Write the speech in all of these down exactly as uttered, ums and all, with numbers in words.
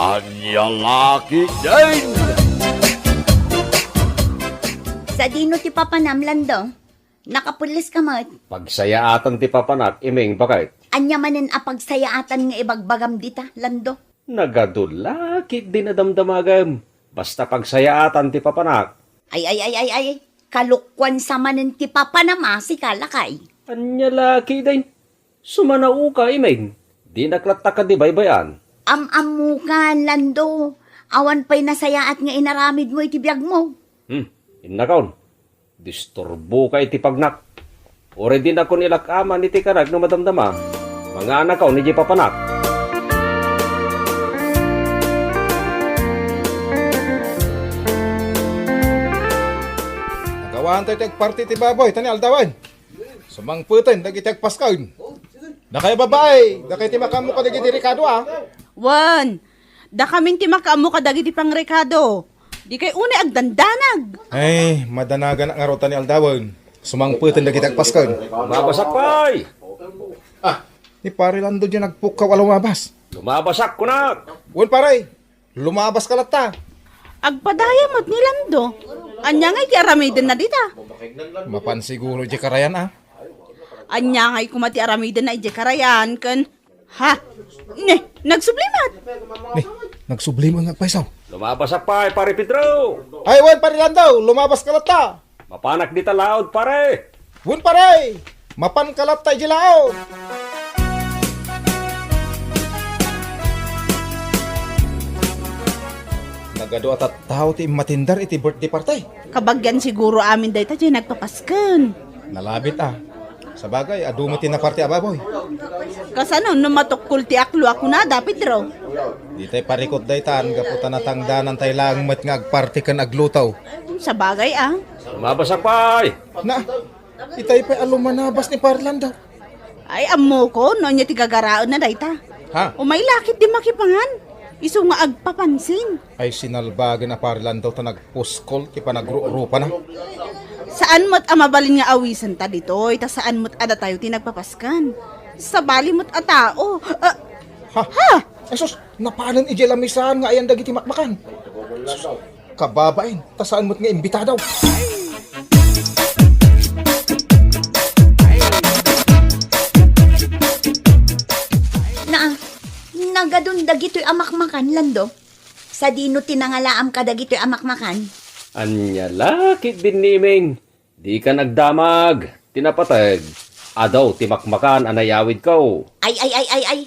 Ania la ketdin? Sadino ti papanam, Lando? Nakapelles ka met? Pagsayaatan ti papanak, Iming, baket. Ania manen a pagsayaatan nga ibagbagam dita, Lando? Nagadu la ketdin a damdamagem. Basta pagsayaatan ti papanak. Ay, ay, ay, ay, ay. Kalokuan sa manen ti papanam a sika, lakay. Ania la ketdin? Sumanaoka, Iming. Dinak latta kadi baybay-an. Am-ammokan, Lando. Awan pay nasayaat nga inaramidmo iti biagmo. Hmm, innakon. Disturboka iti pagnak. Uray dinakon ilak-aman iti kanak no madamdama. Manganakon idiay papanak. Nagawaantayo ti agparti ti baboy, ta ni aldawen. Sumangpeten dagiti agpasken. Dakay a babai, dakay ti makaammo kadagiti rekado, a? Wen, dakamin ti makaammo kadagiti pangrekado. Dikay unay agdandanag. Ay, madanaganak ngarud ta ni aldawen. Sumangpeten dagiti agpasken. Lumabasak pay! Ah, ni Pare Lando diay nagpukkaw a lumabas. Lumabasak, kunak! Wen, pare. Lumabaska latta. Agpadaya met ni Lando. Ania ngay ti aramidenna dita? Mapan siguro idiay karayan, a? Ania ngay koma ti aramidenna idiay karayan ken, ha? Ne, nagsubli met. Ne, nagsubli met nga agpayso. Lumabasak pay, Pare Pedro. Ay, wen, Pare Lando, lumabaska latta. Mapanak dita laod, pare. Wen, pare! Mapanka latta idiay laod. Nagadu a tattao ti immatindar iti birthday party. Kabagian siguro amin dayta diay nagpapasken. Nalabit, a. Sabagay, adu met ti naparti a baboy. Kasano no matukkol ti aklo a kunada, Pedro? Ditay parikut daytan, gapu ta natangdanantay laeng met nga agparti ken agluto. Sabagay, a. Lumabasak pay! Na, itay pay a lumanabas ni Pare Lando. Ay, ammokon no ania ti gagaraenna dayta. Ha? Umay la ketdi makipangan. Isu nga agpapansin. Ay, sinalbagen a Pare Lando ta nagpuskol ti panagrurupana. Saan met a mabalin nga awisenta ditoy, ta saan met a datayo ti nagpapasken. Sabali met a tao. Ah, ha? Ha? Ay, sus, napanen idiay lamisaan nga ayan dagiti makmakan. Sus, kababain, ta saan met nga imbitado. Na, nagadun dagitoy a makmakan, Lando? Sadino ti nangalaam kadagitoy a makmakan? Ania la ketdin ni Iming? Dika nagdamag. Ti napateg, adu ti makmakan a nayawidko. Ay, ay, ay, ay, ay.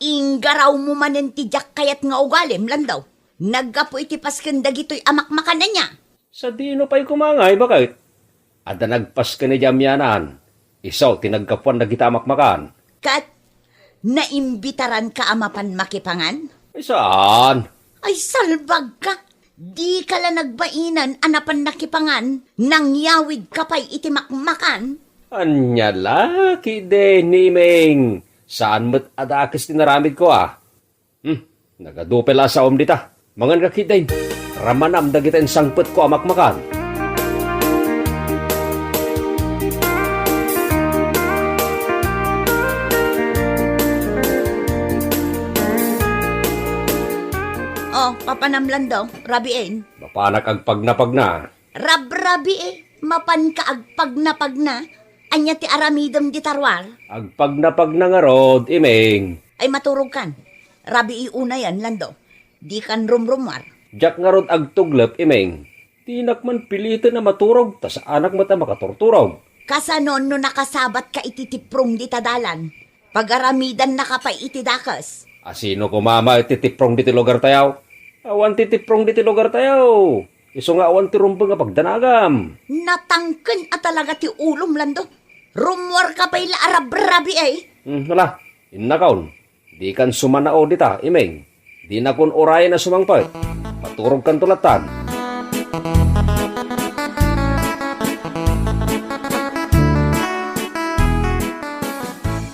Inggarawmo manen ti diak kayat nga ugalim, Lando. Naggapu iti pasken dagitoy a makmakan ania? Sadino pay koma ngay, baket? Adda nagpasken idiay amianan. Isu ti naggapuan dagita a makmakan. Ket naimbitaranka a mapan makipangan? Ay, saan? Ay, salbagka! Dika la nagbainen a napan nakipangan, nangyawidka pay iti makmakan? Ania la ketdin ni Iming? Saan met a dakes ti naramidko, a? Hmm, nagadu pay la a saom dita. Mangan ka ketdin. Ramanam dagita insangpetko a makmakan. Oh, papanam, Lando, rabiin. Mapanak agpagnapagna. Rabrabii, mapanka agpagnapagna? Ania ti aramidem dita ruar? Agpagnapagna ngarud, Iming. Ay, maturogkan. Rabii unayen, Lando. Dikan rumrumuar. Diak ngarud agtuglep, Iming. Dinak man piliten a maturog, ta saanak met a makaturturog. Kasano no nakasabatka iti tiprong dita dalan? Pagaramidannaka pay iti dakes. A sino koma met ti tiprong diti lugartayo? Awan ti tiprong diti lugartayo. Isu nga awan ti rumbeng a pagdanagam. Natangken a talaga ti ulom, Lando. Rummuarka pay la a rabrabii, ay. Hmm, ala, innakon. Dikan sumanao dita, Iming. Dinakon urayen a sumangpet. Maturogkanto lattan.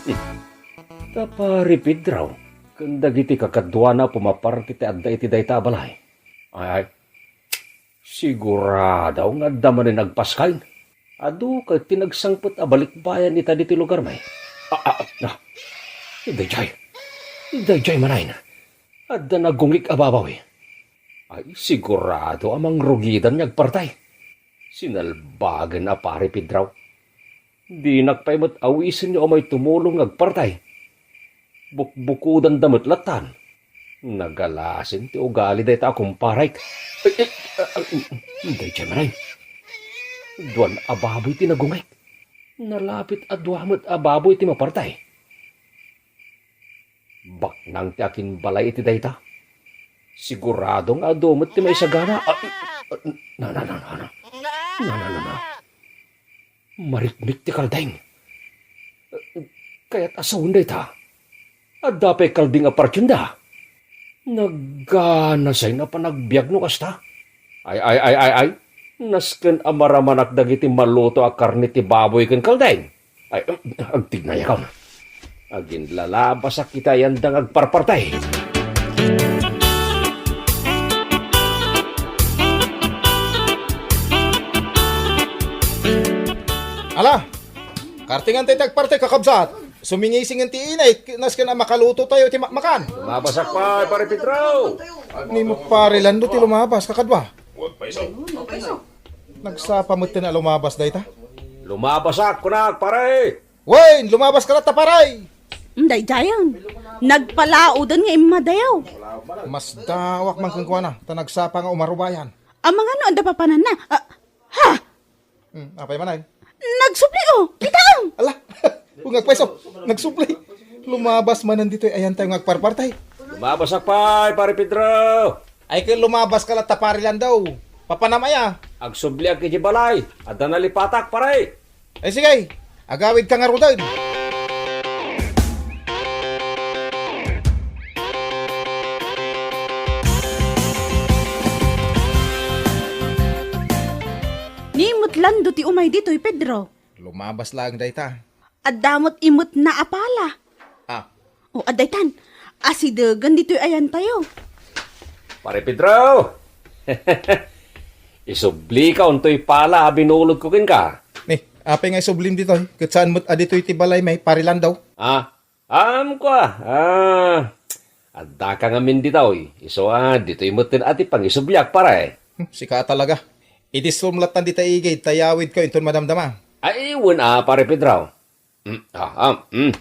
Hmm. Ta Pari Pedro, ken dagiti kakaduana pumaparti ti adda iti dayta a balay. Ay, ay. Sigurado nga adda manen agpaskay. Adu ket ti nagsangpet a balikbayan ita ditoy lugarmi. Ah, ah, ah. Daydiay. Daydiay manen. Adda nagungig a babawi. Ay, sigurado a mangrugidan nga agpartay. Sinalbagen a Pare Pedro. Dinak pay met awisen nga umay tumulong nga agpartay. Bukbukudanda met lattan. Nagalasin ti ugali dayta a kumparek. Ay, ay, ah, ah, daydiay manen. Duan a baboy ti nagungig. Nalapit a dua met a baboy ti mapartay. Baknang ti akinbalay iti dayta. Sigurado nga adu met ti maisagana. Ah, ah, na, na, na, na, na. Na, na, na, na. Marikmik ti kalding. Kayat a sawen dayta. Adda pay kalding a partienda. Nagganasay nga panagbiag no kasta. Ay, ay, ay, ay, ay. Nasken a maramanak dagiti maluto a karne ti baboy ken kalding. Ay, agtignayakon. Aginlalabasak iti ayanda nga agparpartay. Ala! Kartingan tayo ti agpartay, kakabsat. Sumingisingen ti init, nasken a makaluto tayo ti makmakan. Lumabasak pay, Pare Pedro. Ni mo, Pare Lando, ti lumabas, kakadwa. Nagsapa met ti na lumabas dayta. Lumabasak, kunak, pare. Wen, lumabaska latta, pare. Daydiayen. Nagpalaoden nga immadayo. Masdaawak man kenkuana, ta nagsapa nga umarubayan. Amangan no adda papananna. Ah, ha? Hmm, apay manen? Nagsubli, oh. Kitaem. Ala, ungag pay so. Nagsubli. Lumabas manen ditoy ayantayo nga agparpartay. Lumabasak pay, Pare Pedro. Ay, ket lumabaska latta, Pare Lando. Papanam aya? Agsubliak iti balay. Adda nalipatak, pare. Ay, sige. Agawidka ngaruden. Ni met Lando ti umay ditoy, Pedro. Lumabas laeng dayta. Adda met imetna a pala. Ah. O, adda itan. Asidegen ditoy ayantayo. Pare Pedro! Isublika untoy pala a binulodko kenka. Ni, apay nga isublim ditoy? Ket saan met a ditoy ti balay may, Pare Lando? Ah, am, kua. Ah, addaka ngamin ditoy. Isu a, ditoy metten a ti pangisubliak, pare. Hmm, sika talaga. Idisum lattan dita igid, ta yawidkayo inton madamdama. Ay, wen a, Pare Pedro. Mm, ah, ah, mm.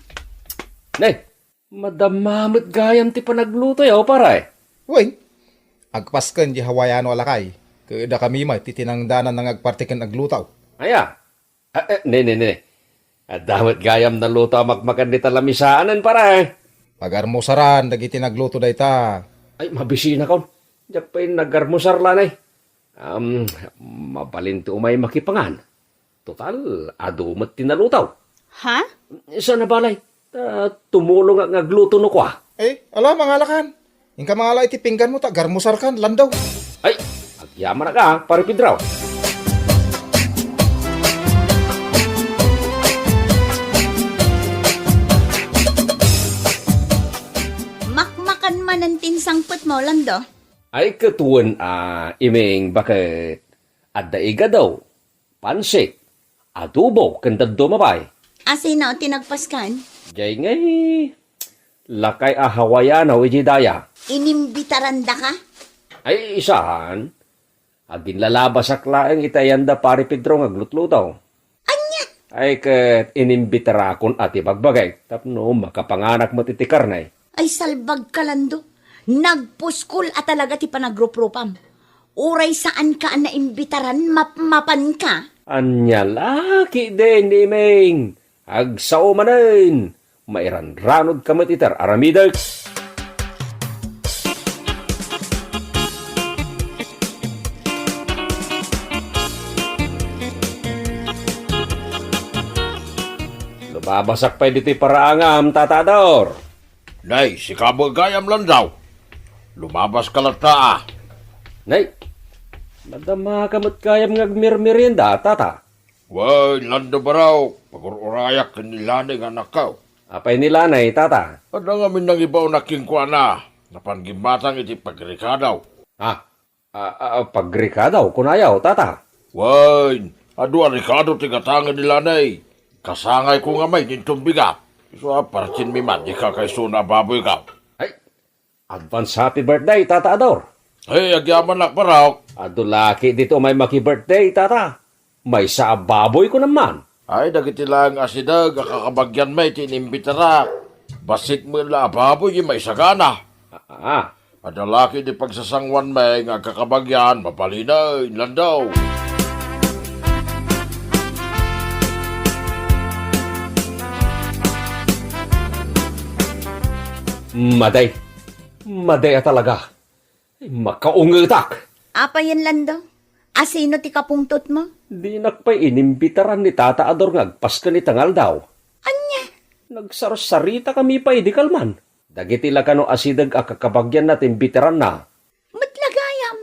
Ne, madama met gayam ti panaglutoyo, pare. Wen, agpasken di Hawaiano a lakay, ket dakami met ti tinangdanan nga agparti ken agluto. Aya? Ah, eh, ne, ne, ne. Adda met gayam naluto a makmakan dita lamisaanen, pare. Pagarmusaran dagiti nagluto dayta. Ay, mabisinakon. Diak pay nagarmusar la, ne. Am, mabalin ti umay makipangan. Total, adu met ti naluto. Ha? Saan a balay? Ta tumulongak nga agluto no kua. Eh, ala, mangalakan. Inka mangala iti pingganmo ta agarmusarkan, Lando. Ay, agyamanak a, Pare Pedro. Makmakan manen ti insangpetmo, Lando. Ay, ket wen a, Iming, baket adda igado, pansit, adobo, ken dadduma pay. Asino ti nagpaskan? Jay ngay, lakay a Hawaiano iti daya. Inimbitarandaka? Ay, saan. Aginlalabasak laeng iti ayanda Pare Pedro nga aglutluto. Ania? Ay, ket inimbitarakon a ti bagbagek tapno makapanganak met iti karne. Ay, salbagka, Lando. Nagpuskol a talaga ti panagruprupam. Uray saanka a naimbitaran, mapmapanka. Ania la ketdin, Iming? Agsao manen. Mairanranodka met iti ar-aramidek. Lumabasak pay ditoy paraangam, Tata Ador. Nay, sika met gayam, Lando. Lumabaska latta a. Nay, madamaka met gayam nga agmermerienda, Tata. Wen, Lando Barao, pagur-urayak ken ni Lanay nga anakko. Apay ni Lanay, Tata? Adda ngamin nangibaonnak kenkuana. Napan gimmatang iti pagrekado. Ah, ah, ah, pagrekado, kunayo, Tata? Wen, adu a rekado ti gatangen ni Lanay. Kasangayko ngamin inton bigat. Isu a partinmi met ti kakaisuna a baboyko. Ay, Advance happy birthday, Tata Ador. Ay, agyamanak, Barok. Adu laki dito may maki-birthday, Tata. Maysa a baboy ko naman. Ay, dagiti laeng asideg a kakabagyan met ti inimbitarak. Bassit met la a baboy ti maisagana. Ah, ah. Adda laki di pagsasanguan met nga agkakabagyan, mabalinen, Lando. Maday. Maday a talaga. Makaungetak. Apayen, Lando? Asino ti kapungtotmo? Dinak pay inimbitaran ni Tata Ador nga agpasken ita nga aldaw. Ania? Nagsarsaritakami pay idi kalman. Dagiti la kano asideg a kakabagyanna ti imbitaranna. Met la gayam.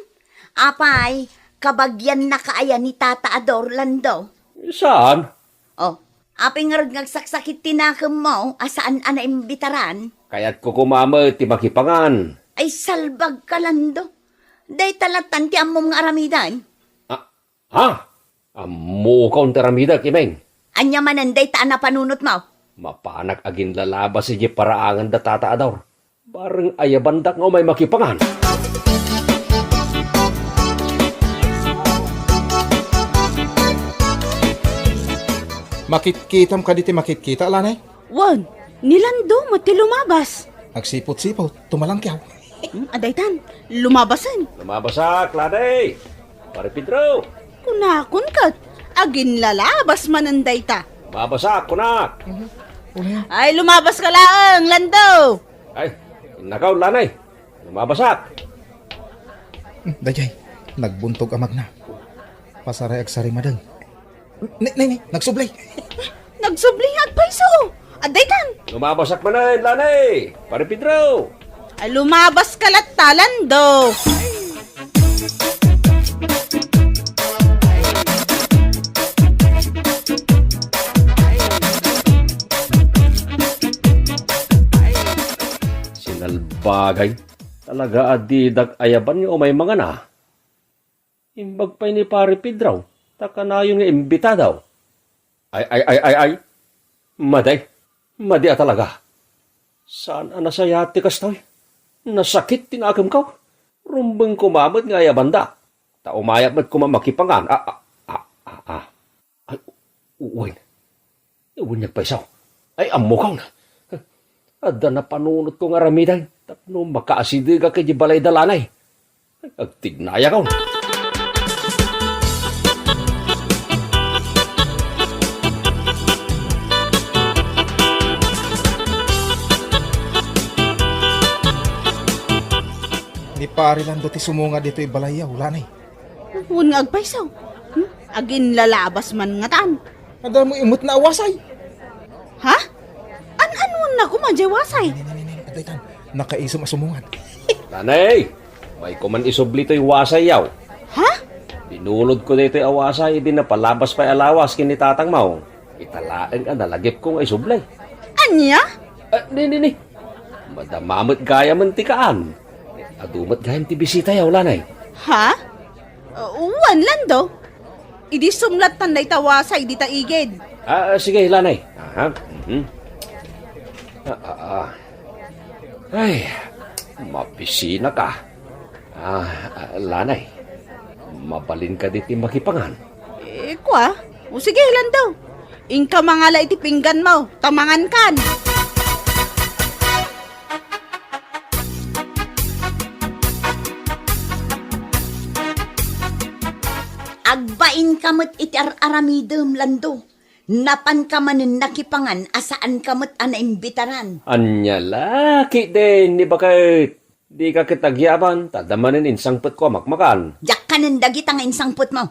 Apay, kabagyannaka aya ni Tata Ador, Lando? Saan? Oh, apay ngarud nga agsaksakit ti nakemmo a saan a naimbitaran? Kayatko koma met ti makipangan. Ay, salbagka, Lando. Dayta lattan ti ammom nga aramiden. Ah, ha? Ammokon ti aramidek, Imeng. Ania manen dayta a napanunotmo? Mapanak aginlalabas idiay paraangan da Tata Ador. Bareng ayabandak nga umay makipangan. Makitkitam kadi ti makitkita, Lanay? Wen, ni Lando met ti lumabas. Agsipot-sipot, tumalangkiaw. Hmm, adaytan, lumabasen. Lumabasak, Lanay! Pare Pedro! Kunakon ket, aginlalabas manen dayta. Lumabasak, kunak! Mhm. Ulihan. Ay, lumabaska laeng, Lando! Ay, innakaw, Lanay. Lumabasak. Hmm, dayjay, nagbuntog a magna. Pasaray agsarimadeng. Ni, ni, ni, nagsubli. Nagsubli nga agpayso. Adaytan. Lumabasak manen, Lanay. Pare Pedro. Ay, lumabaska latta, Lando. Sinalbagay. Talaga a didak ayaban nga umay mangana. Imbag pay ni Pare Pedro, ta kanayon nga imbitado. Ay, ay, ay, ay, ay. Madi. Madi a talaga. Saan a nasayaat ti kastoy? Nasakit ti nakemko. Rumbeng koma met nga ayabanda. Ta umayat met koma makipangan. Ah, ah, ah, ah, ah. Ay, u-, uwen. Uwen, nagpayso. Ay, ammokon. Adda napanunotko nga aramiden tapno makaasidegak idiay balay da Lanay. Ay, agtignayakon. Ni Pare Lando ti sumunga ditoy balayyo, Lanay. Wen nga agpayso. Hmm? Aginlalabas man ngatan. Adda met a wasay. Ha? An-anuenna koma diay wasay? Ni, ni, ni, ni, adaytan. Nakaisom a sumungan. Lanay, umay koman isubli toy wasayyo. Ha? Binulodko daytoy a wasay idi napalabas pay a lawas ken ni tatangmo. Ita laeng a nalagipko nga isubli. Ania? Ah, ni, ni, ni. Madama met gayamen ti kaan. Adu met gayam ti bisitayo, Lanay. Ha? Uh, wen, Lando. Idi sumlattan dayta wasay dita igid. Ah, sige, Lanay. Aha. Mhm. Ah, ah, ah. Ay, mapisinaka. Ah, ah, Lanay, mabalin kadi ti makipangan? Eh, kua? O sige, Lando. Inka mangala iti pingganmo, ta mangankan. Agbainka met iti ar-aramidem, Lando. Napanka manen nakipangan a saanka met a naimbitaran. Ania la ketdin ni baket? Dika ket agyaban, ta adda manen insangpetko a makmakan. Diak kanen dagita nga insangpetmo.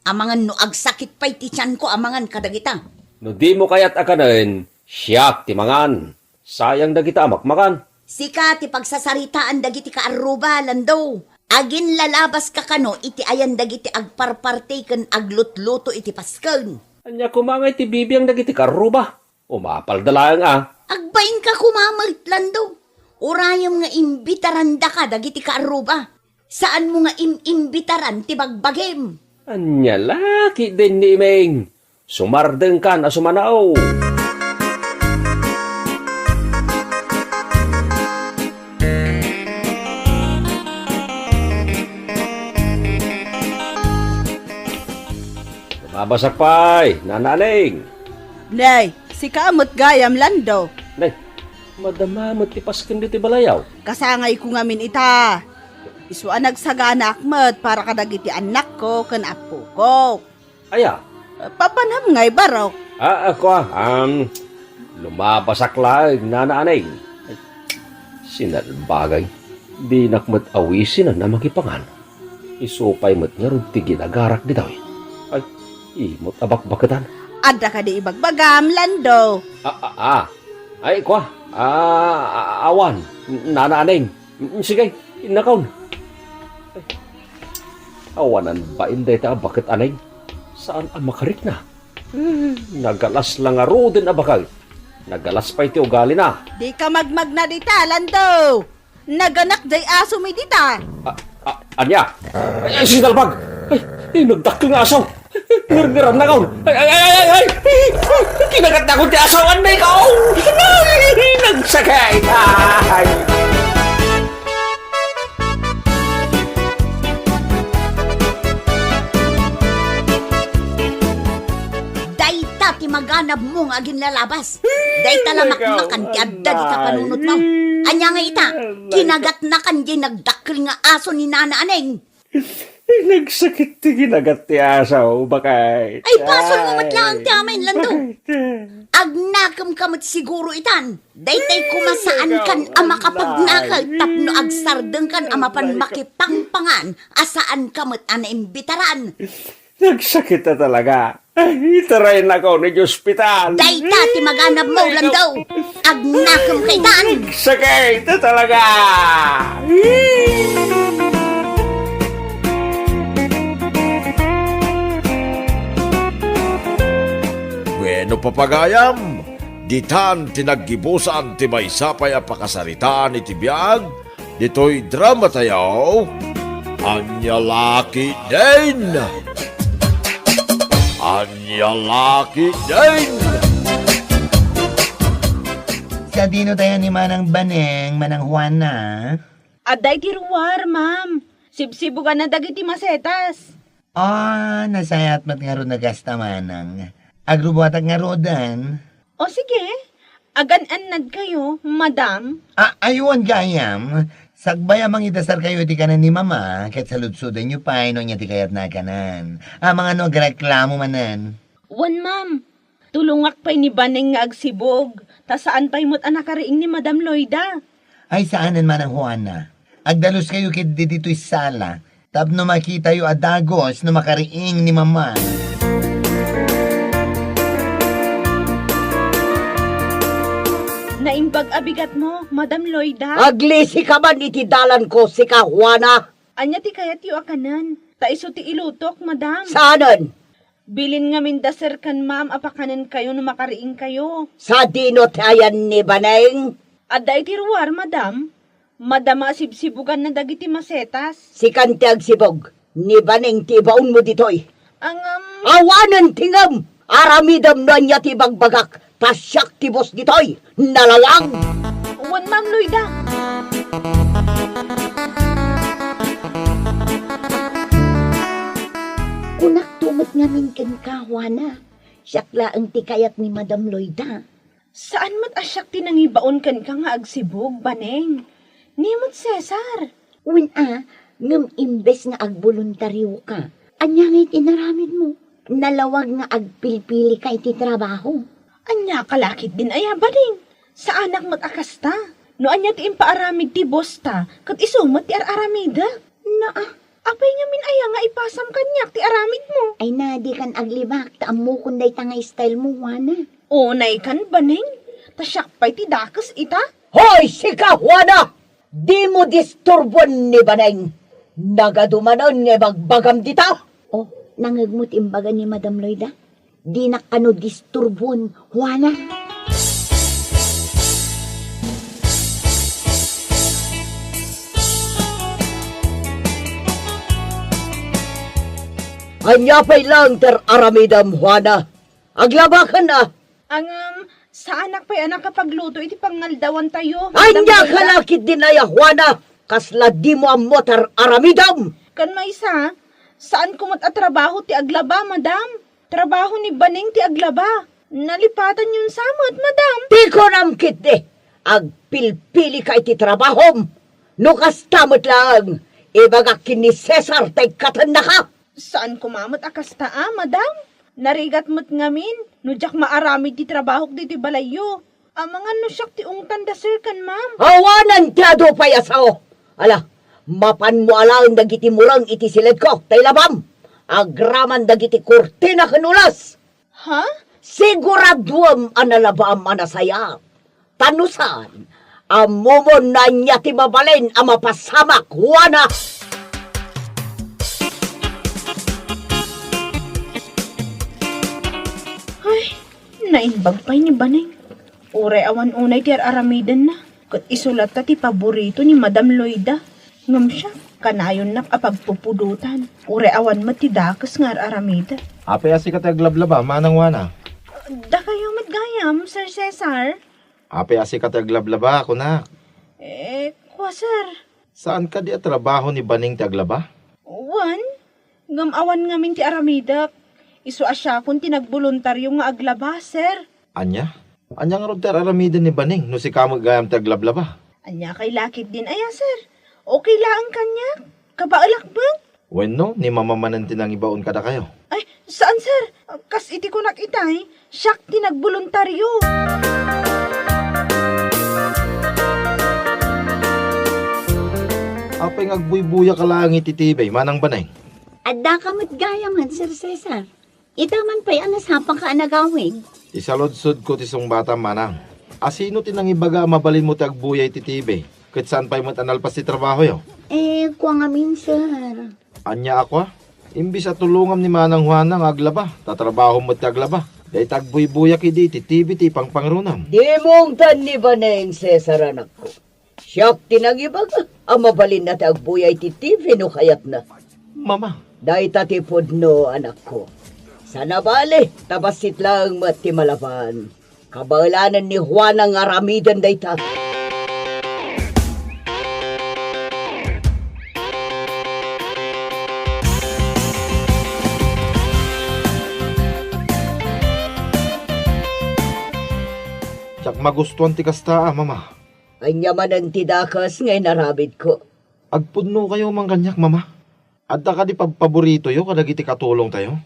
Amangan no agsakit pay ti tianko a mangan kadagita. No dimo kayat a kanen, siak ti mangan. Sayang dagita a makmakan. Sika ti pagsasaritaan dagiti kaarruba, Lando. Aginlalabaska kano iti ayan dagiti agparparti ken aglutluto iti pasken. Ania koma ngay ti bibiang dagiti kaarruba? Umapalda laeng a. Agbainka koma met, Lando. Urayem nga imbitarandaka dagiti kaarruba. Saanmo nga im-imbitaran ti bagbagim. Ania la ketdin ni Imeng? Sumardengkan a sumanao. Basak pay, Nana Aneng. Nay, sika met gayam, Lando. Nay, madama met ti pasken ditoy balayaw. Kasangayko ngamin ita. Isu a nagsaganaak met para kadagiti annakko ken appoko. Aya? Papanam nga ibarok. Ah, ako, ah, um, lumabasak laeng, Nana Aneng. Ay, sinalbagay. Dinak met awisinan a makipangan. Isu pay met ngarud ti ginagarak ditoy. Ay, imot a bakbaketan. Adda kadi ibagbagam, Lando? Ah, ah, ah. Ay, kwa. Ah, ah, awan. Nana Aneng. Mm, sige, innakaon. Ay, awanan bain dayta a baket, Aneng. Saan a makarikna? Eh, nagalas la ngaruden a baket. Nagalas pay ti ugalina. Dika magmagna dita, Lando! Naganak jay asomi dita. Ah, ah, ania? Ay, ay, sinalbag! Ay, ay, nagdakkel nga aso! Ngarngaran na kaon! Ay, ay, ay, ay, ay, ay! Ay, kinagat na akon ti aso! Anay ka! Oh! Ay, nagsakit! Ay! Dayta ti maganabmo nga aginlalabas. Dayta la makmakan ti adda di kapanunotmo. Ania nga ita? Kinagatnakan diay nagdakkel nga aso ni Nana Aneng. Nagsakit ti kinagat ti aso, bakay. Ay, basol mo met laeng ti amin, Lando. Agnakemka met siguro itan. Daytay koma saankan a makapagnaket tapno agsardengkan a mapan makipangpangan a saanka met a naimbitaran. Nagsakit a talaga. Ay, itaraynakon iti ospital. Dayta ti maganabmo, Lando. Agnakemka itan. Nagsakit a talaga. Bueno, papagayam, ditan ti naggibusan ti maysa pay a pakasaritaan iti biag ditoy dramatayo, Ania la ketdin? Ania la ketdin? Sadino tayo ni Manang Baneng, Manang Juana? Adda iti ruar, ma'am. Sibsibuganna dagiti masetas. Ah, nasayaat met ngarud a kasta, Manang. Agrubuatak ngaruden. O sige, agan-annadkayo, madam. A-, aywan gayam, sakbay a mangidasarkayo iti kanen ni Mama, ket saludsodanyo pay no ania ti kayatna a kanen. Amangan no agreklamo manen. Wen, ma'am. Tulongak pay ni Baneng nga agsibug, ta saan pay met a nakariing ni Madam Loida. Ay, saanen, Manang Juana. Agdaluskayo ketdi ditoy sala, tapno makitayo a dagus no makariing ni Mama. Naimbag a bigatmo, Madam Loida. Aglisika man iti dalanko, sika, Juana. Ania ti kayatyo a kanen? Ta isu ti ilutok, madam. Saanen? Bilin ngamin da, sir, ken ma'am a pakanenkayo no makariingkayo. Sadino ti ayan ni Baneng? Adda iti ruar, madam. Madama a sibsibuganna dagiti masetas. Sikan ti agsibug. Ni Baneng ti ibaonmo ditoy. Angam. Awanen ti ngem! Aramidem no ania ti ibagbagak. Ta siak ti boss ditoy, nalawag! Wen, Ma'am Loida. Kunakto met ngamin kenka, Juana. Siak laeng ti kayat ni Madam Loida. Saan met a siak ti nangibaon kenka nga agsibug, Baneng. Ni met Cesar. Wen a, ngem imbes nga agboluntarioka, ania ngay ti inaramidmo? Nalawag nga agpilpilika iti trabaho. Ania ka la ketdin aya, Baneng? Saanak met a kasta. No ania ti impaaramid ti boss ta, ket isu met ti ar-aramidek. Naa, apay ngamin aya nga ipasam kaniak ti aramidmo? Ay na, dikan aglibak, ta ammokon dayta nga style mo, Juana. Unaykan, Baneng, ta siak pay ti dakes ita. Hoy, sika, Juana! Dimo disturboen ni Baneng. Nagadu manen nga ibagbagam dita. Oh, nangngegmo ti imbaga ni Madam Loida? Dinak kano disturboen, Juana. Ania pay laeng ti ar-aramidem, Juana? Aglabaken a! Ngem, saanak pay a nakapagluto iti pangaldawantayo, Madam Loida. Ania ka la ketdin aya, Juana? Kasla dimo ammo ti ar-aramidem? Ken maysa, saanko met a trabaho ti aglaba, madam. Trabaho ni Baneng ti aglaba. Nalipatanyon sa met, madam. Ti kunam ketdi, agpilpilika iti trabahom. No kasta met laeng, ibagak ken ni Cesar ta ikkatennaka. Saan koma met a kasta a, madam. Narigat met ngamin no diak maaramid ti trabahok ditoy balayyo. Amangan no siak ti ungtanda, sir, ken ma'am. Awanen ti adu pay a sao. Ala, mapanmo alaen dagiti mureng iti siledko, ta ilabam. Agraman dagiti kurtina ken ules. Ha? Siguraduem a nalabaam a nasayaat. Ta no saan, ammomon no ania ti mabalin a mapasamak, Juana. Ay, naimbag pay ni Baneng. Uray awan unay ti ar-aramidenna, ket isu latta ti paborito ni Madam Loida. Ngem siak, kanayonnak a pagpupudotan. Uray awan met ti dakes nga ar-aramiden. Apay a sika ti aglablaba, Manang Juana? Dakayo met gayam, Sir Cesar. Apay a sika ti aglablaba, kunak? Eh, kua, sir. Saan kadi a trabaho ni Baneng ti aglaba? Wen, ngem awan ngamin ti aramidek. Isu a siakon ti nagboluntario nga aglaba, sir. Ania? Ania ngarud ti ar-aramiden ni Baneng no sika met gayam ti aglablaba? Ania kay lakit din aya, sir? Okay laeng kaniak. Kabaelak met. Wenno, ni Mama manen ti nangibaon kadakayo? Ay, saan, sir. Kas iti kunak itay, siak ti nagboluntario. Apay nga agbuybuya ka laeng iti T V, Manang Baneng? Adda ka met gayam, Sir Cesar. Ita man pay a nasapanka a nagawid. Isaludsodko ti sungbatam, Manang. Asino ti nangibaga a mabalinmo ti agbuya iti T V? Ket saan pay met a nalpas ti trabahoyo? Eh, kua ngamin, sir. Ania a kua? Imbis a tulongam ni Manang Juana nga aglaba, tatrabahom met ti aglaba. Dayta agbuybuyak idi iti T V ti ipangpangrunam. Dimong tan ni Baneng, Cesar, anakko. Siak ti nangibaga a mabalinna ti agbuya iti T V no kayatna. Mama. Dayta ti pudno, anakko. Saan a bale, ta bassit laeng met ti malaban. Kabaelanen ni Juana nga aramiden dayta. Diak magustuan ti kasta a, Mama. Ania manen ti dakes nga inaramidko? Agpudnokayo man kaniak, Mama. Adda kadi pabpaboritoyo kadagiti katulongtayo?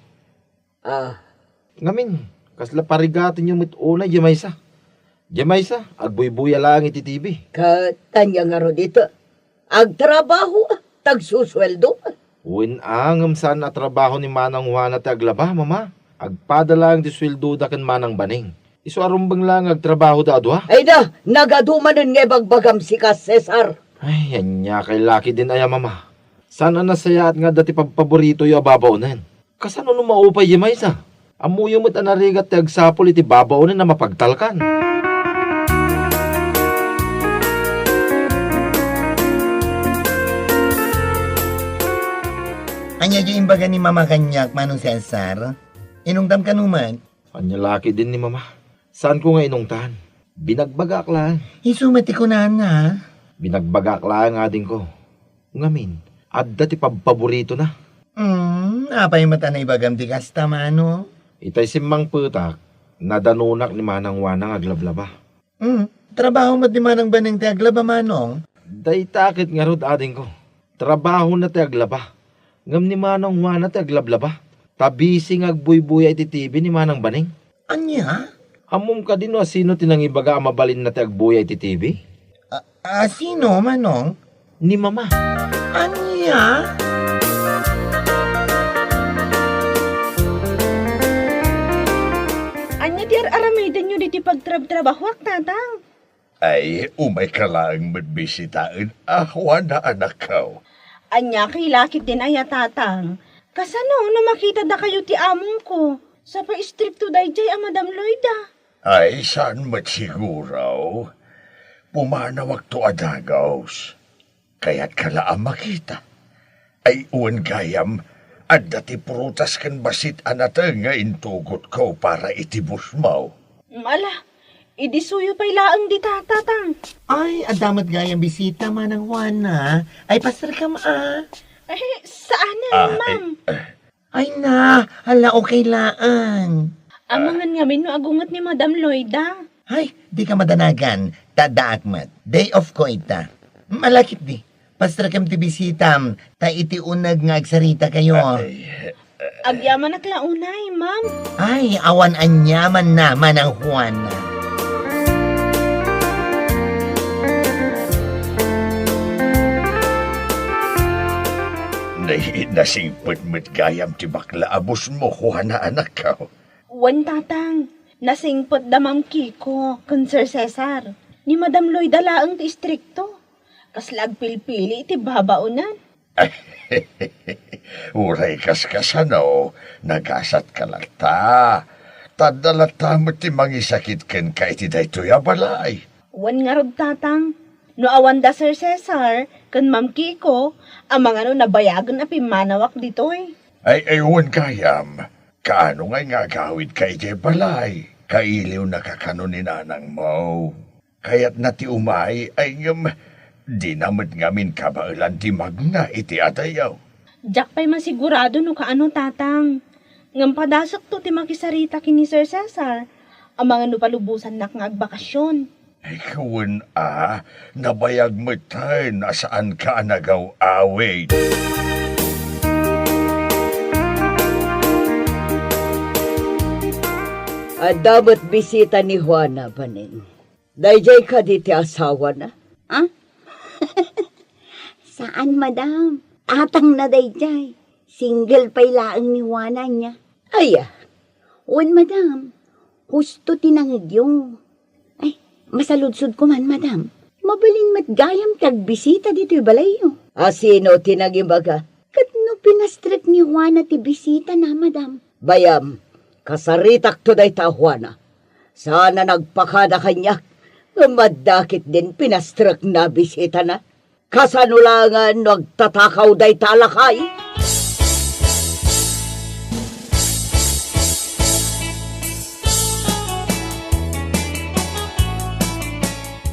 Ah. Ngamin, kasla parigatenyo met unay diay maysa. Diay maysa, agbuybuya laeng iti T V. Ket ania ngarud ita? Agtrabaho, tagsusueldo. Wen a, ngem saan a trabaho ni Manang Juana ti aglaba, Mama. Agpada laeng ti sueldoda ken Manang Baneng. Isu a rumbeng laeng nga agtrabahoda a dua. Ay na, nagadu manen nga ibagbagam sika, Cesar. Ay, ania kay lakit din aya, Mama. Saan a nasayaat nga adda ti pabpaboritoyo a babaonen? Kasano no maupay diay maysa? Ammoyo met a narigat ti agsapul iti babaonen a mapagtalkan. Ania diay imbaga ni Mama kaniak, Manong Cesar? Inungtam kano met? Ania lakit din ni Mama? Saanko nga inungtan. Binagbagaak laeng. Isu met ti kunana. Binagbagaak laeng, adingko. Ngamin, adda ti pabpaboritona. Hmm, apay met a naibagam ti kasta, Manong? Itay simmangpetak, nadanonak ni Manang Juana nga aglablaba. Hmm, trabaho met ni Manang Baneng ti aglaba, Manong? Dayta ket ngarud, adingko. Trabahona ti aglaba. Ngem ni Manang Juana ti aglablaba. Ta bisi nga agbuybuya iti T V ni Manang Baneng. Ania? Ammom kadi no asino ti nangibaga a mabalinna ti agbuya iti T V? A, asino, Manong? Ni Mama. Ania? Ania ti ar-aramidenyo ditoy pagtrabtrabahoak, Tatang? Ay, umayka laeng met bisitaen a Juana, anakko. Ania kay lakit din aya, Tatang? Kasano no makitada kayo ti amongko? Sapay istrikto daydiay a Madam Loida. Ay, saan met siguro. Pumanawakto a dagus. Kayatka la a makita? Ay, wen gayam, adda ti prutas ken bassit a nateng nga intugotko para iti busmo. Ala, idi suyo pay laeng dita, Tatang. Ay, adda met gayam bisita, Manang Juana. Ay, paserkam a. Ay, saanen, Ah, Ma'am. Eh, eh, Ay na, ala, okay laeng. Amangan ngamin no agunget ni Madam Loida. Ay, dika madanagan, ta addaak met. Day off ko ita. Malakip di. Pastrekem ti bisitam, ta iti uneg nga agsaritakayo. Ay, agyamanak la unay, ma'am. Ay, awan aniamanna, Manang Juana. Nay, nasingpet met gayam ti bakla a boss mo, Juana, anakko. Wen, Tatang, nasingpet da Ma'am Kiko ken Sir Cesar. Ni Madam Loida laeng ti istrikto. Kasla agpilpili iti babaonan. Uray kaskasano, nagasatka latta. Ta adda latta met ti mangisakit kenka iti daytoy a balay. Wen ngarud, Tatang, no awan da Sir Cesar ken Ma'am Kiko, amangan no nabayagen a pimmanawak ditoy. Ay, ay, wen gayam. Kaano ngay nga agawidka idiay balay? Kailiwnaka kano ni nanangmo. Kayatna ti umay, ay ngem dina met ngamin kabaelan ti magna iti adayo. Diak pay masigurado no kaano, Tatang. Ngem padasekto ti makisarita ken ni Sir Cesar. Amangan no palubosannak nga agbakasyon. Ay, wen a, nabayag metten a saanka a nagaw-awid. Adda met bisita ni Juana, Baneng. Daydiay kadi ti asawana? Ah? Saan, madam. Tatangna daydiay. Single pay laeng ni Juana, ania. Aya. Wen, madam. Husto ti nangegyo. Ay, masaludsodko man, madam. Mabalin met gayam ti agbisita ditoy balayyo. A sino ti nangibaga? Ket no pinastrek ni Juana ti bisitana, madam? Bayam, kasaritakto dayta a Juana. Saan a nagpakada kaniak, ngem adda ketdin pinastrekna a bisitana. Kasano laengen no agtatakaw dayta a lakay?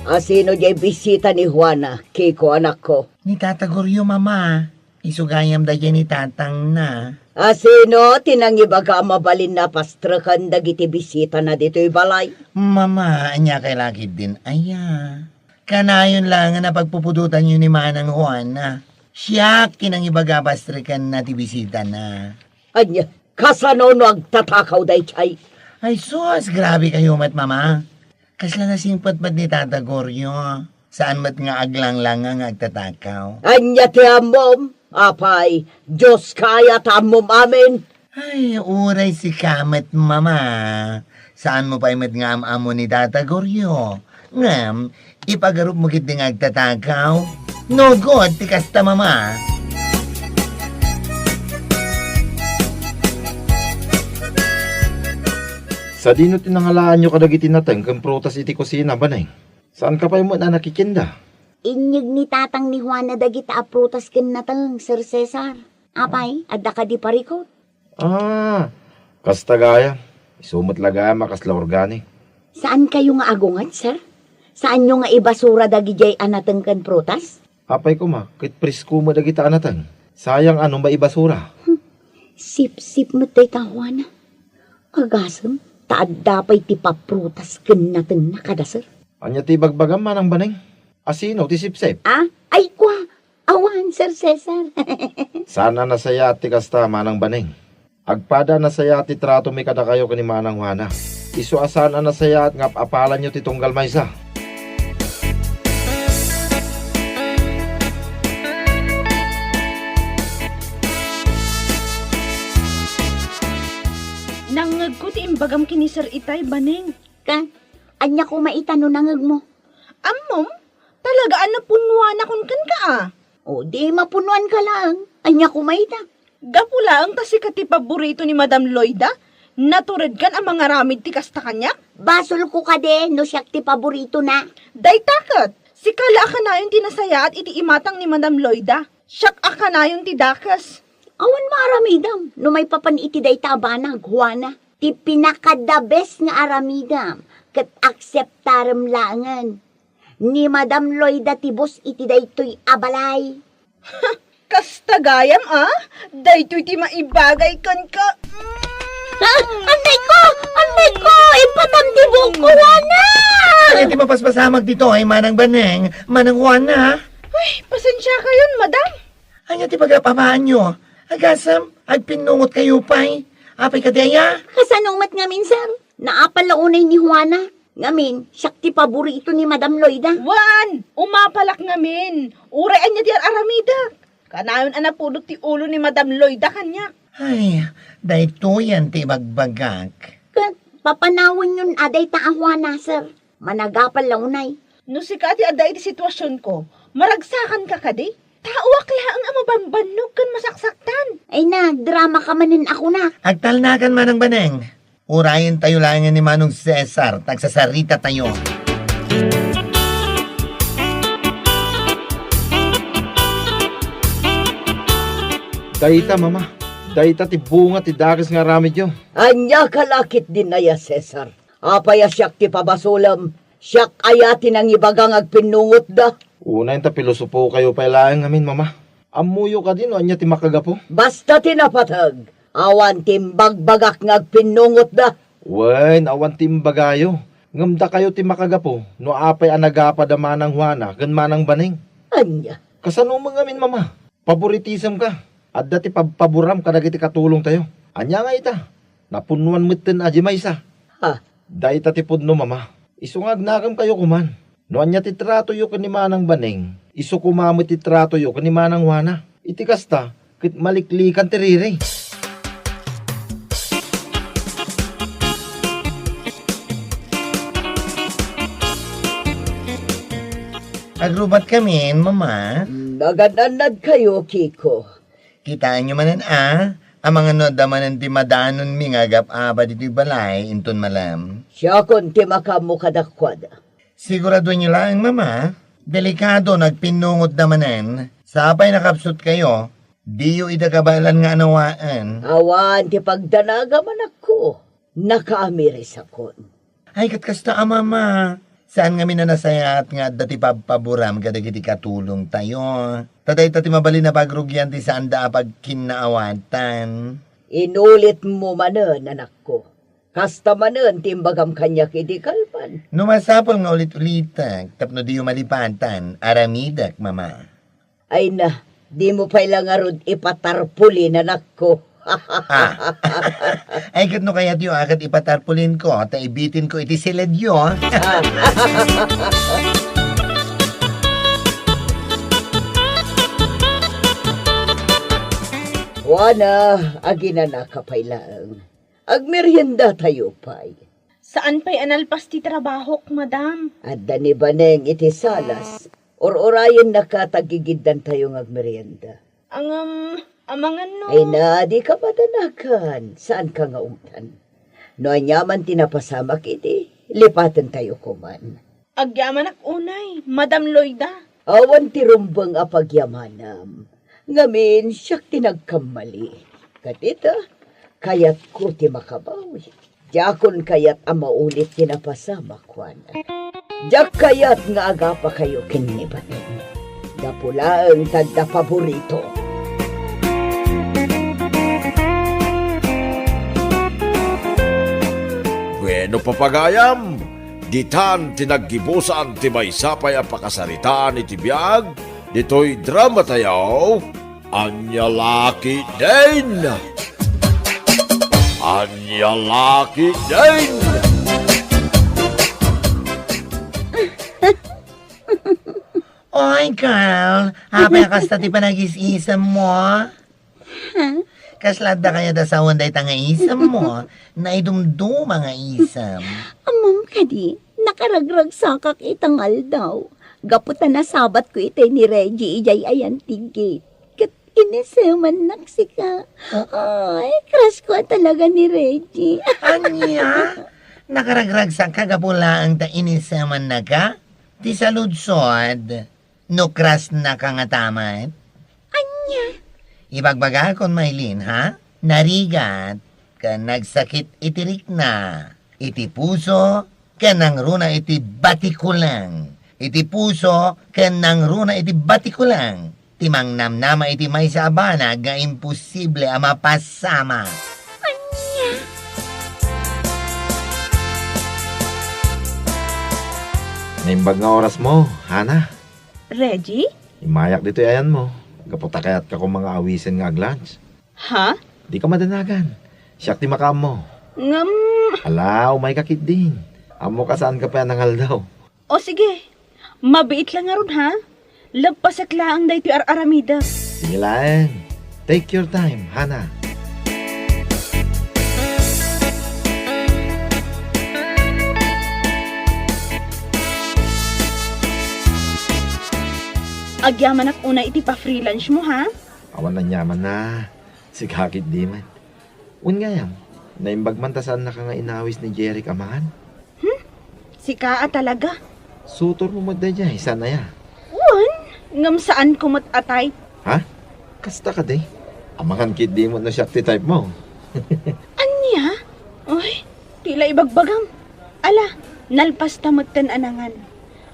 A sino diay bisita ni Juana, Kiko, anakko? Ni Tata Goryo, Mama. Isu gayam daydiay ni tatangna. A sino ti nangibaga a mabalinna a pastreken dagiti bisitana ditoy balay? Mama, ania kay lakidin aya? Kanayon laengen a pagpupudotanyo ni Manang Juana. Siak ti nangibaga a pastrekenna ti bisitana. Ania, kasano no agtatakaw daydiay? Ay sus, grabe kayo met, Mama. Kasla nasingpet met ni Tata Goryo. Saan met nga aglanglanga nga agtatakaw. Ania ti ammom? Apay, Dioska aya ta ammom amin? Ay, uray sika met, Mama. Saanmo pay met nga am-ammo ni Tata Goryo. Ngem, ipagarupmo ketdi nga agtatakaw. No good ti kasta, Mama. Sadino ti nangalaanyo kadagiti nateng ken prutas iti kusina, Baneng? Saanka pay met a nakikinda? Inyeg ni tatang ni Juana dagita a prutas ken nateng, Sir Cesar. Apay, adda kadi parikut? Ah, kasta gayam. Isu met la gayam a kasla organic. Saankayo nga agunget, sir? Saanyo nga ibasura dagidiay a nateng ken prutas? Apay koma, ket presko met dagita a nateng. Sayang a no maibasura. Hmm. Sipsip met dayta, Juana. Agasem, ta adda pay ti paprutas ken natengna kada, sir. Ania ti ibagbagam, Manang Baneng? A sino ti sipsip? Ah? Ay, kua! Awan, Sir Cesar. Saan a nasayaat ti kasta, Manang Baneng. Agpada a nasayaat ti tratomi kadakayo ken ni Manang Juana. Isu a saan a nasayaat nga ap-apalanyo ti tunggal maysa. Nangngegko ti imbagam ken ni Sir Itay, Baneng. Ken, ania koma ita no nangegmo? Ammom, talaga a napunnuanakon kenka a. O, di mapunnuanka laeng. Ania koma ita? Gapu laeng ta sika ti paborito ni Madam Loida, naturedkan a mangaramid ti kasta kaniak? Basolko kadi no siak ti paboritona. Dayta ket, sika la a kanayon ti nasayaat iti imatang ni Madam Loida. Siak a kanayon ti dakes. Awan maaramidem no maipapan iti dayta a banag, Juana. Ti pinaka-the best nga aramidem ket akseptarem laengen. Ni Madam Loida ti boss iti daytoy a balay. Kasta gayam, a? Daytoy ti maibagay kenka. Ah, anay ko! Anay ko! Ipatam ti buok ko, Juana! Ania ti mapaspasamak ditoy, Manang Baneng, Manang Juana? Ay, pasensiakayon, madam. Ania ti pagapamaanyo? Agasem, agpinnungotkayo pay. Apay kadi aya? Kasano met ngamin, sir? Naapal la unay ni Juana. Ngamin, siak ti paborito ni Madam Loida. Wen, umapalak ngamin. Uray ania ti ar-aramidek. Kanayon a napudot ti ulo ni Madam Loida kaniak. Ay, daytoyen ti ibagbagak. Ket papanawenyon a dayta a Juana, sir. Managapal la unay. No sika ti adda iti situasionko, maragsakanka kadi? Taoak laeng a mabambannog ken masaksaktan. Ay na, drama ka manen a kunak. Agtalnakan, Manang Baneng. Urayentayo laengen ni Manong Cesar, ta agsasaritatayo. Dayta, Mama. Dayta ti bunga ti dakes nga aramidyo. Ania ka la ketdin aya, Cesar? Apay a siak ti pabasolem? Siak aya ti nangibaga nga agpinnungotda? Unay ta pilosopokayo pay laeng ngamin, Mama. Ammoyo kadi no ania ti makagapu? Basta ti napateg, awan ti imbagbagak nga agpinnungotda. Wen, awan ti imbagayo. Ngem dakayo ti makagapu no apay a nagapa da Manang Juana ken Manang Baneng. Ania? Kasano met ngamin, Mama? Paboritisem ka. Adda ti pabpaboram kadagiti katulongtayo. Ania nga ita? Napunnoan metten a di maysa. Ha? Dayta ti pudno, Mama. Isu nga agnakemkayo koman. No ania ti tratoyo ken ni Manang Baneng, isu koma met ti tratoyo ken ni Manang Juana. Iti kasta, ket maliklikan ti riri. Agrubatkami, Mama. Nagan-annadkayo, Kiko. Kitaenyo manen a, amangan no adda manen ti madanonmi nga agap-apa ditoy balay inton malem. Siakon ti makaammo kadakuada. Siguradoenyo laeng, Mama. Delikado no agpinnungotda manen. Sapay nakapsutkayo, diyo ida kabaelan nga anawaen. Awan ti pagdanagam, anakko. Nakaamirisakon. Ay, ket kasta a, Mama. Saan ngamin a nasayaat nga adda ti pabpaboram kadagiti katulongtayo. Ta dayta ti mabalin a pagrugian ti saanda a pagkinnaawatan. Inulitmo manen, anakko. Kasta manen ti imbagam kaniak idi kalman. No masapul nga ulit-ulitek tapno diyo malipatan, aramidek, Mama. Ay na, dimo pay la ngarud ipatarpuli, anakko. Ah. Ay, ket no kayatyo a ket ipatarpulinko, ta ibitinko iti siledyo. Juana, aginanaka pay laeng. Agmeriendatayo pay. Saan pay a nalpas ti trabahok, madam. Adda ni Baneng iti salas. Ur-urayennaka ta aggigiddantayo nga agmerienda. Ngem, amangan no. Ay na, dika madanagan. Saanka nga ungtan. No aniaman ti napasamak idi, lipatentayo koman. Agyamanak unay, Madam Loida. Awan ti rumbeng a pagyamanam. Ngamin, siak ti nagkammali. Ket ita, kayatko ti makabawi. Diakon kayat a maulit ti napasamak, Juana. Diak kayat nga agapakayo ken ni Baneng. Gapu laeng ta adda paborito. Bueno, papagayam, ditan ti naggibusan ti maysa pay a pakasaritaan iti biag ditoy dramatayo, Ania La Ketdin! Ania La Ketdin! Oy, girl, apay a kasta ti panagis-isemmo? Huh? Kasla adda kayat a sawen dayta nga isemmo? Naidumduma nga isem. Ammom kadi, nakaragragsakak ita nga aldaw. Gapu ta nasabatko itay ni Reggie idiay ayan ti gate. Ket inisemannak sika. Oh. Ay, crush ko talaga ni Reggie. Ania? Nakaragragsakka gapu laeng ta inisemannaka? Ti saludsod, no crush naka ngata met? Ania? Ibagbagakon, Maylin, ha? Narigat ken nagsakit iti rikna, iti puso, ken nangruna iti batikuleng. Iti puso ken nangruna iti batikuleng. ti mangnamnama iti maysa a banag nga imposible a mapasama. Ania? Naimbag nga orasmo, Hana. Reggie? Immayak ditoy ayanmo. Gapu ta kayatka koma nga awisen nga aglunch. Ha? Dika madanagan. Siak ti makaammo. Ngem... Ala, umayka ketdin. Ammok a saanka pay a nangaldaw. O sige, mabiit la ngarud, ha? Leppasek laeng daytoy ar-aramidek. Sige laeng. Take your time, Hana. Agyamanak unay iti pa-freelance mo, ha? Awan aniamanna. Sika ketdi met. Wen gayam, naimbag man ta saannaka nga inawis ni Jeric a mangan? Hmm? Sika a talaga? Sutormo met daydiay, saan aya? Wen, ngem saanko met a type. Ha? Kasta kadi? Amangan ketdi met no siak ti typemo. Ania? Uy, ti la ibagbagam. Ala, nalpasta metten a nangan.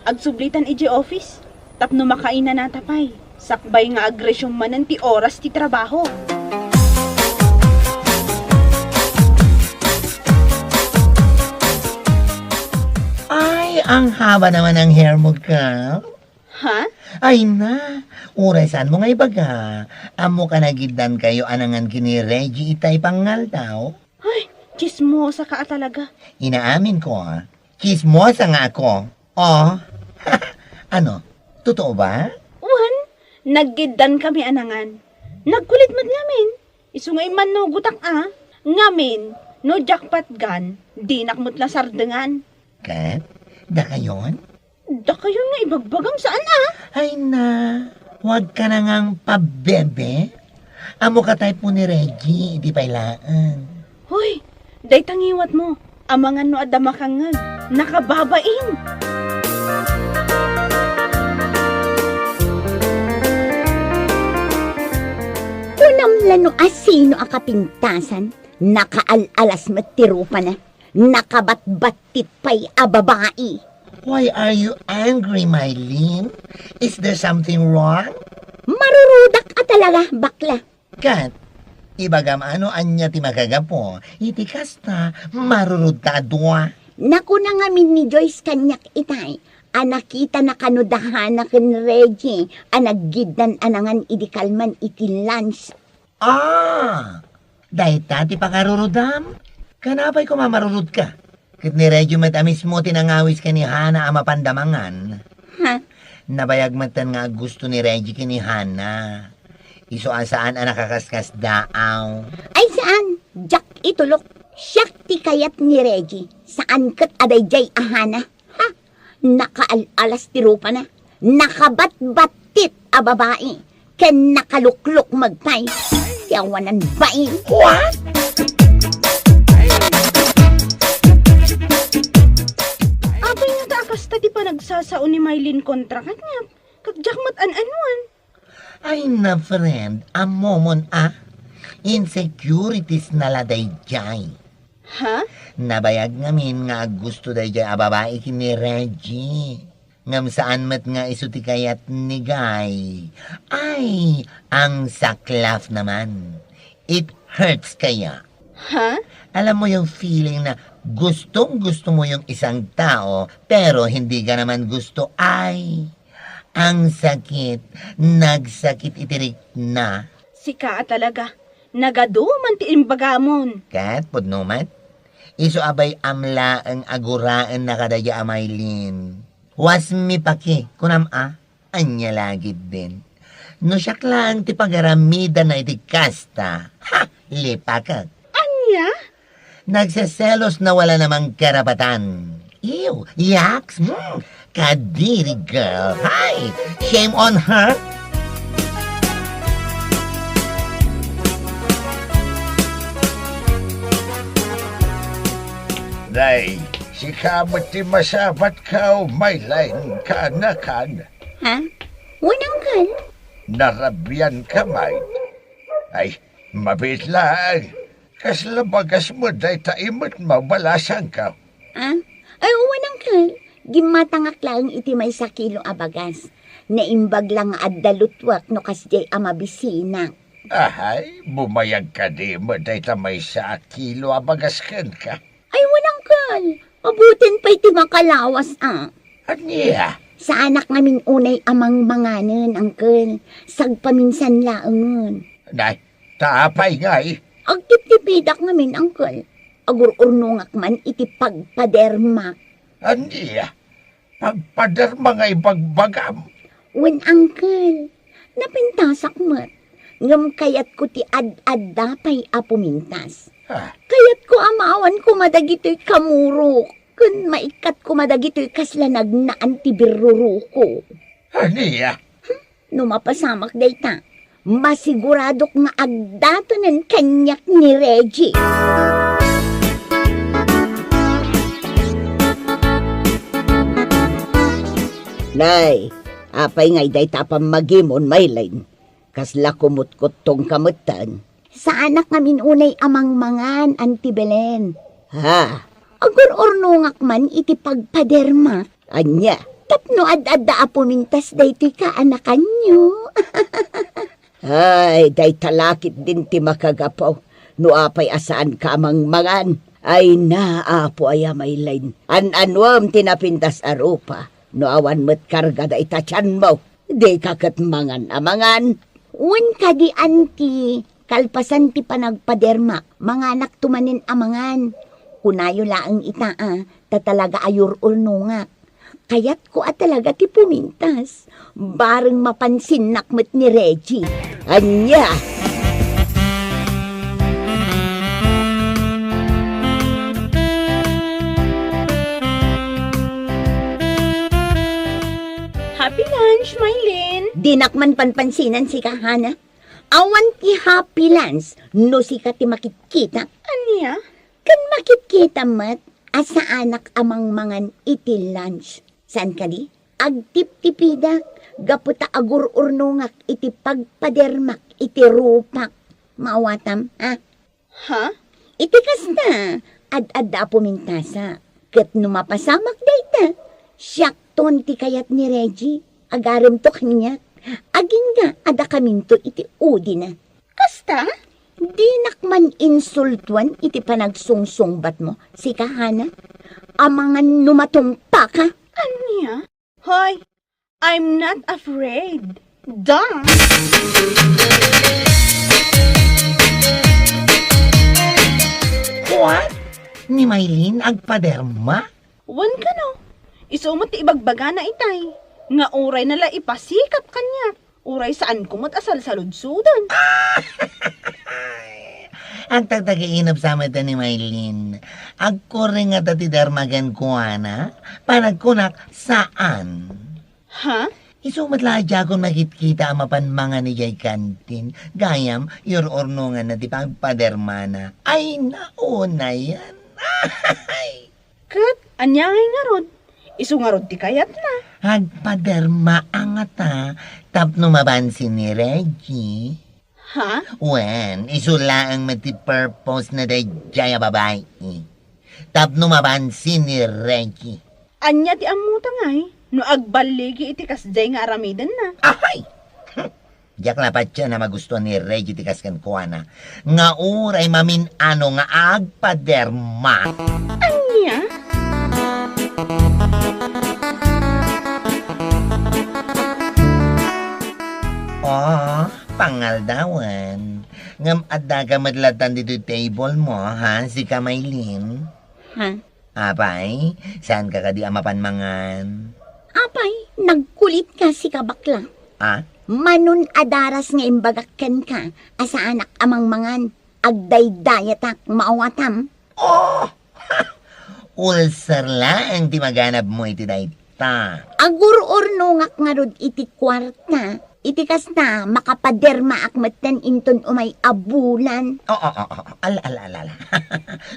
Agsublitan idiay office. Tapno makainanata pay, sakbay nga ag-resume manen ti oras ti trabaho. Ay, ang haba naman ng hair mo, girl. Ha? Ay na, uray saan mo nga ibaga. Ammo ka nagiddan kayo a nangan ken ni Reggie itay pangngaldaw? Ay, tsismosa ka a talaga. Inaamin ko, ah. Tsismosa nga ako. Oh. Ano? Totoo ba? Wen, nagiddan kami a nangan. Nagkulit met ngamin. Isu nga immannugotak a. Ngamin, no diak patgan, dinak met la sardengan. Ket? Dakayon? Dakayon nga ibagbagam saan a? Ay na, huwag ka na ngang pabebe. Ammo ka type mo ni Reggie, di pay laeng. Hoy, dayta ngiwat mo. Amangan no adda makangngeg. Nakababain! Kunam la no asino a kapintasan, nakaal-alas met ti rupana. Nakabatbattit pay a babai. Why are you angry, Mylene? Is there something wrong? Marurudak a talaga, bakla. Ket, ibagam a no ania ti makagapu, iti kasta, marurudka a dua. Nakuna ngamin ni Joyce kaniak itay, a nakitana kano da Hana ken Reggie, a nagiddan a nangan idi kalman iti lunch. Ah! Dayta ti pakarurudam? Kanapay koma marurudka? Ket ni Reggie met a mismo ti nangawis ken ni Hana a mapanda mangan. Ha? Nabayag metten nga aggusto ni Reggie ken ni Hana. Isu a saan a nakaskasdaaw. Ay saan, diak itulok. Siak ti kayat ni Reggie. Saan ket a daydiay a Hana. Ha? Nakaal-alas ti rupana. Nakabatbattit a babai. Ken nakaluklukmeg pay. Ti awanan bain. What? Apay ngata a kasta ti panagsasao ni Mylene kontra kaniak? Ket diak met an-anuan. Ay na, friend, ammomon a. Insecurities na la daydiay. Ha? Nabayag ngamin nga aggusto daydiay a babai ken ni Reggie. Ngem saan met nga isu ti kayat ni Guy. Ay, ang saklaf naman. It hurts kaya. Ha? Alam mo yung feeling na gustong-gusto mo yung isang tao, pero hindi ka naman gusto. Ay, ang sakit. Nagsakit iti rikna. Sika a talaga. Nagadu man ti imbagamon. Ket pudno met. Isu a bay-am laeng a guraenna kadaydiay a Mylene. Wasmi paki, kunam a? Ania la ketdin? No siak laeng ti pagaramidana iti kasta, ha, lipakek. Ania? Nagseselos na wala namang karapatan. Ew, yaks, hmm, kadiri girl. Hay, shame on her. Nay, sika met ti masabatko, Mylene, kaanakan. Ha? Wen, Uncle? Narabianka met. Ay, mabiit laeng. Kasla bagasmo dayta imet mo, balasangko. Ah? Ay, wen, Uncle. Gimmatangak laeng iti maysa kilo a bagas. Naimbag la nga adda lutuek no kasdiay a mabisinak. Ahay, bumayag kadi met dayta maysa a kilo a bagas kenka? Ay, wen, angkel. Mabuteng pay ti makalawas, a. Ania? Saanak ngamin unay a mangmanganen, angkel. Sagpaminsan laengen. Nay, ta apay ngay? Agtiptipidak ngamin, angkel. Agur-urnongak man iti pagpadermak. Ania? Pagpaderma nga ibagbagam? Wen, angkel. Napintasak met. Ngem kayatko ti ad-adda pay a pumintas. Ah. Kayatko a maawan koma dagitoy kamurok, ken maikkat koma dagitoy kasla nagnaan ti birruruko. Ania? No mapasamak dayta, masiguradok nga agdatonen kaniak ni Reggie. Nay, apay ngay dayta a pammagimon, Maylin? Kasla kumutkuttongka metten. Saanak ngamin unay a mangmangan, Auntie Belen. Ha? Agur-urnongak man iti pagpadermak. Ania? Tapno ad-adda a pumintas daytoy kaanakanyo. Ay, dayta la ketdin ti makagapu. No apay a saanka a mangmangan? Ay na, Apo aya, Maylin. An-anuem ti napintas a rupa. No awan met karga dayta tianmo, dika ket mangan a mangan. Wen kadi, Auntie, kalpasan ti panagpadermak, manganakto manen a mangan. Kunayo laeng ita a, ta talaga a yur-urnongak. Kayatko a talaga ti pumintas. Bareng mapansinnak met ni Reggie. Ania? Happy lunch, Maylin! Dinak man panpansinan sika, Hana. Awan ti happy lunch no sika ti makitkita. Ania? Ken makitkita met a saanak a mangmangan iti lunch. Saan kadi? Agtiptipidak gapu ta agur-urnongak iti pagpadermak iti rupak. Maawatam, ha? Ha? Iti kasta, ad-adda a pumintasak. Ket no mapasamak dayta, siakton ti kayat ni Reggie. Agaremto kaniak. Agingga a dakaminto iti udina. Kasta? Dinak man insultuan iti panagsungsungbatmo, sika, Hana. Amangan no matumpaka. Ania? Hoy, I'm not afraid. Duh! Kuan? Ni Maylin agpaderma? Wen kano, isu met ti ibagbagana itay, nga urayna la ipasikat kaniak, uray saanko met a salsaludsoden. Agtagtagiinep sa met ni Maylin. Agkurre ngata ti derma kenkuana, panagkunak, saan. Ha? Isu met la a diakon makitkita a mapan mangan idiay kantin. Gayam, yur-urnonganna ti pagpadermana. Ay, nauna yan. Ket ania ngay ngarud? Isu ngarud ti kayatna. Agpaderma ngata tapno mapansin ni Reggie. Ha? Wen, isu laeng met ti purpose na daydiay a babai. Tapno mapansin ni Reggie. Ania ti ammota ngay no agballigi iti kasdiay nga aramidenna? Ahay! Diak la patien a magustuan ni Reggie ti kas kenkuana nga uray mamin-ano nga agpaderma. Ania? Oh, pangaldawen. Ngem addaka met latan ditoy table mo, ha, sika Maylin? Ha? Apay, saanka kadi a mapan mangan? Apay, nagkulitka, sika bakla. Ah? Manon a daras nga imbagak kenka a saanak a mangmangan. Agdaydayatak, maawatam. Oh! Ulcer laeng ti maganabmo iti dayta. Agur-urnongak ngarud iti kuarta. Iti kasta, makapadermaak metten inton umay a bulan. Oo, oo, oo. Ala, ala, ala, ala.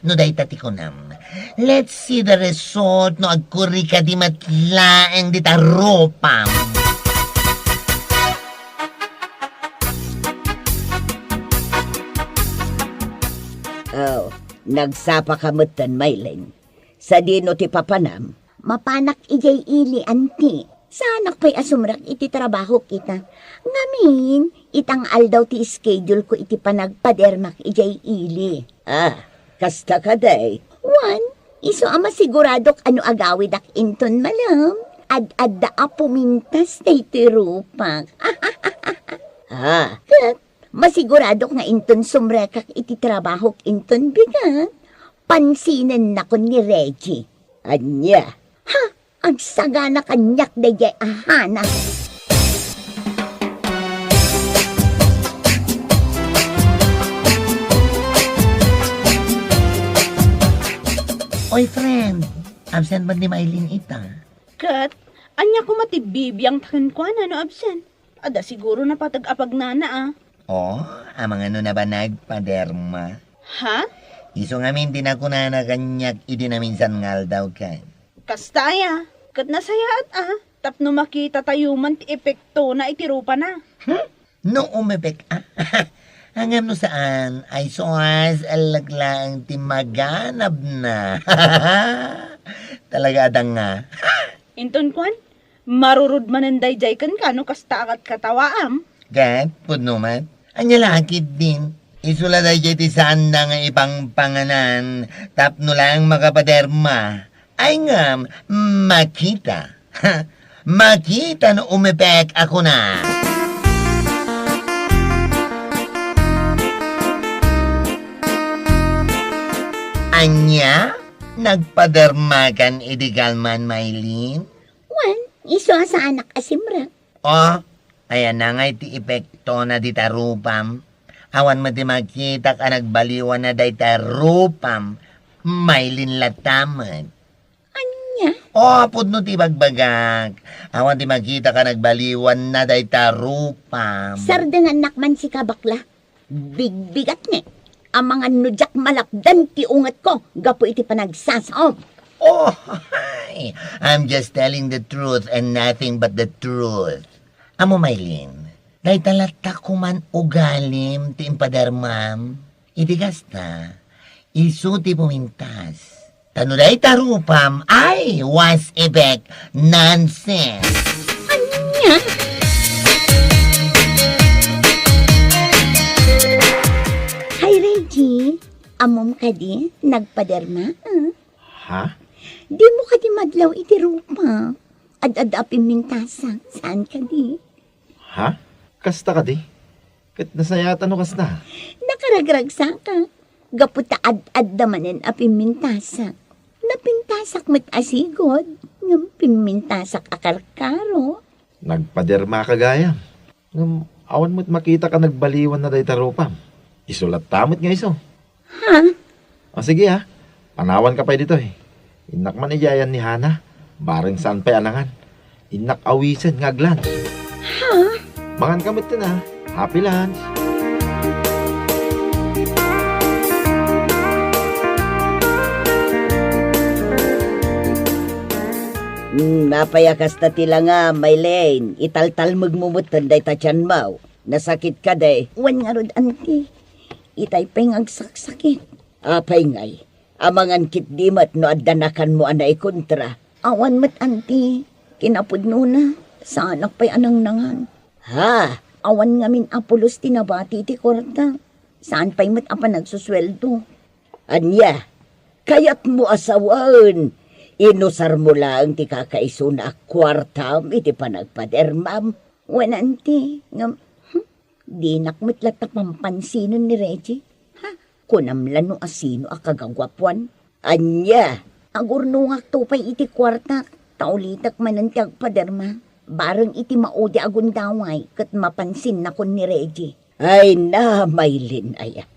No dayta ti kunam, let's see the result no agkurri kadi met laeng dita rupam. Oh, nagsapa ka metten, Maylin. Sadino ti papanam? Mapanak idiay ili, anti. Saanak pay a sumrek iti trabahok ita. Ngamin, ita nga aldaw ti schedule ko iti panagpadermak idiay ili. Ah, kasta kadi? Wen, isu a masiguradok a no agawidak inton malem, ad-adda a pumintas daytoy rupak. Ah, ket masiguradok nga inton sumrekak iti trabahok inton bigat, pansinennakon ni Reggie. Ania? Ha? Agsagana kaniak daydiay a hana. Oy, friend, absent man ni Maylin ita? Ket, ania koma ti bibiangta kenkuana no absent? Adda siguro napateg a pagnana, a. Oh, amangan no nabanag, Paderma. Ha? Isu ngamin ti nakunana kaniak idi naminsan nga aldaw ken. Kasta aya, ket nasayaat a, tapno makitatayo man ti epektona iti rupana. Hmm? No umepek a? Ngem no saan, ay suas, alaglaeng ti maganabna. Talaga adda nga. Inton kuan, marurod manen daydiay kenka no kasta a katkatawaam. Ket, pudno met. Ania la ketdin? Isu la daydiay ti saanna nga ipangpanganan tapno laeng makapaderma. Ay ngem, makita. Makita no umepek a kuna. Ania? Nagpadermakan idi kalman, Maylin? Wen, isu a saanak a simrek. Oh, ayanna ngay ti epektona dita rupam? Awan met ti makitak a nagbaliwanna dayta rupam, Maylin latta met. Ania? Oh, pudno ti bagbagak. Awan ti makitak a nagbaliwanna dayta rupam. Sardengannak man sika, bakla. Bigbigat ni. Amangan no diak malapdan ti ungetko gapu iti panagsasaom. Oh, hi. I'm just telling the truth and nothing but the truth. Amo, Maylin, dayta latta koman ugalim ti impadermam. Iti kasta, isu ti pumintas. Ta no dayta rupam, ay, was effect, nonsense. Ania? Hi, Reggie. Ammom kadi, nagpaderma, ah? Ha? Dimo kadi madlaw iti rupa. Ad-adda a pimmintasak, saan kadi? Ha? Kasta kadi? Ket nasayaat a no kasta? Nakaragragsaka. Gapu ta ad-adda manen a pimmintasak. Napintasak met a sigud, ngem pimmintasak a karkaro. Nagpadermaka gayam. Ngem awan met makitak a nagbaliwanna dayta rupam. Isu latta met nga isu. Ha? O, sige, ha. Panawanka pay ditoy. Innak man idiay ayan ni Hana. Bareng saan pay a nangan. Innak awisen nga aglan. Ha? Manganka metten, ha. Happy lunch. Hmm, apay a kasta ti langam, Maylin? Italtalmegmo metten dayta tianmo. Nasakit kadi? Wen ngarud, anti. Itay pay nga agsaksakit. Apay ngay, amangan ketdi met no adda nakanmo a naikontra? Awan met, anti. Kinapudnona, saanak pay a nangnangan. Ha? Awan ngamin a pulos ti nabati iti kuarta. Saan pay met a panagsusueldo. Ania? Kayatmo a sawen, inusarmo laeng ti kakaisuna a kuartam iti panagpadermam? Wen, anti, ngem, hmm, dinak met latta pampansinen ni Reggie. Ha? Kunam la no asino a kagaguapuan. Ania? Agurnongakto pay iti kuartak, ta ulitek manen ti agpaderma. Bareng iti maudi a gundaway ket mapansinnakon ni Reggie. Ay na, Maylin aya.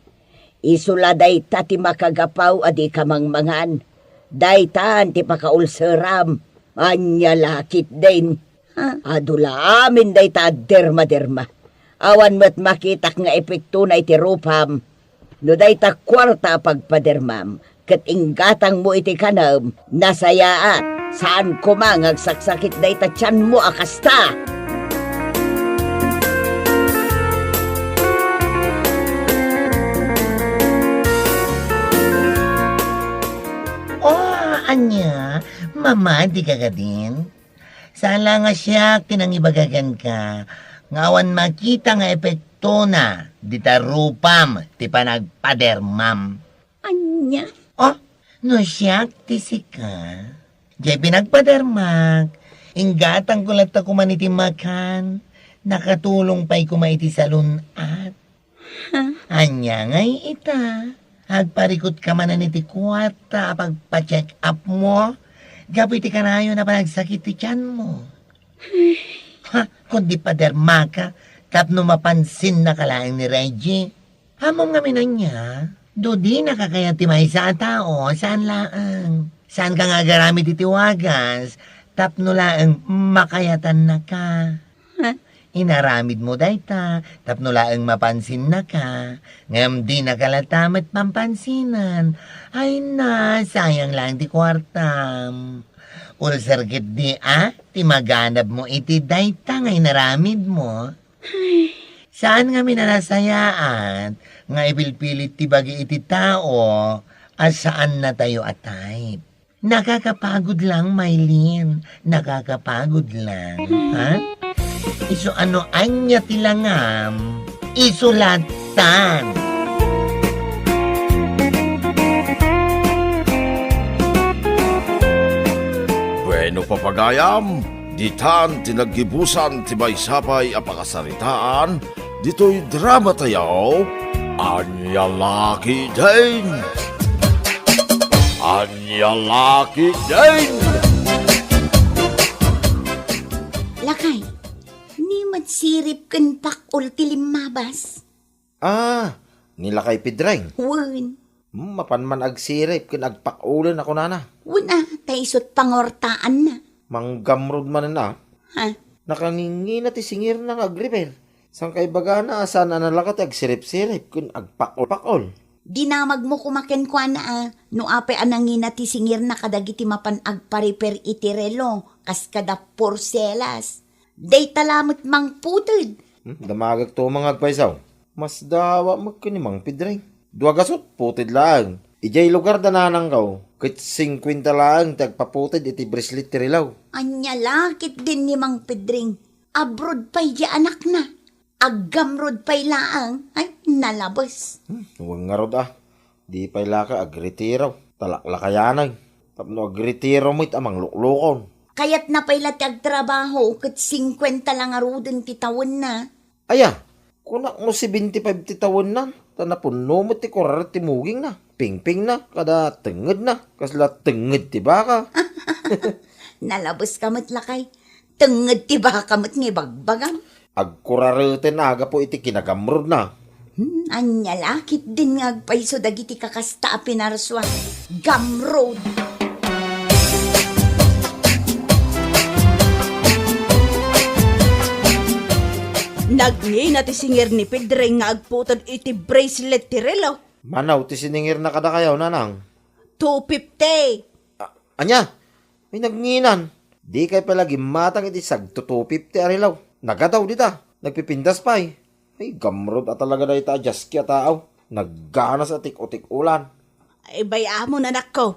Isu la dayta ti makagapu a dika mangmangan. Daytan ti pakaulseram. Ania la ketdin? Ha? Adu la amin dayta a dermaderma. Awan met makitak nga epektona iti rupam. No dayta kuarta a pagpadermam ket inggatangmo iti kanem, nasayaat. Saan koma nga agsaksakit dayta tianmo a kasta. Oh, ania? Mamadi ka kadin? Saan la nga siak ti nangibaga kenka nga awan makita nga epektona dita rupam ti panagpadermam. Ania? Oh, no siak ti sika, jay pinagpadermak, inggatangko latta koma iti makan, nakatulong pay koma iti salun-at. Ania ngay ita? Agparikutka manen iti kuarta a pagpa-check up mo gapu iti kanayon a panagsakit ti tianmo. Ha, kundi padermaka tapno mapansinnaka laeng ni Reggie. Ammom ngamin ania? No dinaka kayat ti maysa a tao, saan laeng. Saanka nga agaramid iti wagas tapno laeng makayatannaka. Ha? Inaramidmo dayta tapno laeng mapansinnaka, ngem dinaka latta met pampansinan. Ay na, sayang laeng ti kuartam. Ulser ketdi a ti maganabmo iti dayta nga inaramidmo. Saan ngamin a nasayaat nga ipilpilit ti bagi iti tao a saannatayo a type? Nakakapagod lang, Mylene. Nakakapagod lang, ha? Isu a no ania ti langam, isu lattan. Bueno, papagayam, ditan ti naggibusan ti maysa pay a pakasaritaan ditoy drama tayo, Ania La Ketdin? Ania La Ketdin? Lakay, ni met sirip ken pak-ol ti limmabas? Ah, ni Lakay Pedring. Wen. Hmm, mapan man agsirip ken agpak-olen a kunana. Wen a, ta isut' panguartaanna. Manggamrod manen a. Ha? Nakangingina ti singirna nga agrepair. Saan kaibagana a saan a nalaka ti agsirip-sirip ken agpak-ol-pak-ol. Dinamagmo koma kenkuana a, no apay a nangina ti singirna kadagiti mapan agparepair iti relo, kas kada porselas. Dayta la met mangputed. Hmm, damagek to nga agpaysaw. Masdawa met ken ni Mang Pedring. Dua gasut, puted laeng. Idiay lugar da nanangko, ket singkuenta laeng ti agpaputed iti bracelet ti relo. Ania la ketdin ni Mang Pedring? Abroad pay di anakna. Aggamrod pay laeng. Ay, nalabes. Hmm, wen ngarud a. Di pay la ka agretiro, talaklakayanan. Tapno agretiro met a mangluklukon. Kayatna pay la ti agtrabaho ket singkuenta la ngaruden ti tawenna. Aya, kunak no seventy-five ti tawenna, ta napunno met ti kuraret ti mugingna, pingpingna, kada tengngedna, kasla tengnged ti baka. Nalabeska met, lakay. Tengnged ti baka met nga ibagbagam. Agkurareten a gapu iti kinagamrodna. Hmm, ania la ketdin nga agpayso dagiti kakasta a pinarsua? Gamrod! Nagngina ti singir ni Pedring nga agputed iti bracelet ti relo. Mano ti siningirna kadakayo, nanang? Two fifty. A-, ania? Ay, nagngina. Dikay pay la gimmatang iti sagto two fifty a relo. Nagadaw dita. Nagpipintas pay. Ay, gamrod a talaga dayta a jaski a tao. Nagganas a tik-o-tik-olan. Ay, bay-amon, anakko.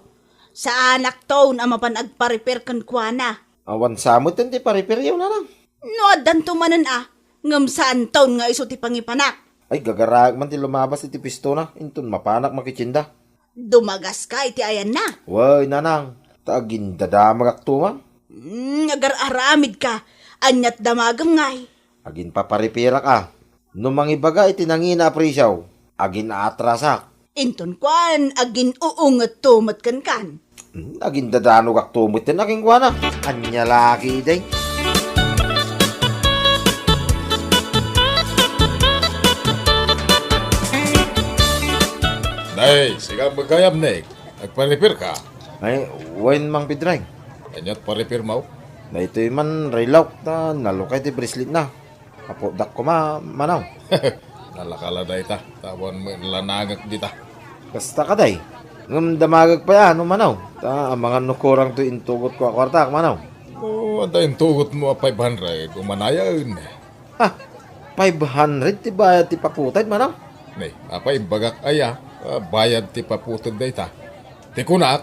Saanakton a mapan agparepair kenkuana. Awan sa met ti parepairyo, nanang. No addanto manen a, ngem saanton nga isu ti pangipanak. Ay, gagaraek man ti lumabas iti pistona, inton mapanak makitienda. Dumagaska iti ayanna. Wen, nanang, ta agindadamagakto man. Hmm, agar-aramidka. Aniat damagem ngay? Aginpaparipiraka. No mangibaga iti nangina a presio, agin-aatrasak. Inton kuan, agin-uungetto met kenkan. Hmm, agindadanogakto met kenkuana. Ania la ketdin? Nay, sika met gayam, Nick. Agparepairka? Ay, wen, Mang Pedring. Aniat parepairmo? Daytoy man relok ta nalukay ti braceletna. Aputdak koma, manaw. Nalaka la dayta, ta awan met lanangek dita. Kasta kadi. Ngem damagek pay a no, manaw. Ta amangan no kurang toy intugotko a kuartak, manaw. No adda intugotmo a five hundred, umanayen. Ha? Five hundred ti bayad ti paputed, manaw? Ne, apay imbagak aya, a bayad ti paputed dayta? Ti kunak,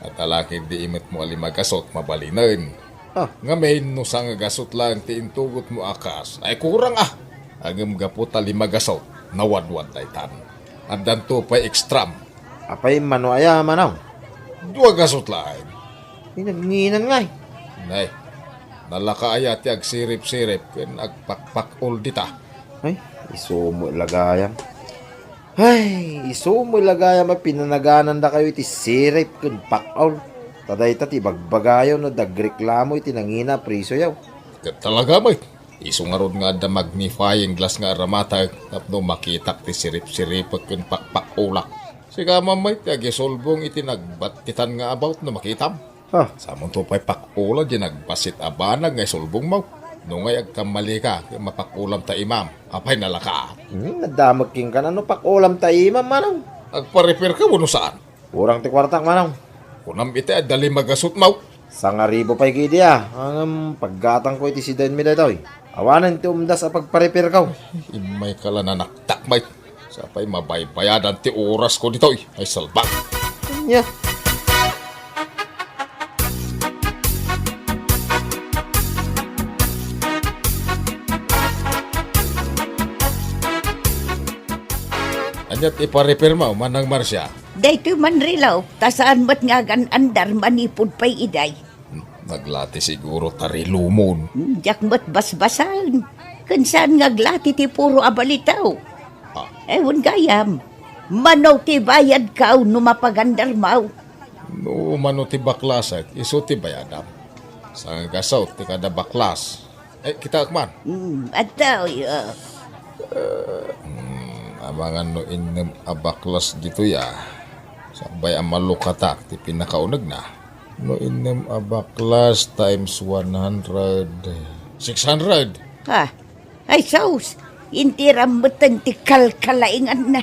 adda la ketdi imetmo a lima gasut mabalinen. Ah. Ngamin, no sangagasut laeng ti intugotmo a kas, ay kurang a. Ngem gapu ta limagasut, nawadwad daytan. Addanto pay extram. Apay mano aya, Manong? Dua gasut laeng. Ay, nagnginan ngay. Nay, nalaka aya ti agsirip-sirip ken agpakpak-ol dita? Ay, isu met la gayam. Ay, isu met la gayam a pinanaganandakayo iti sirip ken pak-ol. Ta dayta ti ibagbagayo no dagreklamo iti nangina a presioyo. Ket talaga met, isu ngarud nga adda magnifying glass nga aramatag tapno makitak ti sirip-siripek ken pakpak-olak. Sika man met ti agisulbong iti nagbattitan nga about no makitam. Ha? Samonto pay pak-ola di nagbassit a banag nga isulbongmo. No ngay agkammalika, ket mapak-olam ta imam. Apay nalaka? Hmm, nadamag kenka no pak-olam ta imam, Manong. Agpa-repair ka wenno saan? Kurang ti kuartak, Manong. Kunam iti adda limagasutmo. Sangaribu pay gidi a. Ngem paggatangko iti sidaenmi daytoy. Awanen ti umdas a pagpa-repairko. Immayka la nanaktak, Mike. Sapay mabaybayadan ti orasko ditoy. Ay, salbag. Ania? Ania ti ipa-repairmo, Manang Marcia? Daytoy man relo, ta saan met nga agan-andar manipud pay idiay. Naglati siguro ta relomon. Diak met basbasaen. Ken saan nga aglati ti puro a balitaw. Ah. Ewan gayam. Mano ti bayadko no mapagandarmo? No mano ti baklasek, isu ti bayadam. Sangagasut ti kada baklas. Eh, kitaek man. Hmm, adtoy, ah. Hmm, amangan no innem a baklas ditoy, ah. Sakbay a malukatak ti pinakaunegna. No innem a baklas times one hundred, six hundred. Ha? Ay, sus! Intiram metten ti kalkalainganna.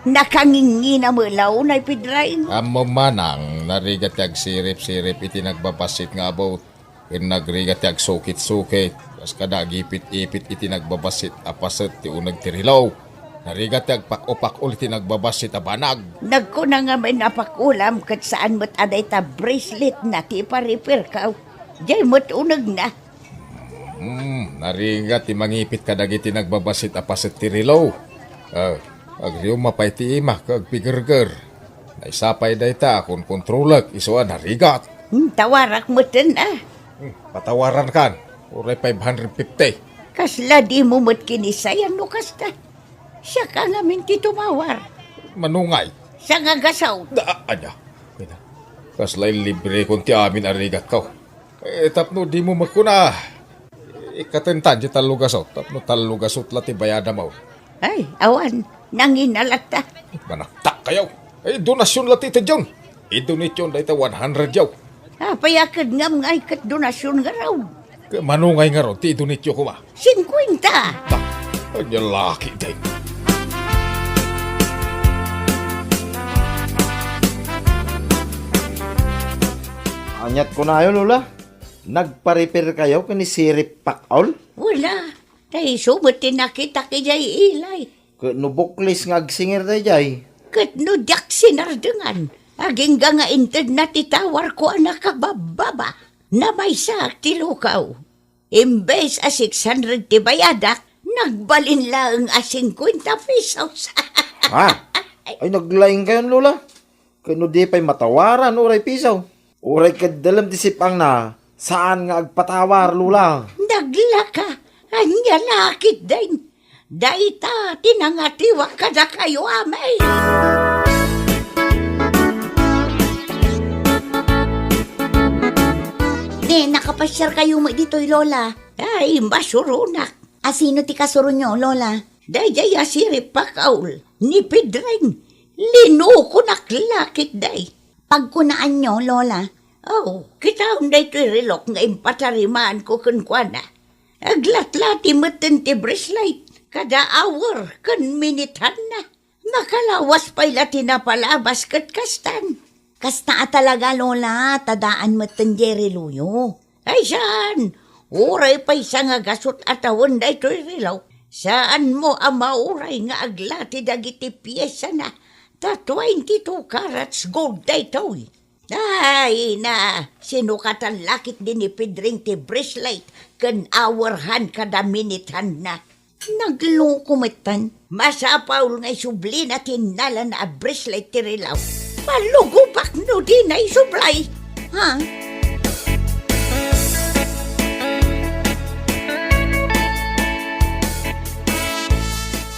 Nakangingina met la unay, Pedring. Ammom, Manang, narigat ti agsirip-sirip iti nagbabassit nga about. Ken nagrigat ti agsukit-sukit, kas kada agipit-ipit iti nagbabassit a paset ti uneg ti relo. Narigat ti agpak-opak-ol iti nagbabassit a banag. Nagkuna ngamin a pak-olam ket saan met a dayta braceletna ti ipa-repairko. Diay met unegna. Hmm, narigat ti mangipit kadagiti nagbabassit a paset ti relo. Ah, agriumma pay ti ima ket agpigerger. Naisapay dayta a konkontrolek isu a narigat. Hmm, tawarak metten a. Hmm, patawarankan. Uray five hundred fifty. Kasla dimo met kinisayan no kasta. Siak a ngamin ti tumawar. Manungay. Sangagasut. Da, ania? Ina. Kasla inlibrekon ti amin a rigatko. Eh, tapno dimo met kuna. Ikatentan ti tallogasut. Tapno tallogasut la ti bayadam. Ay, awan. Nangina latta. Manaktakkayo. Eh, donasyon la ti itedyon. Idonetyon dayta one hundred yaw. Apay a ket ngam ngay ket donasyon ngarud? Ket manungay ngarud ti idonetyo koma? Singkuenta. Ta, ania laki dayta. Aniat kunayo, Lola? Nagpa-repair kayo ken ni Sirip Pakol? Wala. Ta isu met ti nakitak idiay ilay. Ket no buklis nga agsingir daydiay? Ket no diak sinardengan, agingga nga intedna ti tawarko a nakababbaba. Namaysaak ti lukaw. Imbes a six hundred ti bayadak, nagbalin laeng a singkuenta pesos. Ha? Ay, naglaing kayon, Lola. Ket no di pay matawaran, uray piso. Uray ket dalem ti sip-angna, saan nga agpatawar, Lola. Naglaka, ania la ketdin? Dayta ti nangatiwak kadakayo amin. Ne, nakapasiarkayo met ditoy, Lola? Ay, masuronak. A, sino ti kasuronyo, Lola? Daydiay a Sirip Pakol, ni Pedring. Linukonak la ketdi. Pagkunaanyo, Lola? Oh, kitaem daytoy relok nga impatarimaanko kenkuana. Aglatlati metten ti bracelet, kada hour ken minithanna. Makalawas pay la ti napalabas ket kastan. Kasta a talaga, Lola, ta daan metten diay reloyo. Ay, saan! Uray pay sangagasut a tawen daytoy relo, saanmo a mauray nga aglati dagiti piesana ta twenty-two carats gold daytoy. Ay na, sinukatan lakit din ni Pedring ti bracelet ken awerhan kada minithanna. Nagloko metten. Masapul nga isublina ti innalana a bracelet ti rilaw. Malugobak no dina isublay. Ha?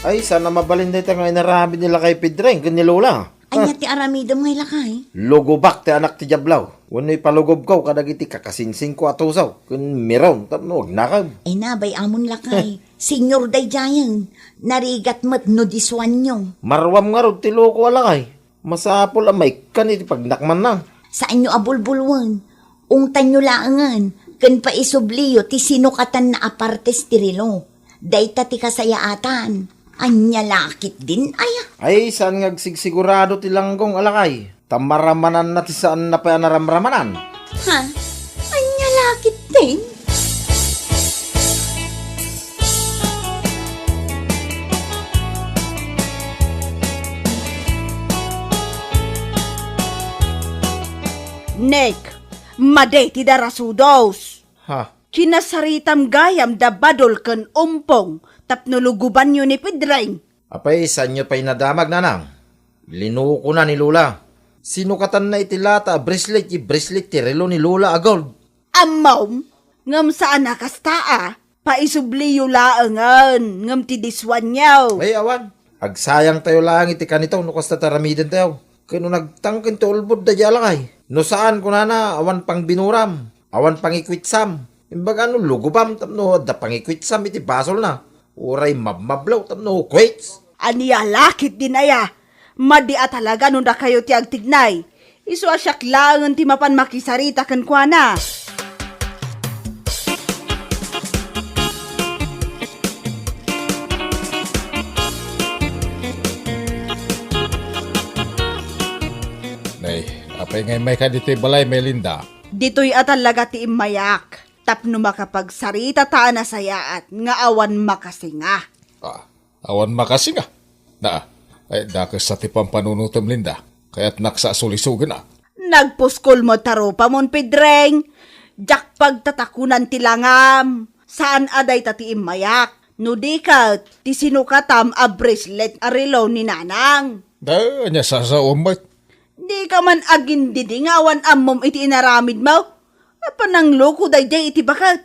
Ay, saan a mabalin dayta nga inaramid ni Lakay Pedring ken ni Lola. Ania ti aramidem nga ilakay? Lugobak ti anak ti Diablo. Wenno ipalugobko kadagiti kakasingsingko a tusaw ken miron tapno agnakam. Ay na, bay-amon lakay. Senior daydiayen. Narigat met no disuanyo. Maruam ngarud ti loko a lakay. Masapul a maikkan iti pagnakmanna. Saanyo a bulbulwen. Ungtanyo laengen ken paisubliyo ti sinukatanna a partes ti relo. Dayta ti kasayaatan. Ania lakit din aya? Ay, saan nga agsigsigurado ti langgong a lakay. Ta maramananna ti saanna pay a naramramanan. Ha? Ania lakit din? Nek, madi ti darasudos. Ha? Kinasaritam gayam da Badol ken Umpong tapno lugobanyo ni Pedring. Apay, saanyo pay nadamag, nanang? Linukona ni Lola. Sinukatanna iti lata a bracelet, ti bracelet ti relo ni Lola a gold. Ammom, ngem saan a kasta a. Paisubliyo laengen, ngem ti disuanyo. Ay, awan. Agsayangtayo laeng iti kanito no kasta ti aramidentayo. Ken no nagtangken ti ulbod daydiay a lakay. No saan, kunana, awan pangbinuram, awan pangikuitsam. Imbaga no lugobam tapno adda pangikuitsam iti basolna. Uray mabmablaw tapno kuits. Ania lakit din aya? Madi a talaga no dakayo ti agtignay. Isu a siak laengen ti mapan makisarita kenkuana. Nay, apay nga immayka ditoy balay, Melinda? Ditoy a talaga ti immayak, tapno makapagsarita ta a nasayaat nga awan makasinga. Ah, awan makasinga? Na, ay, dakes sa ti pampanunutem, Linda. Kayatnak sa sulisogen, ah. Nagpuskol met ta rupamon, Pedring. Diak pagtatakonan ti langam. Saan a dayta ti immayak. No di ket, ti sinukatam a bracelet a relo ni Nanang. Da, ania sasaom met? Dika man agindidi nga awan ammom iti inaramidmo? Apan nangloko daydiay iti baket.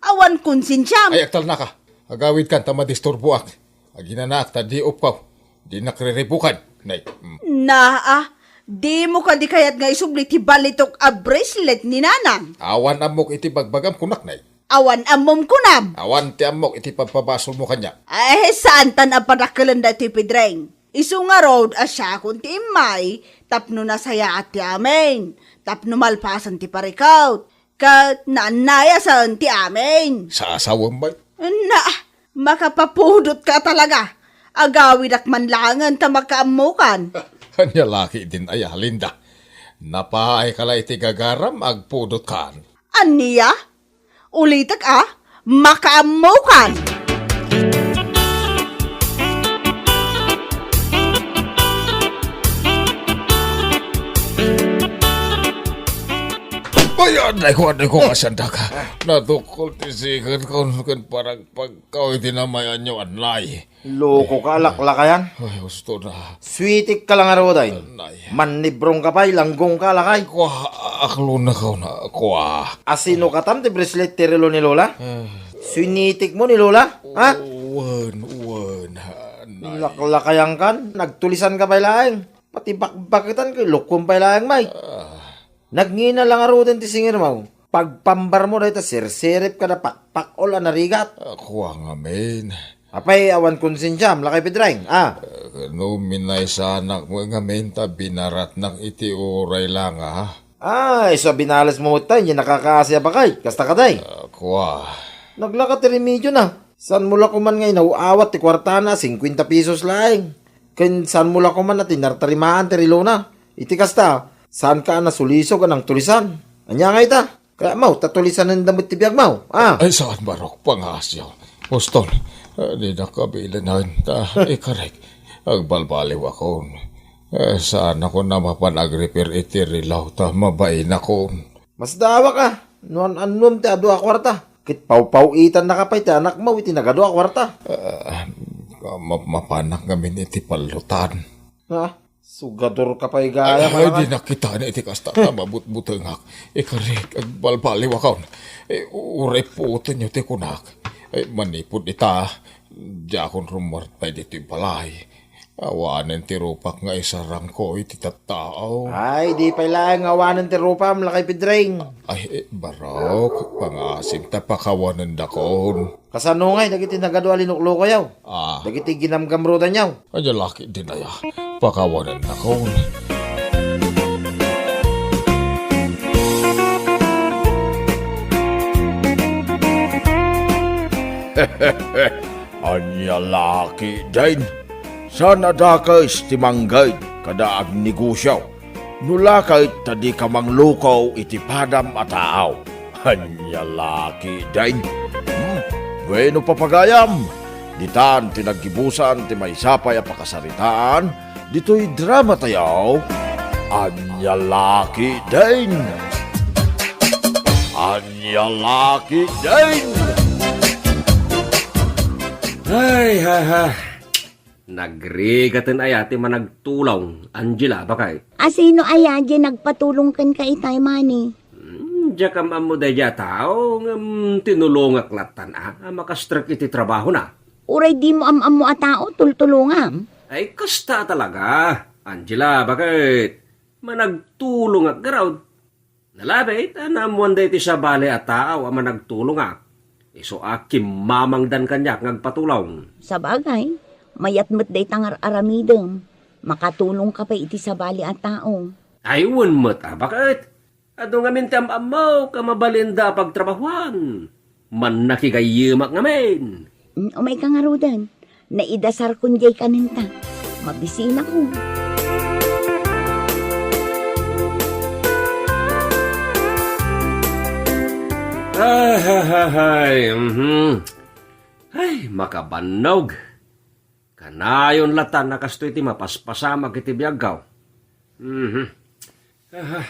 Awan konsensiam. Ay, agtalnaka. Agawidkan ta madisturboak. Aginanaak ta di upkaw. Dinak riribukan. Nay. Mm. Naa, dimo kadi kayat nga isubli ti balitok a bracelet ni Nanang? Awan ammok iti bagbagam kunak, nay. Awan ammom kunam? Awan ti ammok iti pagpabasolmo kaniak. Ay, saantan a padakkelen daytoy, Pedring. Isu ngarud a siakon ti immay tapno nasayaat ti amin, tapno malpasen ti parikut, ket naannayasen ti amin. Sasawem met. Na, makapapudotka talaga. Agawidak man laengen ta makaammokan. Ania lakit din aya, Linda? Napaayka la iti gagaram, agpudotkan. Ania? Ulitek a, makaammokan! Ay, adayko, adayko, kasandaka. Nadukkol ti siken kon ken parang pagkaw iti namayanyo, anay. Loko ka, laklakayan. Ay, husto na. Sweetik ka lang, Aroday. Nay. Mannibrong ka pay, langgong ka, lakay. Kua, aklo na ka na, kua. Asino katam ti bracelet ti relo ni Lola? Ah. Sinitik mo ni Lola? Ha? Wen, wen, nay. Laklakayan kan, nagtulisan ka pay laeng. Pati bakbaketan kay lukon pay laeng, may. Ah. Nagngina lang aruden ti singirmaw. Pagpambar mo dayta sirsirip kada pakpakol a narigat. Ah, kua ngamin. Apay, awan konsensiam, lakay Pedring, ah. Eh, no minaysanak mo ngamin ta binaratnak iti uray lang, ah. Ah, isu a binales mo met tay, nakakaasi a bakay, kasta ka tay. Ah, kua. Naglaka ti remedio na. Saan mo la koman nga inaw-awat ti kuartana a singkuenta pesos laeng? Ken saan mo la koman a tinartarimaan ti relona? Iti kasta, saanka a nasulisog a nangtulisan. Ania nga ita? Kayatmo ta tulisanenda met ti biagmo, ah? Ay, saan, Barok, pangasyo. Uston, eh, dinak kabilinen ta ikarek. Agbalbaliwakon. Eh, saanakon a mapan agrepair iti relo ta mabainakon. Masdaawak a, no an-annuam ti adu a kuarta. Ket pawpaw-itannaka pay ti anakmo iti nagadu a kuarta. Eh, ma-, mapanak ngamin iti pallotan. Ha? Sugadorka pay gayam, ay, ay, di nakita ni iti kasta ta mabutbutengak. Ikarik, agbalbaliwakon. Eh, uray puotenyo ti kunak. Eh, manipud ita, diakon rummuar pay ditoy balay. Awanen ti rupak nga isarangko iti tattao. Ay, di pay laeng nga awanen ti rupam, Lakay Pedring. Ay, eh, barok, pangasim ta pakawanendakon. Kasano ngay dagiti nagadu a linuklukoyaw? Ah. Dagiti ginamgamrudanyaw? Ania la ketdin aya? Pakawanennakon. Ania la ketdin? Saan a dakes ti mangged kada agnegosio? No la ket ta dika mangluko iti padam a tao. Ania la ketdin? Hmm, bueno, papagayam, ditan ti naggibusan ti maysa pay a pakasaritaan ditoy dramatayo. Ania la ketdin? Ania la ketdin? Ay, ha, ha. Nagrigaten aya ti managtulong, Angela, baket? A sino aya diay nagpatulong kenka itay, Mani? Hmm, diak am-ammo daydiay a tao, ngem tinulongak lattan a, a makastrek iti trabahona. Uray dimo am-ammo a tao, tultulongam? Ay, kasta talaga, Angela, baket? Managtulongak garud. Nalabit a naammoan daytoy sabali a tao a managtulongak, isu a kimmamangdan kaniak nga agpatulong. Sabagay, mayat met dayta nga ar-aramidem. Makatulongka pay iti sabali a tao. Ay, wen met a, baket? Adu ngamin ti am-ammok a mabalinda a pagtrabahuan. Mannakigayyemak ngamin. Mm, umayka ngaruden. Naidasarkon diay kanenta. Mabisinakon. Ay, ay, ay, ay, mhm. Ay, makabannog. Kanayon lattan a kastoy ti mapaspasamak iti biagko. Mhm. Aha.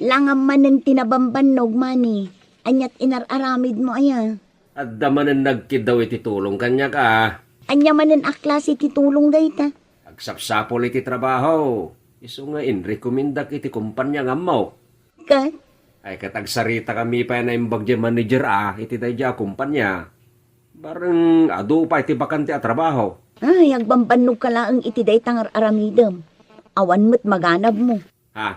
Langam manen ti nabambannog, Mani. Ania ti inar-aramidmo aya? Adda manen nagkiddaw iti tulong kaniak a. Ania manen a klase ti tulong dayta? Agsapsapul iti trabaho. Isu nga inrekomendak iti kompania nga ammok. Ket? Ay, ket agsaritakami pay a naimbag diay manager a iti daydiay a kompania. Bareng adu pay ti bakante a trabaho. Ay, agbambannogka laeng iti dayta nga ar-aramidem. Awan met maganabmo. Ha?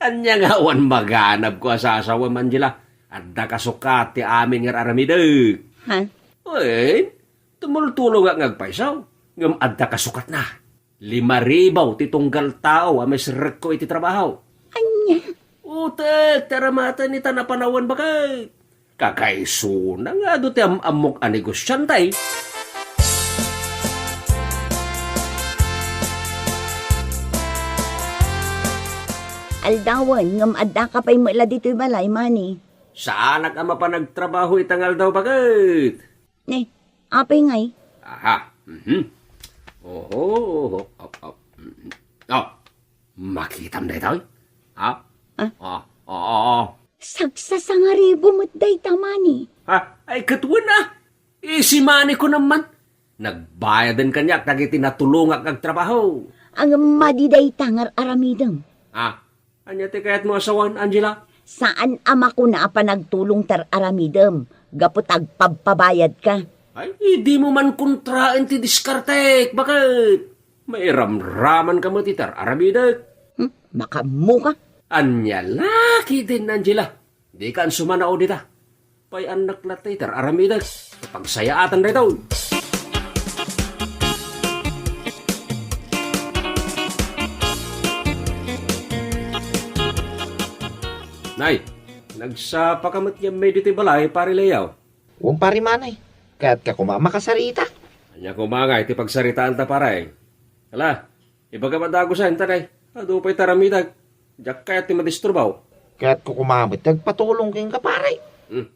Ania nga awan maganabko a sasawem, Angela? Adda kasukat ti amin nga ar-aramidek. Ha? Wen, tumultulongak nga agpayso, ngem adda kasukatna. Lima ribu ti tunggal tao a maisrekko iti trabaho. Ania? Utek, ti aramatan ita napanawen, baket. Kakaisuna nga adu ti am-ammok a negosiante. Aldawen, ngem addaka pay met la ditoy balay, Mani. Saanak a mapan agtrabaho ita nga aldaw, baket. Ne, apay ngay? Aha. Mhm. Oho, oho, op, op. Mhm. Oh, makitam daytoy? Ha? Ah? Ah, ah, ah, ah. Sagsasangaribu met dayta, Mani. Ha? Ay, ket wen a. Isi Mani ko naman. Nagbayaden kaniak dagiti natulongak nga agtrabaho. Ngem madi dayta nga ar-aramidem. Ah, ania ti kayatmo a sawen, Angela? Saan a makuna a panagtulong ti ar-aramidem gapu ta agpabpabayadka. Ay, dimo man kontraen ti diskartek, baket? Mairamramanka met iti ar-aramidek. Hmm, makaammoka. Ania la ketdin, Angela? Dikan sumanao dita. Pay-annak latta iti ar-aramidek. Pagsayaatan daytoy. Nay, nagsapaka met ngamin ditoy balay, Pari Leo? Wen, Pari Mani. Kayatka koma a makasarita. Ania koma ngay ti pagsaritaanta, Pari? Ala, ibagam a dagusen, ta, Nay. Adu pay ti aramidek. Diak kayat ti madisturbo. Kayatko koma met ti agpatulong kenka, Pari. Hmm.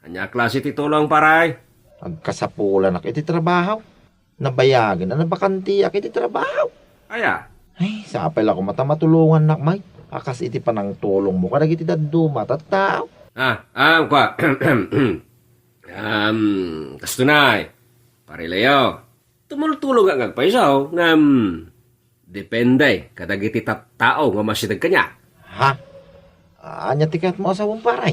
Ania a klase ti tulong, Pari? Agkasapulanak iti trabaho. Nabayagen a nabakantiak iti trabaho. Aya? Ay, sapay la koma ta matulongannak, Mike. A kas iti panangtulongmo kadagiti dadduma a tattao. Ah, ah, kua. Um, kasto nay, Pare Leo. Tumultulongak nga agpayso, ngem depende kadagiti tattao nga umasideg kaniak. Ha? Ania ti kayatmo a sawen, pare?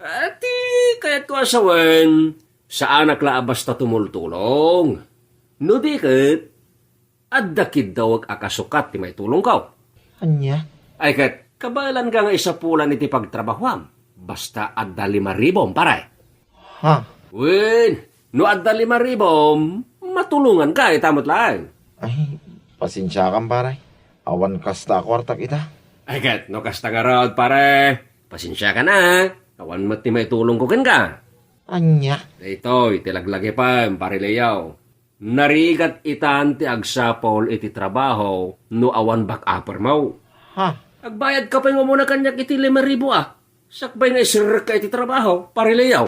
Ah, ti kayatko a sawen, saanak la a basta tumultulong. No di ket, adda kiddawek a kasukat ti maitulongko. Ania? Ay ket, kabaelanka nga isapulan iti pagtrabahoam. Basta adda lima ribom, pare. Ha? Wen, no adda lima ribom, matulonganka ita met laeng. Ay, pasensiakan, pare. Awan kasta a kuartak ita. Ay ket, no kasta ngarud, pare, pasensiakan a. Awan met ti maitulongko kenka. Ania? Daytoy ti laglagipem, Pare Leo. Narigat itan ti agsapul iti trabaho no awan back-uppermo. Ha? Agbayadka pay nga umuna kaniak iti lima ribu a. Sakbay nga iserrekka iti trabaho, Pare Leo.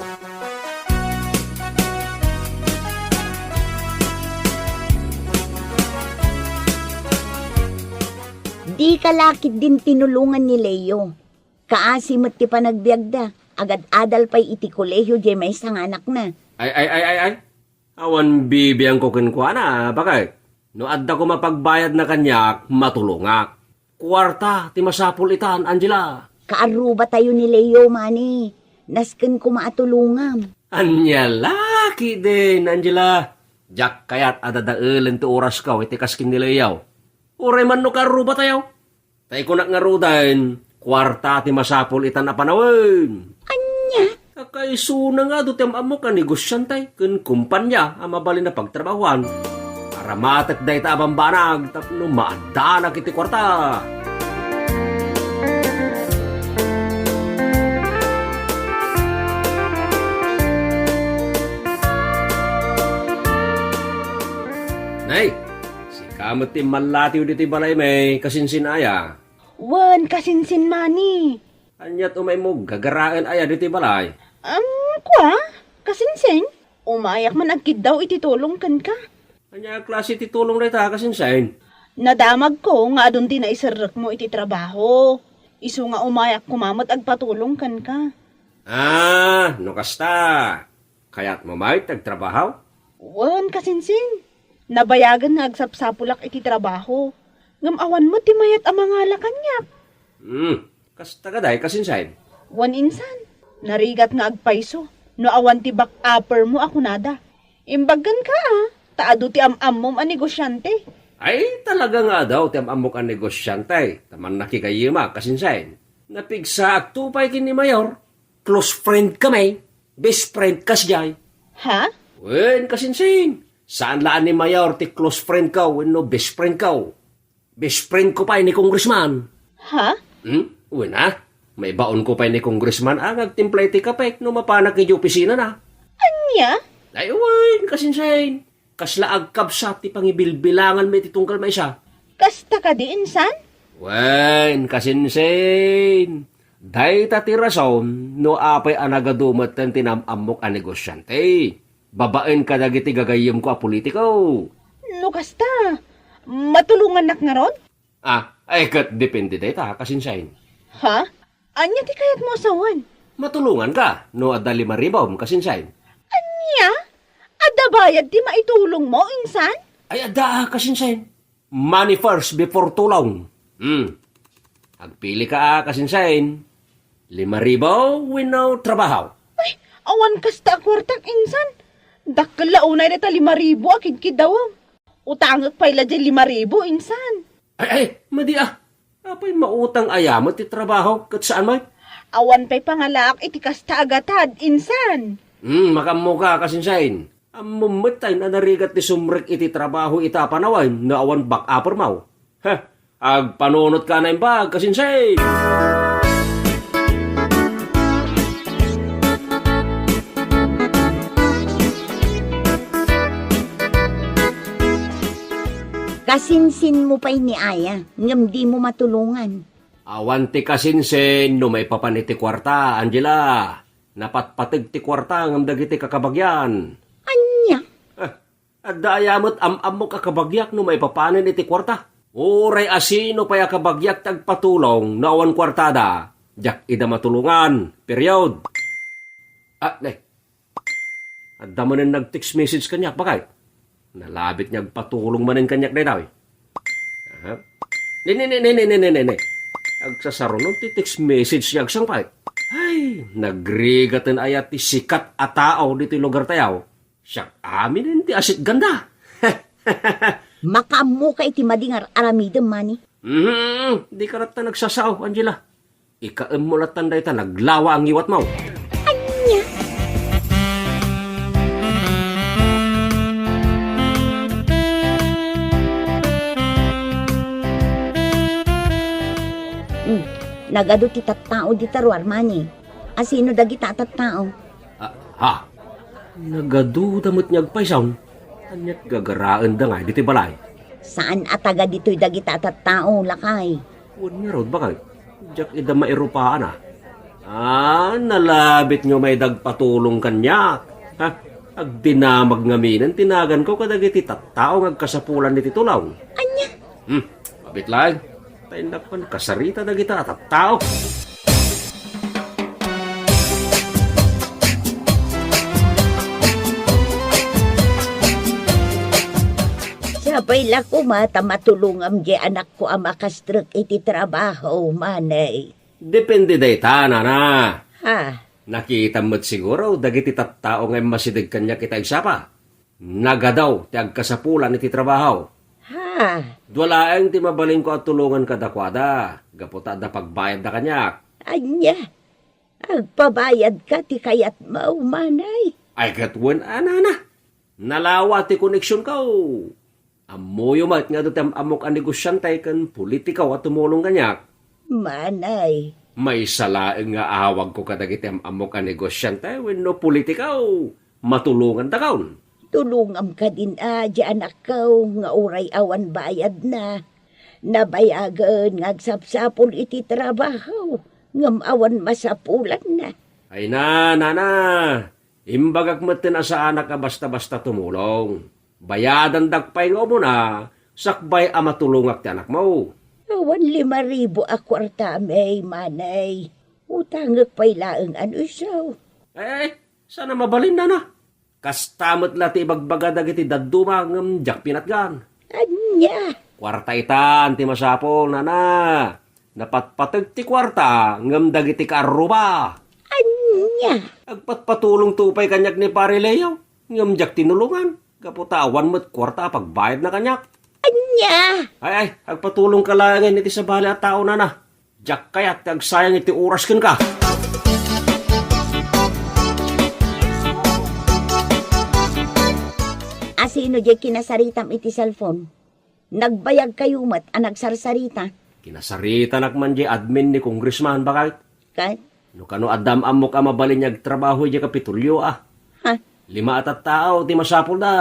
Dika la ketdin tinulongan ni Leo. Kaasi met ti panagbiagda. Agad-adal pay iti kolehio diay maysa nga anakna. Ay, ay, ay, ay, ay. Awan bibiangko kenkuana, bakay. No adda koma pagbayadna kaniak, matulongak. Kuarta ti masapul itan, Angela. Kaarrubatayo ni Leo, mani. Nasken koma a tulongam. Ania la ketdin, Angela. Diak kayat a dadaelen ti orasko iti kas ken ni Leo. Uray man no kaarrubatayo. Ta ikunak ngaruden, kuarta ti masapul itan a panawen. Ania? Kakaisuna nga adu ti am-ammok a negosiante ken kompania a mabalin a pagtrabahoan. Aramatek dayta a bambanag tapno maaddanak iti kuarta. Nay, sika met ti mallatiw ditoy balaymi, kasinsin aya? Wen, kasinsin mani. Ania ti umaymo gagaraen aya ditoy balay? Am, kua, kasinsin? Umayak man agkiddaw iti tulong kenka. Ania a klase ti tulong dayta, kasinsin? Nadamagko nga adun ti naiserrekmo iti trabaho. Isu nga umayak koma met agpatulong kenka. Ah, no kasta, kayatmo met ti agtrabaho? Wen, kasinsin. Nabayagen nga agsapsapulak iti trabaho. Ngem awan met ti mayat a mangala kaniak. Hmm, kasta kadi, kasinsin? Wen insan, narigat nga agpayso no awan ti back-uppermo a kunada. Imbag kenka a, ta adu ti am-ammom a negosiante. Ay, talaga nga adu ti am-ammok a negosiante, ta mannakigayyemak, kasinsin. Napigsaakto pay ken ni Mayor. Close friend kami. Best friend kas jay. Ha? Wen, kasinsin. Saan la a ni Mayor ti close friend ko wenno best friend ko. Best friend ko pay ni Congressman. Ha? Hmm? Wen a? Maibaon ko pay ni Congressman a nga agtimpla iti kape no mapanak iti opisina na. Ania? Ay, wen, kasinsin. Kasla agkabsat ti pangibilbilanganmi iti tunggal maysa. Kasta kadi, insan? Wen, kasinsin. Dayta ti rason no apay a nagadu metten ti nam-ammok a negosiante. Babaen kadagiti gagayyemko a politiko. No kasta, matulongannak ngarud? Ah, ay ket depende dayta, kasinsin. Ha? Ania ti kayatmo a sawen? Matulonganka no adda lima ribom, kasinsin. Ania? Adda bayad ti maitulongmo, insan? Ay, adda, kasinsin. Money first before tulong. Hmm. Agpilika a, kasinsin. Lima ribu wenno trabaho? Ay, awan kasta a kuartak, insan. Dakkel la unay dayta lima ribu a kidkiddawem. Utangek pay la diay lima ribu, insan. Ay, ay, madi a. Apay mautang aya met ti trabaho ket saan met? Awan pay pangalaak iti kasta a gatad, insan. Hmm, makaammoka, kasinsin. Ammom metten a narigat ti sumrek iti trabaho ita a panawen no awan back-uppermo. Heh, agpanunotka a naimbag, kasinsin! Kasinsinmo pay ni aya, ngem dimo matulongan. Awan ti kasinsin no maipapan iti kuarta, Angela. Napatpateg ti kuarta ngem dagiti kakabagian. Ania? Eh, adda aya met am-ammok a kabagiak no maipapanen iti kuarta? Uray asino pay a kabagiak ti agpatulong no awan kuartada, diak ida matulongan. Period. Ah, ne. Adda manen nag-text message kaniak, bakay? Nalabit nga agpatulong manen kaniak daytoy. Aha. Ne, ne, ne, ne, ne, ne, ne, ne, ne. Agsasarunon ti text message nga agsangpay. Ay, nagrigaten aya ti sikat a tao ditoy lugar tayo. Siak aminen ti asitganda. Makaammoka iti madi nga ar-aramidem, Manny. Mhm, di ka latta nagsasao, Angela. Ikaem mo lattan dayta naglawa a ngiwatmo. Ania? Hmm, nagadu ti tattao dita ruar, Manny. Asino dagita a tattao? Ah, ha? Nagaduda met nga agpayso. Aniat gagaraenda nga ditoy balay? Saan a taga ditoy dagita a tattao, lakay. Wen ngarud, bakay? Diak ida mairupaana. Ah, nalabit nga may dagpatulong kaniak. Ha? Agdinamag ngaminen ti naganko kadagiti tattao nga agkasapulan iti tulong. Ania? Hmm, mabit laeng. Ta innak man kasarita dagita a tattao. Siapay la koma ta matulongam diay anakko a makastrek iti trabaho, Manny. Depende dayta, nana. Ha? Nakitam met siguro dagiti tattao nga immasideg kaniak ita agsapa. Nagadu ti agkasapulan iti trabaho. Ha? Dua laeng ti mabalinko a tulongan kadakuada, gapu ta adda pagbayadda kaniak. Ania? Agpabayadka ti kayatmo, Manny? Ay, ket wen a, nana. Nalawa ti koneksionko. Ammoyo met nga adu ti am-ammok a negosiante ken politiko a tumulong kaniak. Manny. Maysa laeng nga awagko kadagiti am-ammok a negosiante wenno politiko. Matulongantakon. Tulongam kadin a, diay anakko nga uray awan bayadna. Nabayagen nga agsapsapul iti trabaho, ngem awan masapulanna. Ay na, nana, imbagak metten a saanak a basta-basta tumulong. Bayadandak pay nga umuna, sakbay a matulongak ti anakmo. Awan lima ribu a kuarta, Manny. Utangek pay laeng a no isu. Ay, ay, saan a mabalin, nana? Kasta met la ti ibagbaga dagiti dadduma ngem diak pinatgan. Ania? Kuarta itan ti masapul, nana. Napatpateg ti kuarta ngem dagiti kaarruba. Ania? Agpatpatulongto pay kaniak ni Pare Leo ngem diak tinulongan gapu ta awan met kuarta a pagbayadna kaniak. Ania? Ay, ay, agpatulongka laengen iti sabali a tao, nana. Diak kayat ti agsayang iti oras kenka. Asino diay kinasaritam iti cellphone? Nagbayagkayo met a nagsarsarita. Kinasaritanak man diay admin ni Congressman, bakay. Ket? No kano adda am-ammok a mabalin nga agtrabaho idiay Kapitolyo, a. Ha? Lima a tattao ti masapulda.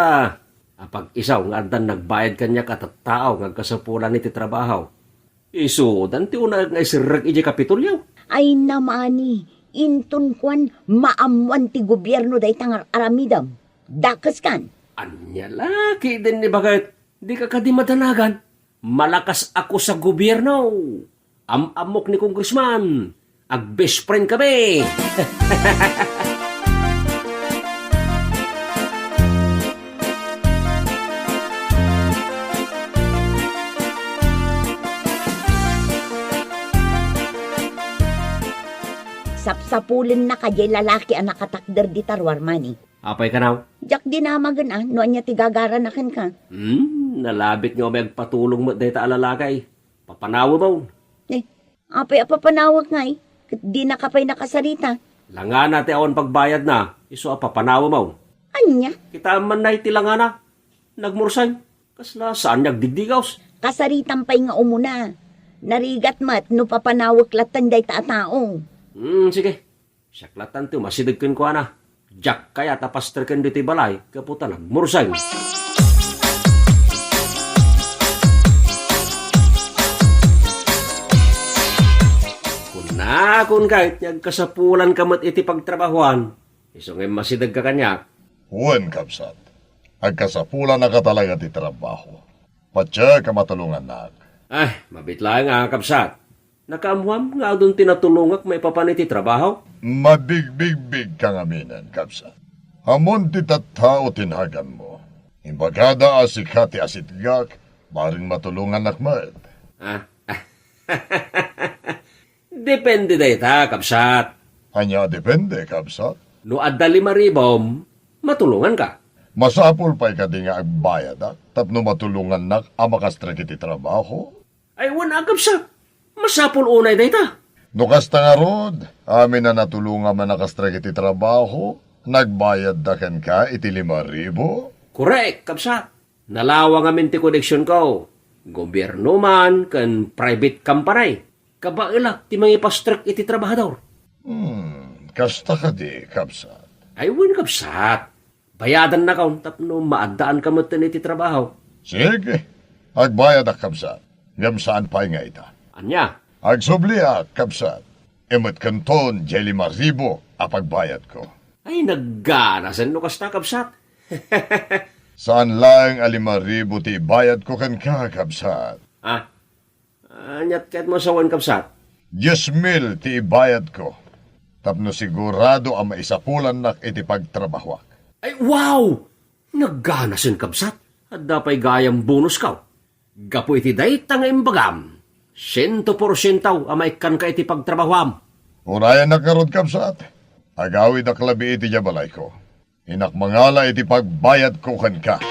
Apag-isu nga addan nagbayad kaniak a tattao nga agkasapulan iti trabaho. Isudan ti unaek nga iserrek idiay Kapitolyo. Ay, Manny, inton kuan, maammoan ti gobierno dayta nga ar-aramidem. Dakeskan. Ania la ketdin ni baket, dika kadi madanagan. Malakas ako sa gobierno. Am-ammok ni Congressman. Ag-best friend kami. Sapsapulennaka diay lalaki a nakatakder dita ruar, Manny. Apay kanaw? Diak dinamagen a no ania ti gagarana kenka. Hmm, nalabit nga umay agpatulong met dayta a lalaki. Papanawem. Eh, apay a papanawek ngay? Ket dinaka pay nakasarita. Langana ti awan pagbayadna, isu a papanawem. Ania? Kitaem man nay ti langana. Nagmurseng. Kasla saan nga agdigdigaws? Kasaritam pay nga umuna. Narigat met no papanawek lattan dayta a tao. Hmm, sige. Siak lattan ti umasideg kenkuana. Diak kayat a pastreken ditoy balay gapu ta nagmurseng. Kunakon kayat nga agkasapulanka met iti pagtrabahoan. Isu nga immasidegka kaniak. Wen, kabsat. Agkasapulannaka talaga ti trabaho. Patiek a matulongannak. Ay, mabiit laeng a, kabsat. Nakaammoam nga adun ti natulongak maipapan iti trabaho? Mabigbigbigka ngaminen, kabsat. Ammon ti tattao ti naganmo. Imbagada a sika ti asitgak, bareng matulongannak met. Ah. Depende dayta, kabsat. Ania depende, kabsat? No adda lima ribom, matulonganka. Masapul pay kadi nga agbayadak tapno matulongannak a makastrek iti trabaho? Ay, wen a, kabsat. Masapul unay dayta. No kasta ngarud, amin a natulongam a nakastrek iti trabaho, nagbayadda kenka iti lima ribu? Korek, kabsat. Nalawang amin ti koneksionko. Gobierno man ken private company. Kabaelak ti mangipastrek iti trabahador. Hmm, kasta kadi, kabsat? Ay, wen, kabsat. Bayadannakon tapno maaddaanka metten iti trabaho. Sige, agbayadak, kabsat. Ngem saan pay nga ita. Ania? Agsubliak, kabsat. Imet kenton diay lima ribu a pagbayadko. Ay, nagganasen no kasta, kabsat. Saan laeng a lima ribu ti ibayadko kenka, kabsat. Ah, aniat ket masawen, kabsat? Dies mil ti ibayadko tapno sigurado a maisapulannak iti pagtrabahoak. Ay, wow! Nagganasen, kabsat. Adda pay gayam bonusko. Gapu iti dayta nga imbagam, siento porsiento a maikkanka iti pagtrabahoam. Urayannak ngarud, kabsat. Agawidak labi iti diay balayko. Innak mangala iti pagbayadko kenka.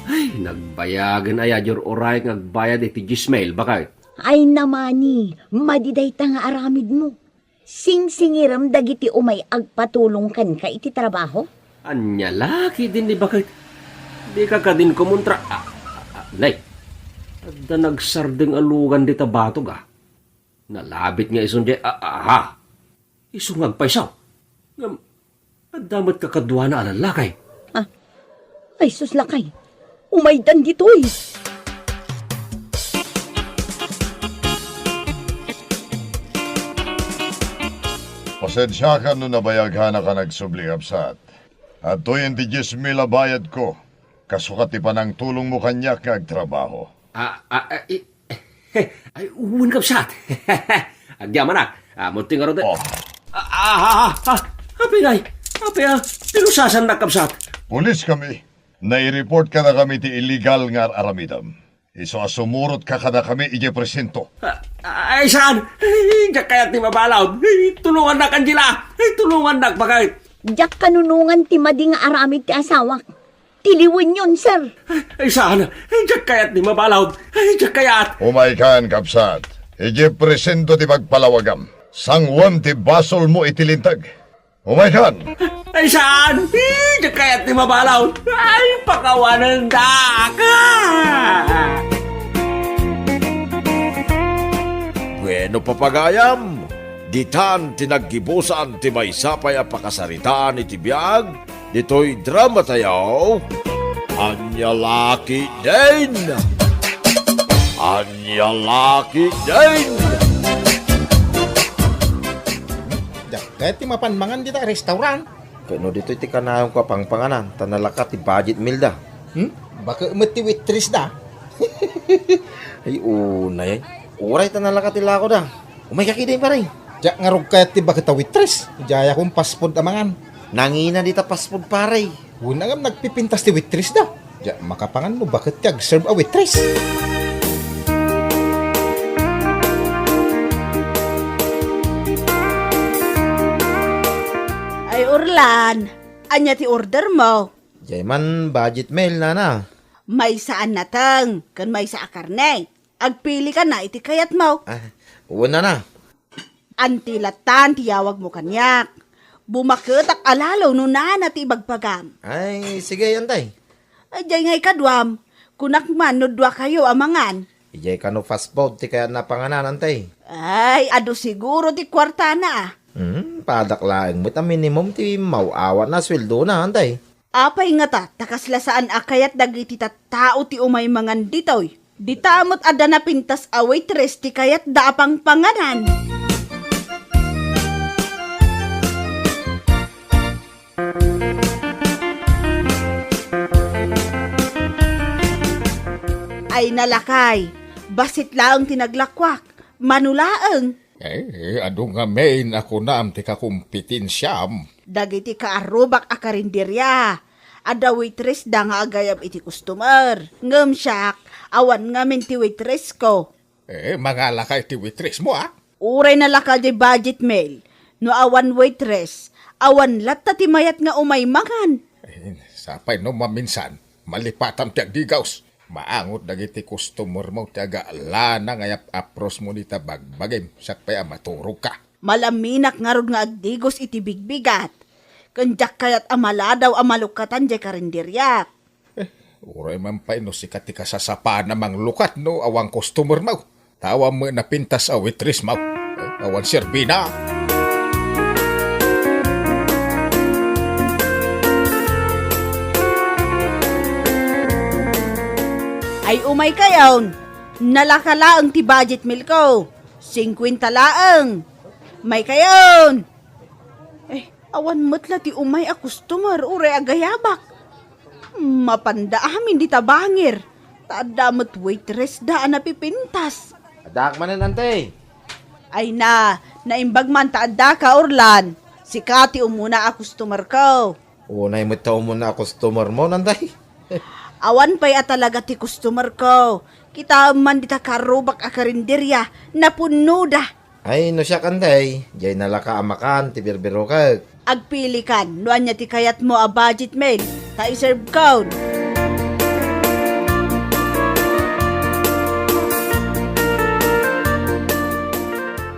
Ay, nagbayagen aya diay ur-uray nga agbayad iti dies mil, baket? Ay, namani, madi dayta nga aramidmo. Singsingirem dagiti umay agpatulong kenka iti trabaho? Ania la ketdin ni baket? Dika kadin kumontra. Ah, ah, ah, nay, adda nagsardeng a lugan dita batog, ah. Nalabit nga isun diay, ah, ah, ah. Isu nga agpayso. Ngem, adda met kakaduana a lallaki. Ah, ay sus, lakay. Umaydan ditoy. Pasensiakan no nabayagkanak a nagsubli, kabsat. Adtoyen ti dies mil a bayadko. Kasukat ti panangtulongmo kaniak nga agtrabaho. Ah, ah, ah, i-, ay, wen, kabsat. Agyamanak. Ah, munti ngarud. Oh. Ah, ah, ah, ah, ah, apay ngay? Apay, ah, pinusasannak, kabsat? Pulis kami. Nai-report kadakami ti illegal nga ar-aramidem. Isu a sumurotka kadakami idiay presinto. Ah, ah, ay, saan? Ay, diak kayat ti mabalud. Ay, tulongannak, Angela. Ay, tulongannak, baket. Diak kanunongan ti madi nga aramid ti asawak. Tiliwenyon, sir. Ay, saan? Ay, diak kayat ti mabalud. Ay, diak kayat. Umaykan, kabsat. Idiay presinto ti pagpalawagam. Sanguem ti basolmo iti linteg. Umaykan. Ay, saan? Ay, diak kayat ti mabalud. Ay, pakawanendak. Bueno, papagayam, ditan ti naggibusan ti maysa pay a pakasaritaan iti biag ditoy drama tayo, Ania La Ketdin! Ania La Ketdin! Diak kayat ti mapan mangan dita restaurant. Ket no ditoy ti kanayonko a pangpanganan, ta nalaka ti budget meal da. Hmm? Baket met ti waitress da. Ay, unay, ay. Uray ta nalaka ti lako da. Umayka ketdin, pare. Diak ngarud kayat ti baket a waitress. Idiayakon fast food a mangan. Nangina dita fast food, pare. Wen a ngem nagpipintas ti waitress da. Diak makapangan no baket ti agserve a waitress. Ay, Orlan, ania ti ordermo? Diay man budget meal, nana. Maysa a nateng ken maysa a karne. Agpilika na iti kayatmo. Ah, wen, nana. Anti latta ti yawagmo kaniak. Bumaketak a lalo no nana ti ibagbagam. Ay, sige, antay. Ay, diay nga ikaduam. Kunak man no duakayo a mangan. Idiay kano fast food ti kayatna a panganan, antay. Ay, adu siguro ti kuartana, ah. Hmm, padak laeng met a minimum ti maw-awatna a sueldona, antay. Apay ngata ta kasla saan a kayat dagiti tattao ti umay mangan ditoy? Dita met adda napintas a waitress ti kayatda a pangpanganan. Ay nalakay, bassit laeng ti naglakuak. Mano laeng? Eh, adu ngamin a kunam ti kakompetensiam? Dagiti kaarrubak a karinderia, adda waitress da nga agayab iti customer. Ngem siak, awan ngamin ti waitress ko. Eh, mangalakay ti waitress mo, ah? Uray nalaka diay budget meal. No awan waitress, awan latta ti mayat nga umay mangan. Eh, sapay no maminsan, malipatam ti aggigaws. Maangot dagiti customer mo ti agalana nga yap-apros mo dita bagbagim, siak pay a maturog ka. Malaminak ngarud nga agdigos iti bigbigat. Ken diak kayat a maladaw a malukatan diay karinderiak. Eh, uray man pay no sika ti kasasapana manglukat no awan customer mo. Ta awan met napintas a waitress mo. Eh, awan serbina. Ay, umay kayon. Nalaka laeng ti budget meal ko. Singkwenta laeng. May kayon. Eh, awan met la ti umay a customer uray agayabak. Mapanda amin dita bangir. Ta adda met waitress da a napipintas. Addaak manen, ante. Ay na, naimbag man ta adda ka, Orlan. Sika ti umuna a customer ko. Unay met ta umuna a customer mo, nanday. Awan pay a talaga ti customer ko. Kitaem man dita karrubak a karinderia, napunnoda. Ay, no siak, anday, diay nalaka a makan ti birbirokek. Agpilikan no ania ti kayatmo a budget meal, ta iserve kon.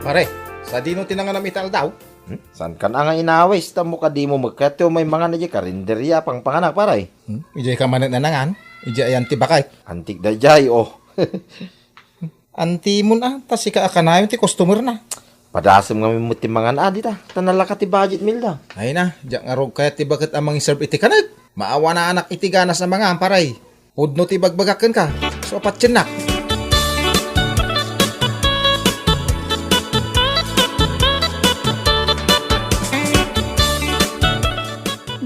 Pare, sadino ti nanganam iti aldaw? Hmm? Saan kan a nga inawis, ta mo kadimo met kayat ti umay mangan idiay karinderia a pangpanganak, pare? Hmm? Idiay ka manen a nangan? Idiay ayan ti bakay? Antik daydiay, oh. Antimon a, ta sika a kanayon ti customer na. Padasem ngamin met ti mangan a dita, ta nalaka ti budget meal da. Ay na, diak ngarud kayat ti baket a mangiserve iti kanek. Maawanaanak iti ganas a mangan, pare. Pudno ti ibagbagak kenka. So, patiennak.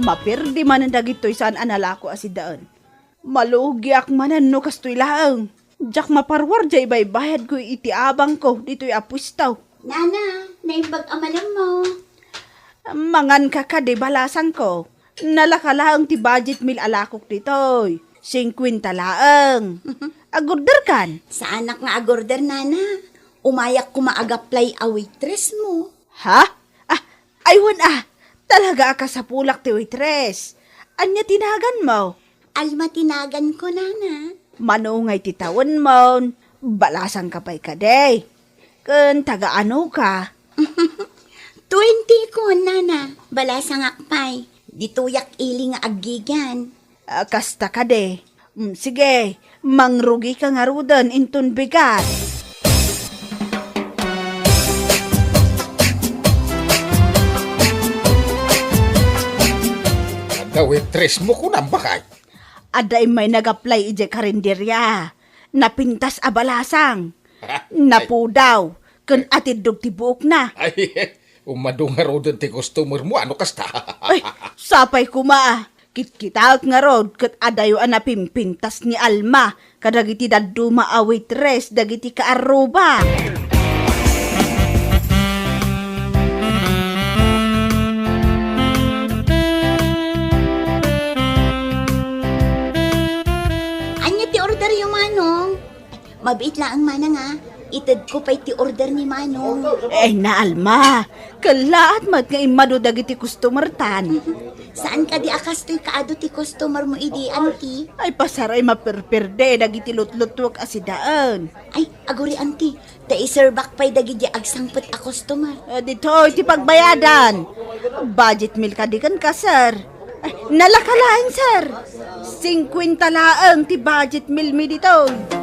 Mapirdi manen dagitoy saan a nalako a sidaen. Malugiak manen no kastoy laeng. Diak maparuar diay ibaybayadko iti abangko ditoy a puesto. Nana, naimbag a malemmo. Manganka kadi, balasangko. Nalaka laeng ti budget meal a lakok ditoy. Singkwenta laeng. Agorderkan? Saanak nga agorder, nana. Umayak koma agaplay a waitress mo. Ha? Ah, aywan a. Talaga a kasapulak ti waitress. Ania ti naganmo? Alma ti naganko, nana. Mano ngay ti tawenmon? Balasangka pay kadi? Ken taga-ano ka? Twenty kon, nana. Balasangak pay. Ditoyak ili nga aggigian. Ah, kasta kadi. Mm, sige, mangrugika ngaruden inton bigat. Adda waitress mo, kunam, bakay? Adda immay nagaplay idiay karinderia. Napintas a balasang. Ay. Napudaw. Ken atiddog ti buokna. Ay, umadu ngaruden ti customer mo, ano kasta? Ay, sapay koma. Kitkitaek ngarud ket adayo a napimpintas ni Alma kadagiti dadduma a waitress dagiti kaarruba. Ania ti orderyo, Manong? Mabiit laeng, Manang, a. Itedko pay ti order ni Manong. Ay na, Alma. Kellaat met nga immadu dagiti customer tan. Saan kadi a kastoy kaadu ti customer mo idi, Auntie? Ay, pasaray maperperde dagiti lutlutuek a sidaen. Ay, aguri, Auntie. Ta iserbak pay dagiti agsangpet a customer. Eh, ditoy ti pagbayadan. Budget meal kadi kenka, sir? Ay, nalaka laeng, sir. Singkwenta laeng ti budget meal mi ditoy.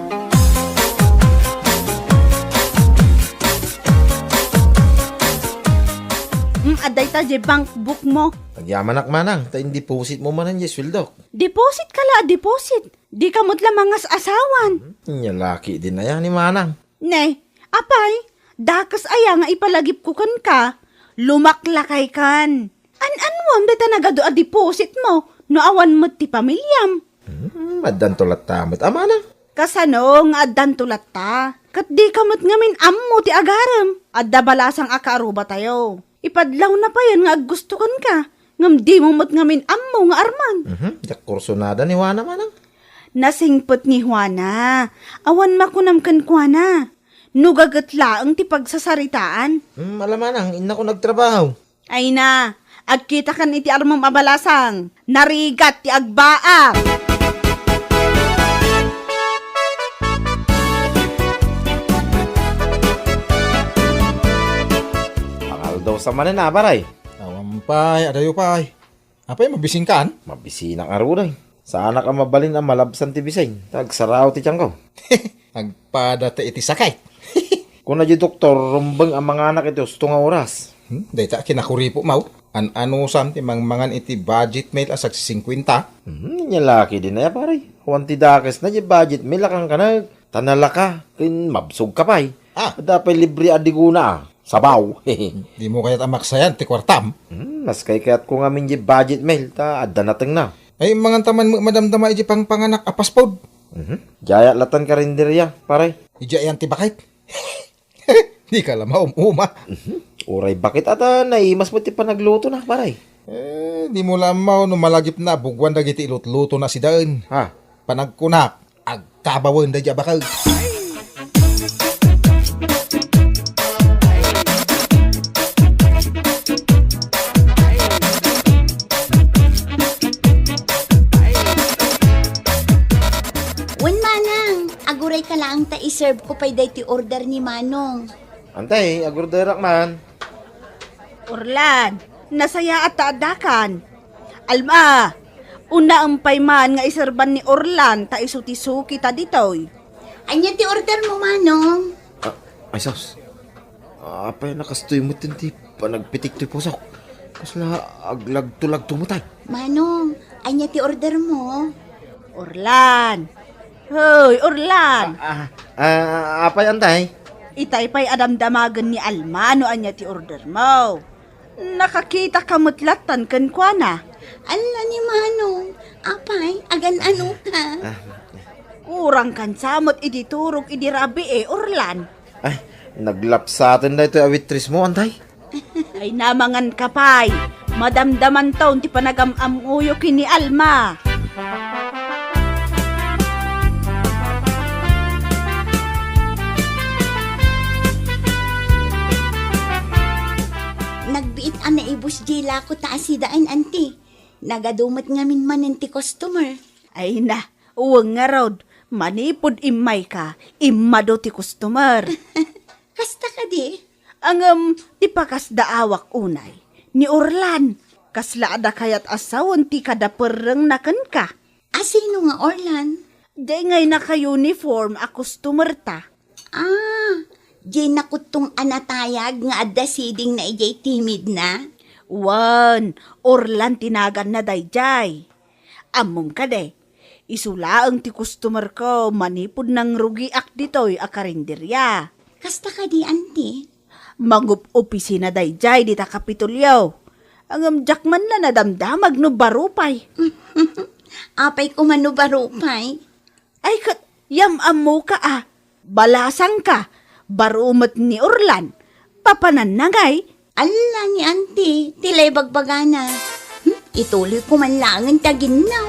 Mm, adda ita diay bank book mo. Agyamanak, Manang, ta in-deposit mo manen diay sueldok. Deposit ka la a deposit. Dika met la mangas-asawan. Nia laki din aya ni Manang. Ne, apay, dakes aya nga ipalagipko kenka? Lumaklakaykan. An-anuam dayta nagadu a deposit mo no awan met ti pamiliam? Hmm, addanto latta met a Manang. Kasano nga addanto latta? Ket dika met ngamin ammo ti agarem. Adda balasang a kaarubatayo. Ipadlawna payen nga aggusto kenka, ngem dimo met ngamin ammo nga arman. Mhm, diak kursunada ni Juana, manang. Nasingpet ni Juana. Awan makunam kenkuana. No gaget laeng ti pagsasaritaan. Hmm, ala manang, innako nagtrabaho. Ay na, agkitakan iti armem a balasang. Narigat ti agbaak. Pangaldaw sa manen, a, paray. Awan pay, adayo pay. Apay, mabisinkan? Mabisinak ngarud, ay. Saanak a mabalin a malabsan ti bisin, ta agsarao ti tiangko. Agpada ta iti sakit. Kuna di doktor, rumbeng a manganak iti husto nga oras. Hmm, dayta a kinakuripotmo. An-anusam ti mangmangan iti budget meal a sagsisingkuenta? Hmm, nia la ketdin aya, pare. Awan ti dakesna di budget meal a kankaneg. Ta nalaka, ken mabsog ka pay. Ah. Adda pay libre a digona, a. Sabaw. Dimo kayat a maksayan ti kuartam? Hmm, mas kaykayatko ngamin di budget meal, ta adda natengna. Ay, manganta man met madamdama iti pangpanganak a fast food. Mhm. Diay latta karinderya, pare. Idiay ayan ti bakit? Dika la maum-uma. Mhm. Uray bakit ata naimas met ti panaglutona, pare. Eh, dimo la ammo no malagipna a buguan dagiti ilutlutona sidaen. Ha? Panagkunak, agkabawen daydi a bakit. Wen, manang, agurayka laeng ta i-serve ko pay daytoy order ni Manong. Antay, agorderak man. Orlan, nasayaat ta addakan. Alma, unaem pay man nga iserban ni Orlan ta isu ti suki ta ditoy. Ania ti order mo, Manong? Ah, ay, sus. Apay, nakastoy met ti panagpitik ti pusok. Kasla aglagto-lagto met ay. Manong, ania ti order mo? Orlan. Hoy, Orlan! Ah, ah, ah, apay, antay? Itay pay a damdamagen ni Alma no ania ti order mo. Nakakita ka met lattan kenkuana. Alla ni Manong, apay, agan-ano ka? Ah. Kurang kan sa met idi turog idi rabii, Orlan. Ay, naglapsaten daytoy a waitress mo, antay? Ay, namangan ka pay. Madamdamanton ti panagam-ammoyo ken ni Alma. Nagbiit a naibus diay lako ta asidaen, anti. Nagadu met ngamin manen ti customer. Ay na, wen ngarud, manipud immayka, immadu ti customer. Kasta kadi? Ngem ti pakasdaawak unay, ni Orlan, kasla adda kayat a sawen ti kadaperrengna kenka. A sino nga Orlan? Diay ngay naka-uniform a customer ta. Ah, diay nakuttong a natayag nga adda sidingna idiay timidna? Wen, Orlan ti naganna daydiay. Ammom kadi, isu laeng ti customerko manipud nangrugiak ditoy a karinderya. Kasta kadi, anti? Mangup-opisina daydiay dita Kapitolyo. Ngem diak man la nadamdamag no baro pay. Apay koma no baro pay? Ay, ket yam-ammoka a, balasangka, baro met ni Orlan, papananna ngay. Alla ni anti, ti la ibagbagana. Hmm, ituloy ko man laengen ti aginnaw.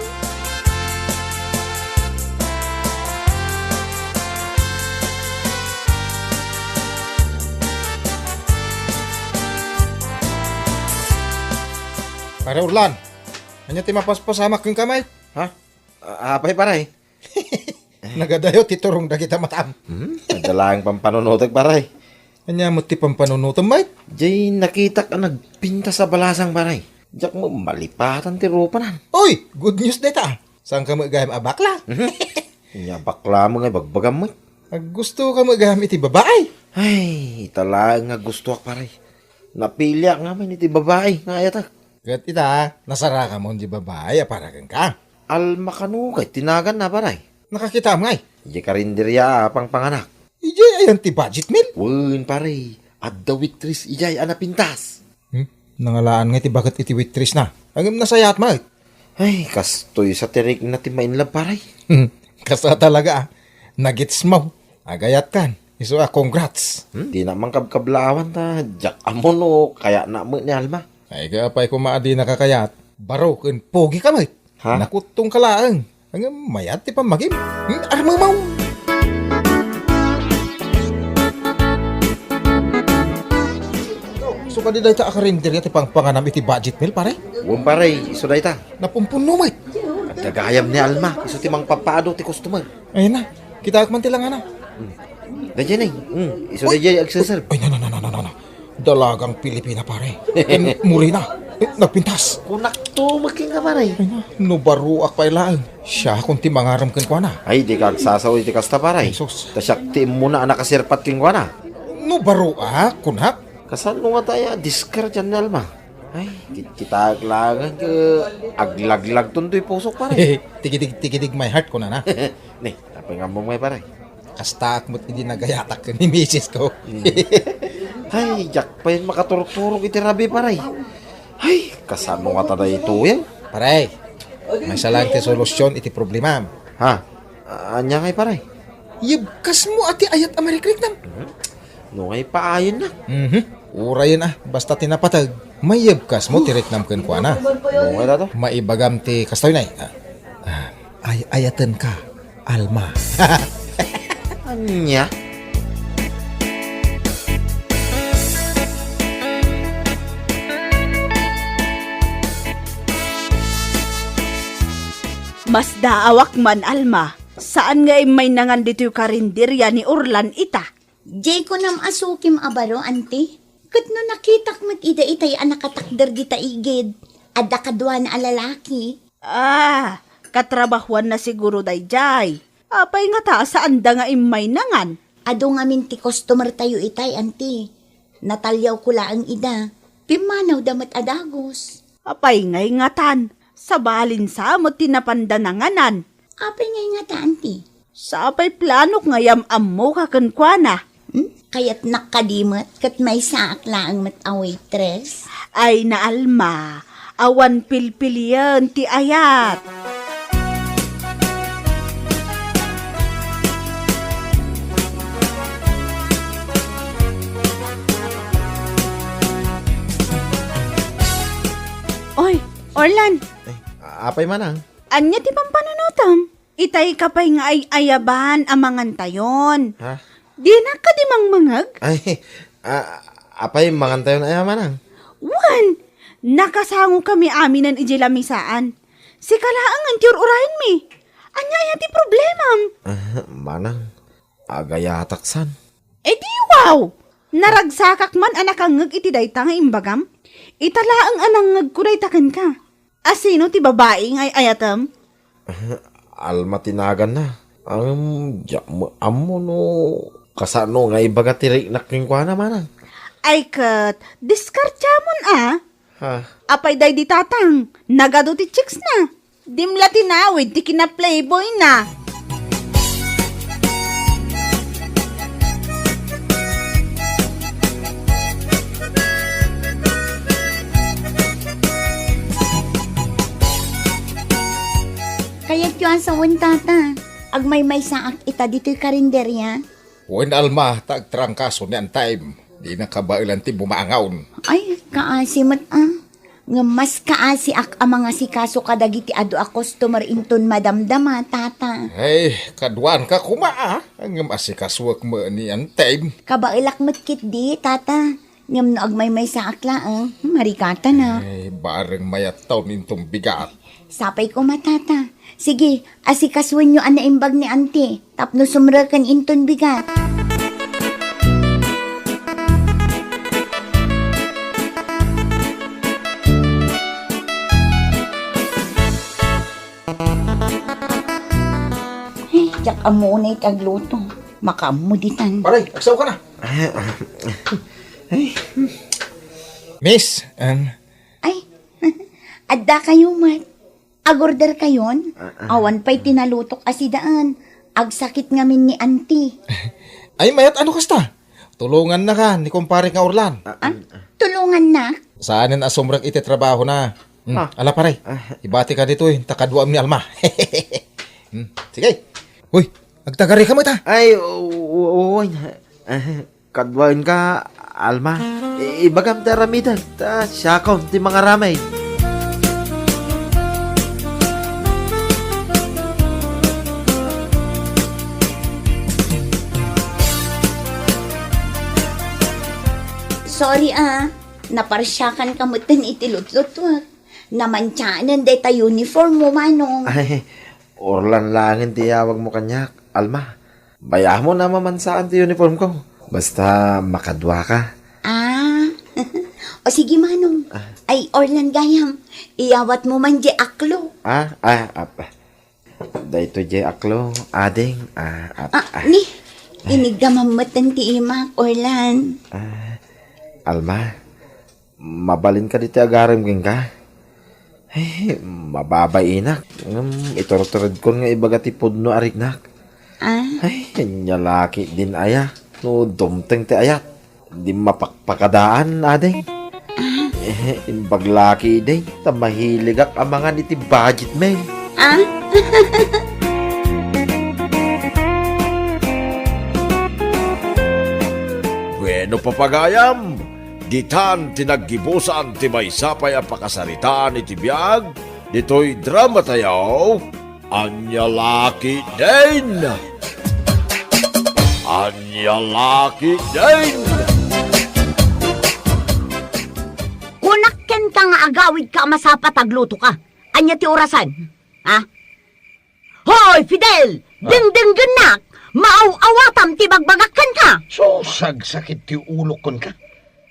Pare Orlan, ania ti mapaspasamak kenka, mate? Ha? A-, apay, pare? Nagadayo ti turong dagita matam. Hmm? Adda laeng pampanunotek, pare. Ania met ti pampanunotem, mate? Diay nakitak a nagpintas a balasang, pare. Diak met malipatan ti rupanan. Uy! Good news dayta. Saanka met gayam a bakla? Mhm. Ania bakla met nga ibagbagam, mate? Aggustoka met gayam iti babai? Ay, ita laeng nga gustoak, pare. Napiliak ngamin iti babai nga ayatek. Ket ita, nasaraka mon di babai a para kenka? Alma kano kay ti naganna, pare? Nakakitam ngay? Idiay karinderya a pangpanganak. Idiay ayan ti budget meal? Wen, pare. Adda waitress idiay a napintas. Hmm? Nangalaan ngay ti baket iti waitress na. Ngem nasayaat met. Ay, kastoy sa ti rikna ti ma-inlove, pare. Kasta talaga, ah. Nagitsmo. Agayatkan. Isu a congrats. Hmm? Dina man kabkablaawan ta, diak ammo no kayatna met ni Alma. Ay, apay koma a dina kakayat. Baro ken pogi ka met. Ha? Nakuttong ka laeng. Ngem mayat ti pammagim. Hmm, armemaw. So, kadi dayta a karinderya ti pangpanganam iti budget meal, pare? Wen, pare, isu dayta. Napumpunno met. Gagayam ni Alma, isu ti mangpapaado ti customer. Ay na, kitaek man ti langana. Hmm. Daydiay, hmm, isu daydiay agserserb. Ay, na, na, na. Dalagang Pilipina, pare. Ken morena. Eh, nagpintas. Kunakto met kenka, pare. Ay na, no baroak pay laeng. Siakon ti mangarem kenkuana. Ay, dika agsasaw iti kasta, pare. Jesus. Ta siak ti immuna a nakasirpat kenkuana. No baroak, kunak? Kasano ngata aya diskarte ni Alma? Ay, kit-, kitaek laeng ket aglaglagton toy pusok, pare. Tigidig, tigidig my heart, kunana. Ni, apay nga ammom ngay, pare? Kastaak met idi nagayatak ken ni misis ko. Hmm. Ay, diak pay makaturturog iti rabii, pare. Ay, kasano ngata daytoyen? Pare, maysa laeng ti solusyon iti problemam. Ha? Ania ngay, pare? Yebkasmo a ti ayat a marikrik nam. Mhm. No ngay paayennak. Mhm. Urayen a, basta ti napateg, mayebkasmo ti riknam kenkuana. No ngay dato? Maibagam ti kastoy, nay. Ah, ah, ay-ayatenka, Alma. Ania? Masdaawak man, Alma. Saan nga immaynangan ditoy karinderya ni Orlan ita? Diay kunam a sukim a baro, anti? Ket no nakitak met ida itay a nakatakder dita igid, adda kaduana a lalaki. Ah, katrabahuanna siguro daydiay. Apay ngata a saanda nga immaynangan? Adu ngamin ti customer tayo itay, anti. Nataliawko laeng ida. Pimmanawda met a dagus. Apay ngay ngatan? Sabalin sa met ti napanda nanganan. Apay ngay ngata, anti? Sa apay planok nga yam-ammoka kenkuana? Hmm? Kayatnak kadi met ket maysaak laeng met a waitress? Ay na, Alma, awan pilpilien ti ayat. Oy, Orlan! Eh, apay manang? Ania ti pampanunotam? Itay ka pay nga ay-ayaban a mangantayon. Ha? Dinak kadi mangmangeg? Ay, a-, apay mangantayon aya manang? Wen, nakasangokami aminen idiay lamisaan. Sika laeng ti ur-urayenmi. Ania aya ti problemam? Ah, manang, agayatak san. Eh, di wow! Naragsakak man a nakangngeg iti dayta nga imbagam. Ita laeng a nangngegko dayta kenka. A sino ti babai nga ay-ayatem? Alma ti naganna. Ngem, diak met ammo no kasano nga ibaga ti riknak kenkuana, manang. Ay ket, diskartiamon a. Ha? Apay daydi tatang, nagadu ti chicks na. Dim la tinawid ti kina-playboy na. Kayatyo a sawen, tata. Agmaymaysaak ita ditoy karinderya. Wen, Alma, ta agtrangkaso ni Antaim. Dina kabaelan ti bumangaw. Ay, kaasi met, ah. Ngem mas kaasiak a mangasikaso kadagiti adu a customer inton madamdama, tata. Ay, kaduanka koma, ah. Ngem asikasuek met ni Antaim. Kabaelak met ketdi, tata. Ngem no agmaymaysaak laeng, marigatanak. Ay, bareng mayat taon inton bigat. Sapay koma, tata. Sige, asikasuenyo a naimbag ni Anti tapno sumreken inton bigat. Ay, diak ammo unay ti agluto. Makaammo ditan. Pare, agsaoka na. Ay. Miss, um, Ay, adda kayo met. Agorder kayon? Ah, ah. Awan pay ti nalutok a sidaan. Agsakit ngamin ni Anti. Ay, mayat ano kasta? Tulongannaka ni kumpare nga Orlan. Ah, tulongannak? Saanen a sumrek iti trabahona. Hmm, ah. Ala, pare, ah. Ibatika ditoy, ta kaduam ni Alma. Hmm, sige. Hoy, Agtagarika met, a. Ay, o-, o-, wen. Kaduaenka, Alma. I-, ibagam ti aramidek, ta siakon ti mangaramid. Sorry, a. Naparsiakanka metten iti lutlutuek. Namantianen dayta uniform mo, Manong. Ay, Orlan laengen ti iyawagmo kaniak, Alma. Bayam a mamansaan ti uniformko. Basta makaduaka. A. O sige, Manong. A. Ay, Orlan gayam. Iyawatmo man diay aklo. A, a, ap-, daytoy diay aklo, ading. A, ap-, A, a. Ni, inigdamam metten ti imak, Orlan. A, Alma, mabalinka ditoy agarim kenka? Ay, mababainak. Ngem iturturedkon nga ibaga ti pudno a riknak. A? Ay, ania la ketdin aya. No dumteng ti ayat, di mapakpakadaan, ading. A? Eh, imbag la ketdi, ta mahiligak a mangan iti budget meal. A? Bueno, papagayam, ditan ti naggibusan ti maysa pay a pakasaritaan iti biag ditoy dramatayo, Ania la ketdin! Ania la ketdin! Kunak kenka nga agawidka a masapa ta aglutoka. Ania ti orasan? Ha? Hoy, Fidel! A? Dengdenggennak! Maaw-awatam ti bagbagak kenka! So, sagsakit ti ulok kenka.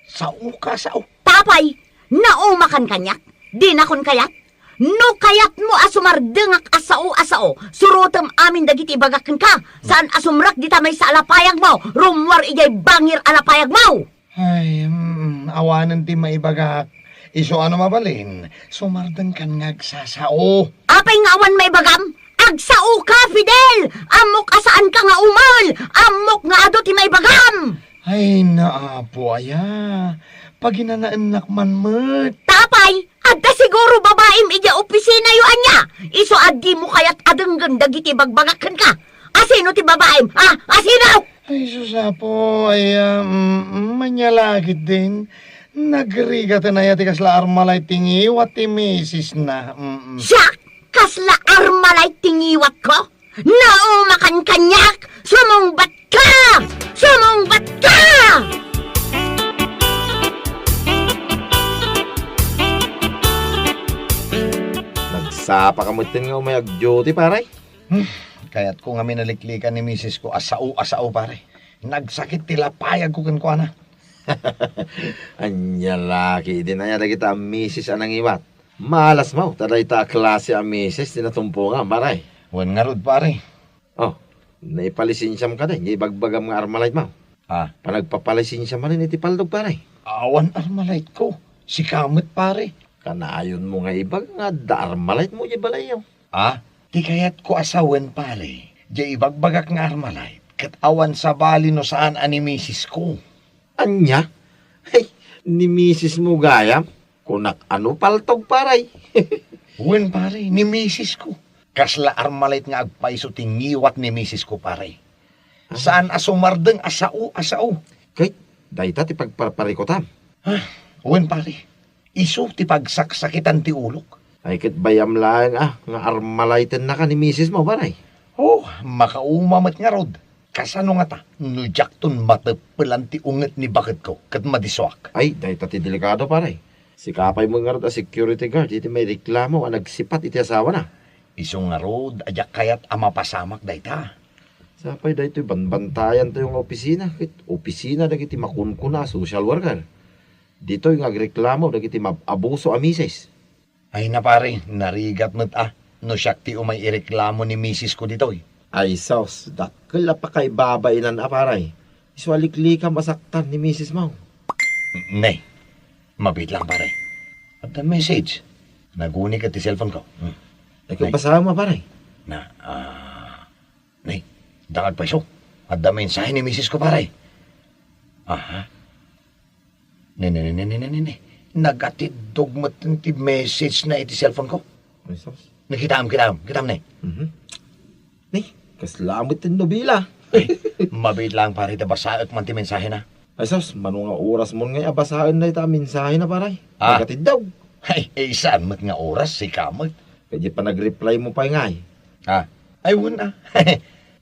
Saoka, sao. Apay, naumakan kaniak? Dinakon kayat? No kayatmo a sumardengak a sao a sao, surotem amin dagiti ibagak kenka. Saan a sumrek dita maysa a lapayagmo, rummuar idiay bangir a lapayagmo! Ay, mm, awanen ti maibagak. Isu a no mabalin, sumardengkan nga agsasao. Apay nga awan maibagam? Agsaoka, Fidel! Ammok a saanka nga umel! Ammok nga adu ti maibagam! Ay, naapo aya. Paginanaennak man met. Apay, adda siguro babaim idiay opisinayo ania? Isu a dimo kayat a denggen dagiti bagbagak kenka. Asino ti babaim? A, asino? Ay, sus, Apo, ay, ah, mm, mm, ania la ketdin. Nagrigaten aya ti kasla Armalite ti ngiwat ti misisna. Mm, mm. Siak? Kasla Armalite ti ngiwatko? Naumakan kaniak! Sumungbatka! Sumungbatka! Nagsapaka metten nga umay ag-duty, pare? Hmm, kayatko ngamin a liklikan ni misisko a sao a sao, pare. Nagsakit ti lapayagko kenkuana. Ania la ketdin aya dagita a misis a nangiwat? Maalasmo ta dayta a klase a misis ti natumpongam, pare. Wen ngarud, pare. O, naipalisensiam kadi nga ibagbagam nga Armalite mo? A? Panagpapalisensia manen iti paldog, pare. Awan Armalite ko. Sika met, pare. Kanayonmo nga ibaga nga adda Armalite mo idiay balayyo. A, ti kayatko a sawen, pare, diay ibagbagak nga Armalite, ket awan sabali no saan a ni misisko. Ania? Hey, ni misismo gayam? Kunak a no paltog, pare. Wen, pare, ni misisko. Kasla Armalite nga agpayso ti ngiwat ni misisko, pare. A. Saan a sumardeng a sao a sao. Ket dayta ti pagparparikutam. A, wen, pare. Isu ti pagsaksakitan ti ulok. Ay, ket bayam laeng a nga Armalite-ennaka ni misismo, pare. O, makauma met ngarud. Kasano ngata no diakton mateppelan ti unget ni baketko ket madisuak? Ay, dayta ti delikado, pare. Sika pay met ngarud a security guard iti maireklamo a nagsipat iti asawana. Isu ngarud a diak kayat a mapasamak dayta. Sapay daytoy banbantayantayo nga opisina ket opisina dagiti makunkuna a social worker. Ditoy nga agreklamo dagiti maab-abuso a misis. Ay na, pare, narigat met a no siak ti umay ireklamo ni misisko ditoy. Ay sus, dakkel a pakaibabainan a, pare. Isu a liklikam a saktan ni misismo. Ne, mabiit lang, pare. Adda message. Naguni ket ti cellphone ko. Hmm. Ay, ne. Ket basaem a, pare. Na, a, ne, adda nga agpayso. Adda mensahe ni misisko, pare. Aha. Ne, ne, ne, ne, ne, ne, ne, ne. Nagatiddog met ti message na iti cellphone ko. Ay, sus. Ne, kitaem, kitaem, kitaem, ne. Mhm. Ne, Kasla met ti nobela. Ay, mabiit laeng, pare, ta basaek man ti mensahena. Ay sus, mano nga oras mon ngay a basaen dayta a mensahena, pare? Ah. Nagatiddog. Ay, eh, saan met nga oras, sika met. Kadi panagreply mo pay ngay. Ah, ay, wen, ah.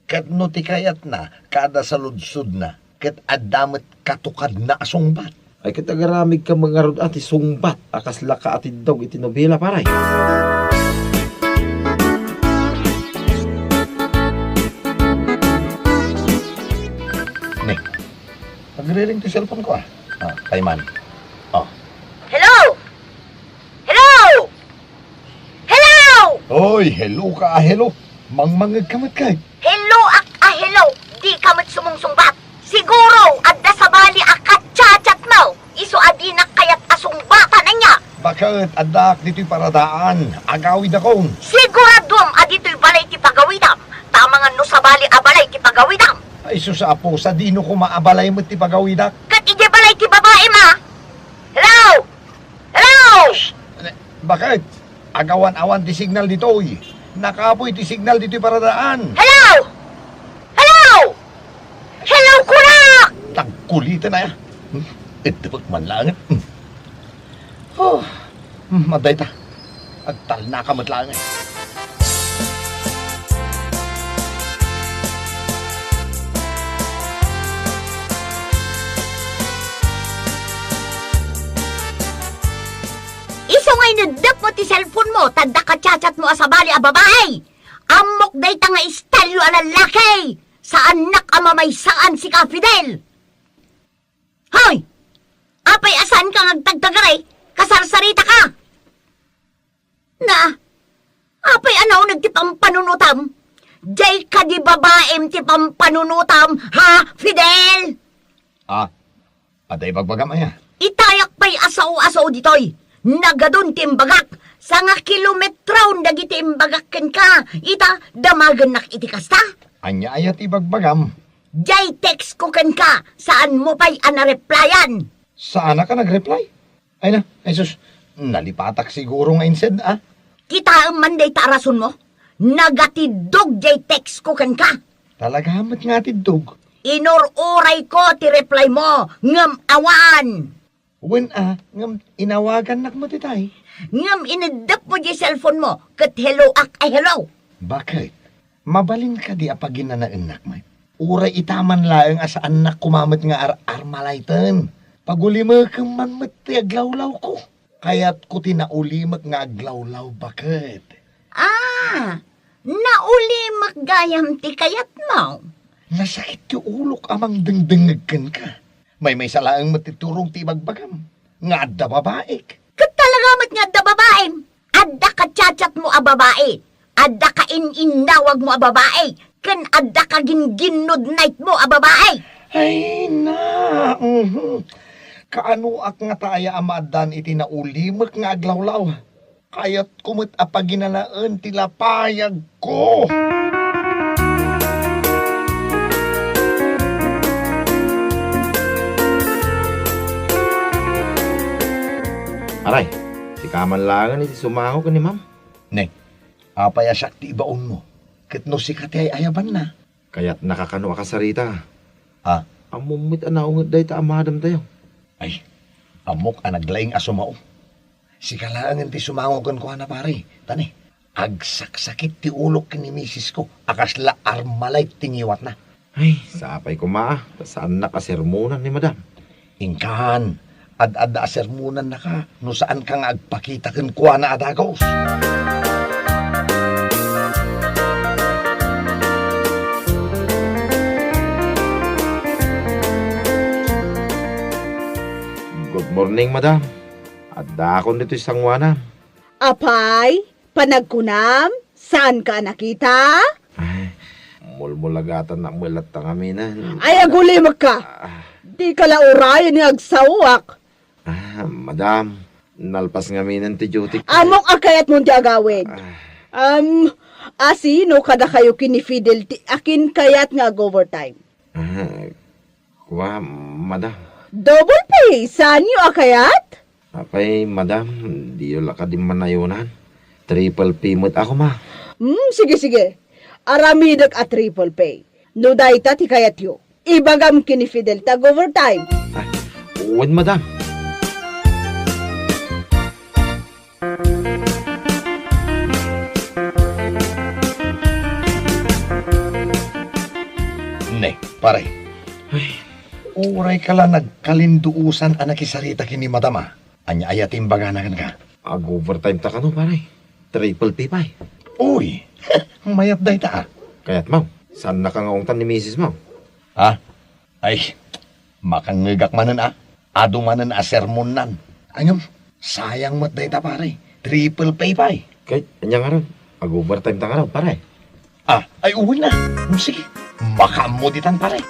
Ket no ti kayatna, kada saludsodna, ket adda met katukadna a sungbat. Ay, ket agaramidka met ngarud a ti sungbat a kasla kaatiddog iti nobela, pare. Ne, nagriring ti cellphone ko, ah. Ah, pay man. Oh. Hello? Hello? Hello? Oy, hello ka, ah, hello. Mangmangngeg ka met kay. Hello ak a hello. Di ka met sumungsungbat. Siguro, adda sabali a kachat-chat mo. Isu a dinak kayat a sungbatan ania. Baket addaak ditoy paradaan. Agawidakon. Siguraduam a ditoy balay ti pagawidam. Ta amangan no sabali a balay ti pagawidam. Ay, sus, Apo, sadino koma a balay met ti pagawidak? Ket idiay balay ti babaim, ah. Hello? Hello? Baket? Agawan-awan ti signal ditoy. Nakapoy ti signal ditoy paradaan. Hello? Hello? Hello, kunak! Tagkuliten aya. Hmm? Iddepek man laeng. Hmm. Oh, hmm, adda ita. Agtalnaka met laeng. Isu nga ineddep mo ti cellphone mo, ta adda kachat-chat mo a sabali a babae. Ammok dayta nga istalyo a lallaki. Saannak a mamaysaan sika, Fidel. Hoy! Apay a saanka nga agtagtagaray? Kasarsarita ka! Na, apay a nauneg ti pampanunotam? Diay kadi babaem ti pampanunotam, ha, Fidel? Ah, adda ibagbagam aya? Itayak pay a sao-a sao ditoy. Nagadun ti imbagak. Sanga kilometron dagiti imbagak kenka. Ita, damagennak iti kasta. Ania aya ti ibagbagam? Diay text ko kenka, saanmo pay a nareplyan? Saanak a nagreply? Ay na, ay sus, nalipatak siguro nga inset, ah. Kitaem man dayta a rasonmo? Nagatiddog diay text ko kenka. Talaga met nga atiddog? Inur-urayko ti reply mo, ngem awan. Wen a, ngem inawagannak met itay. Ngem ineddep mo diay cellphone mo, ket hello ak a hello. Baket? Mabalin kadi a paginanaennak met? Uray ita man laeng a saannak koma met nga ar-armalayten. Pagulimekem man met ti aglawlawko. Kayatko ti naulimek nga aglawlaw, baket. Ah, naulimek gayam ti kayatmo? Nasakit ti ulok a mangdengdengngeg kenka. Maymaysa laeng met ti turong ti ibagbagam nga adda babaek. Ket talaga met nga adda babaem. Adda kachat-chat mo a babae. Adda kain-innawag mo a babae. Ken adda kagingginnod night mo a babae. Ay na, mhm. Kaanoak ngata aya a maaddaan iti naulimek nga aglawlaw? Kayatko met a paginanaen ti lapayagko. Aray, sika man laengen iti sumango ken ni ma'am. Neng, apay a siak ti ibaonmo? Ket no sika ti ay-ayabanna? Kayatnaka kano a kasarita? Ah? Ammom met a naunget dayta a madam tayo. Ay, ammok a naglaing a sumao. Sika laengen ti sumango kenkuana, pare. Ta ne, agsaksakit ti ulok ken ni misisko a kasla Armalite ti ngiwatna. Ay, sapay koma, ta saannak a sermonan ni madam. Inkan, ad-adda a sermonannaka no saanka nga agpakita kenkuana a dagus. Good morning, madam. Addaakon ditoy sangoanam. Apay, panagkunam, saanka a nakita? Ay, mulmulagatan na met latta ngaminen. Ay, agulimekka! Ah. Dika la urayen nga agsaoak. Ah, madam, nalpas ngaminen ti duty. Ammok a kayatmon ti agawid. Ah. Um, asino kadakayo ken ni Fidel ti akin kayat nga ag-overtime? Ah, kua, madam. Double pay, saanyo a kayat? Apay, madam, diyo la kadi manayonan. Triple P met ako, ma. Hmm, sige, sige. Aramidek a triple pay. No dayta ti kayatyo, ibagam ken ni Fidel ta ag-overtime. Ah, wen, madam. Ne, pare. Ay. Uray ka la nagkalinduosan a nakisarita ken ni madam, a. Ania aya ti imbagana kenka? Ag-overtime ta kano, pare. Triple pay pay. Uy, mayat dayta, a. Kayatmo, saannaka nga ungtan ni misis mo? Ha? Ay, makangngegak manen, a. Adu manen a sermonnan. Ngem, sayang met dayta, pare. Triple pay pay. Kay, ania ngarud? Ag-overtime ta ngarud, pare. Ah, ay, uy na. Hmm, sige. Makaammo ditan, pare.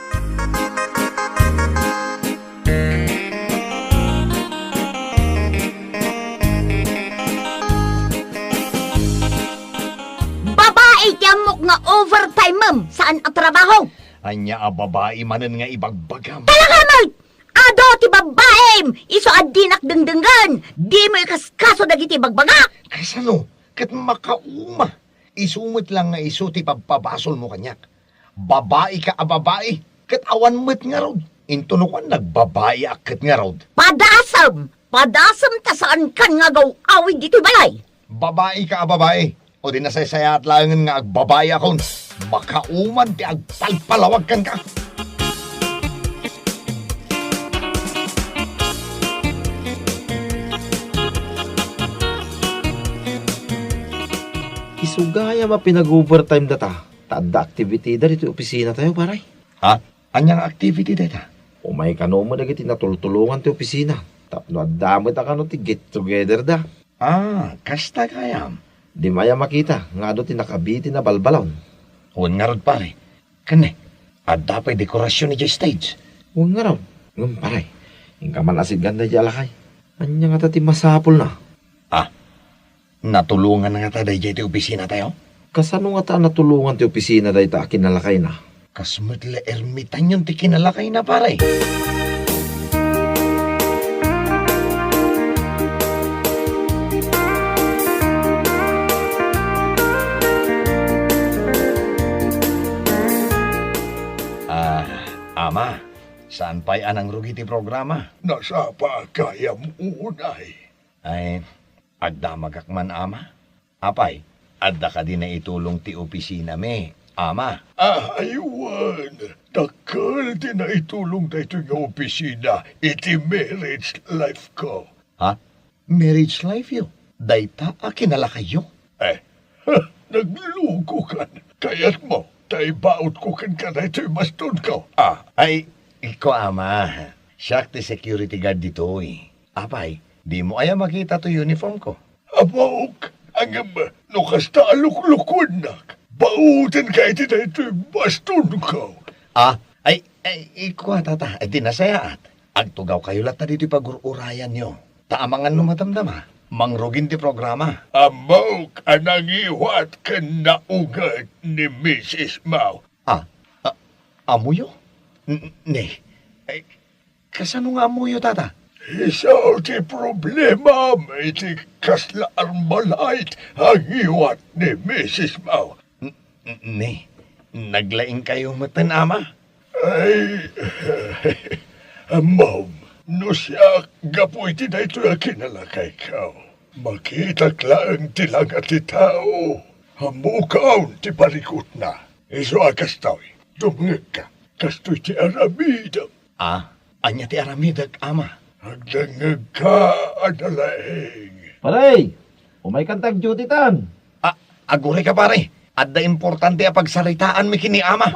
Babai ti ammok nga overtime-em, saan a trabaho. Ania a babai manen nga ibagbagam? Talaga met! Adu ti babaim, isu a dinak dengdenggen, dimo ikaskaso dagiti ibagbagak. Kasano? Ket makauma. Isu met lang nga isu ti pabpabasolmo kaniak. Babaika a babai, ket awan met ngarud. Intono kuan, nagbabaia ket ngarud. Padasem! Padasem ta saankan nga agaw-awid ditoy balay. Babaika a babai, o di nasaysayaat laengen nga agbabaikon. Makauman ti agpalpalawag kenka. Isu gayam a pinag-overtime data, ta adda activity da ditoy opisina tayo, pare. Ha? Ania nga activity dayta? Umay kano met dagiti natultulongan ti opisina, tapno adda met a kano ti get together da. Ah, kasta gayam. Dimo aya makita nga adu ti nakabitin a balbalaw? Wen ngarud, pare. Ken ne, adda pay dekorasyon idiay stage? Wen ngarud. Ngem, pare, inka man a sitgan daydiay a lakay. Ania ngata ti masapulna? Ah, natulongan ngata daydiay ti opisina tayo? Kasano ngata a natulongan ti opisina dayta a kinalakayna? Kas met la ermitanyon ti kinalakayna, pare. Ah, Ama, saan pay a nangrugi ti programa? Nasapa gayam unay. Ay, agdamagak man, Ama. Apay, adda kadi naitulong ti opisinami, Ama? Ay, wen, dakkel ti naitulong daytoy nga opisina iti marriage life ko. Ha? Marriage life yo? Dayta a kinalakayyo? Eh, nagluko kan. Kayatmo, ta ibautko kenka daytoy bastonko. Ah. Ay, iko, Ama. Siak ti security guard ditoy. Apay, dimo aya makita toy uniform ko? Ammok, ngem no kasta a luklukuennak, bauten ka iti daytoy bastonko. Ah, ay, ay, ikua, tata, ay, ti nasayaat. Agtugaw kayo latta ditoy pagur-urayanyo. Ta amangan no madamdama, mangrugin ti programa. Ammok a nangiwat ken nauget ni misis mo. Ah, ah, amoyo? N-, ne, ay, kasano nga ammoyo, tata? Isu ti problemam iti kasla Armalite a ngiwat ni misis mo. N-, n-, ne, naglaing kayo metten, Ama? Ay, Mom, no siak, gapu iti daytoy a kinalakayko, makitak laeng ti langa ti tao. Ammok ti parikutna. Isu a kastoy, dumngegka. Kastoy ti aramidem. Ah, ania ti aramidek, Ama? Agdengngegka a nalaing. Pare, umaykan ta ag-duty-tan. Ah, agurayka, pare. Adda importante a pagsaritaanmi ken ni Ama.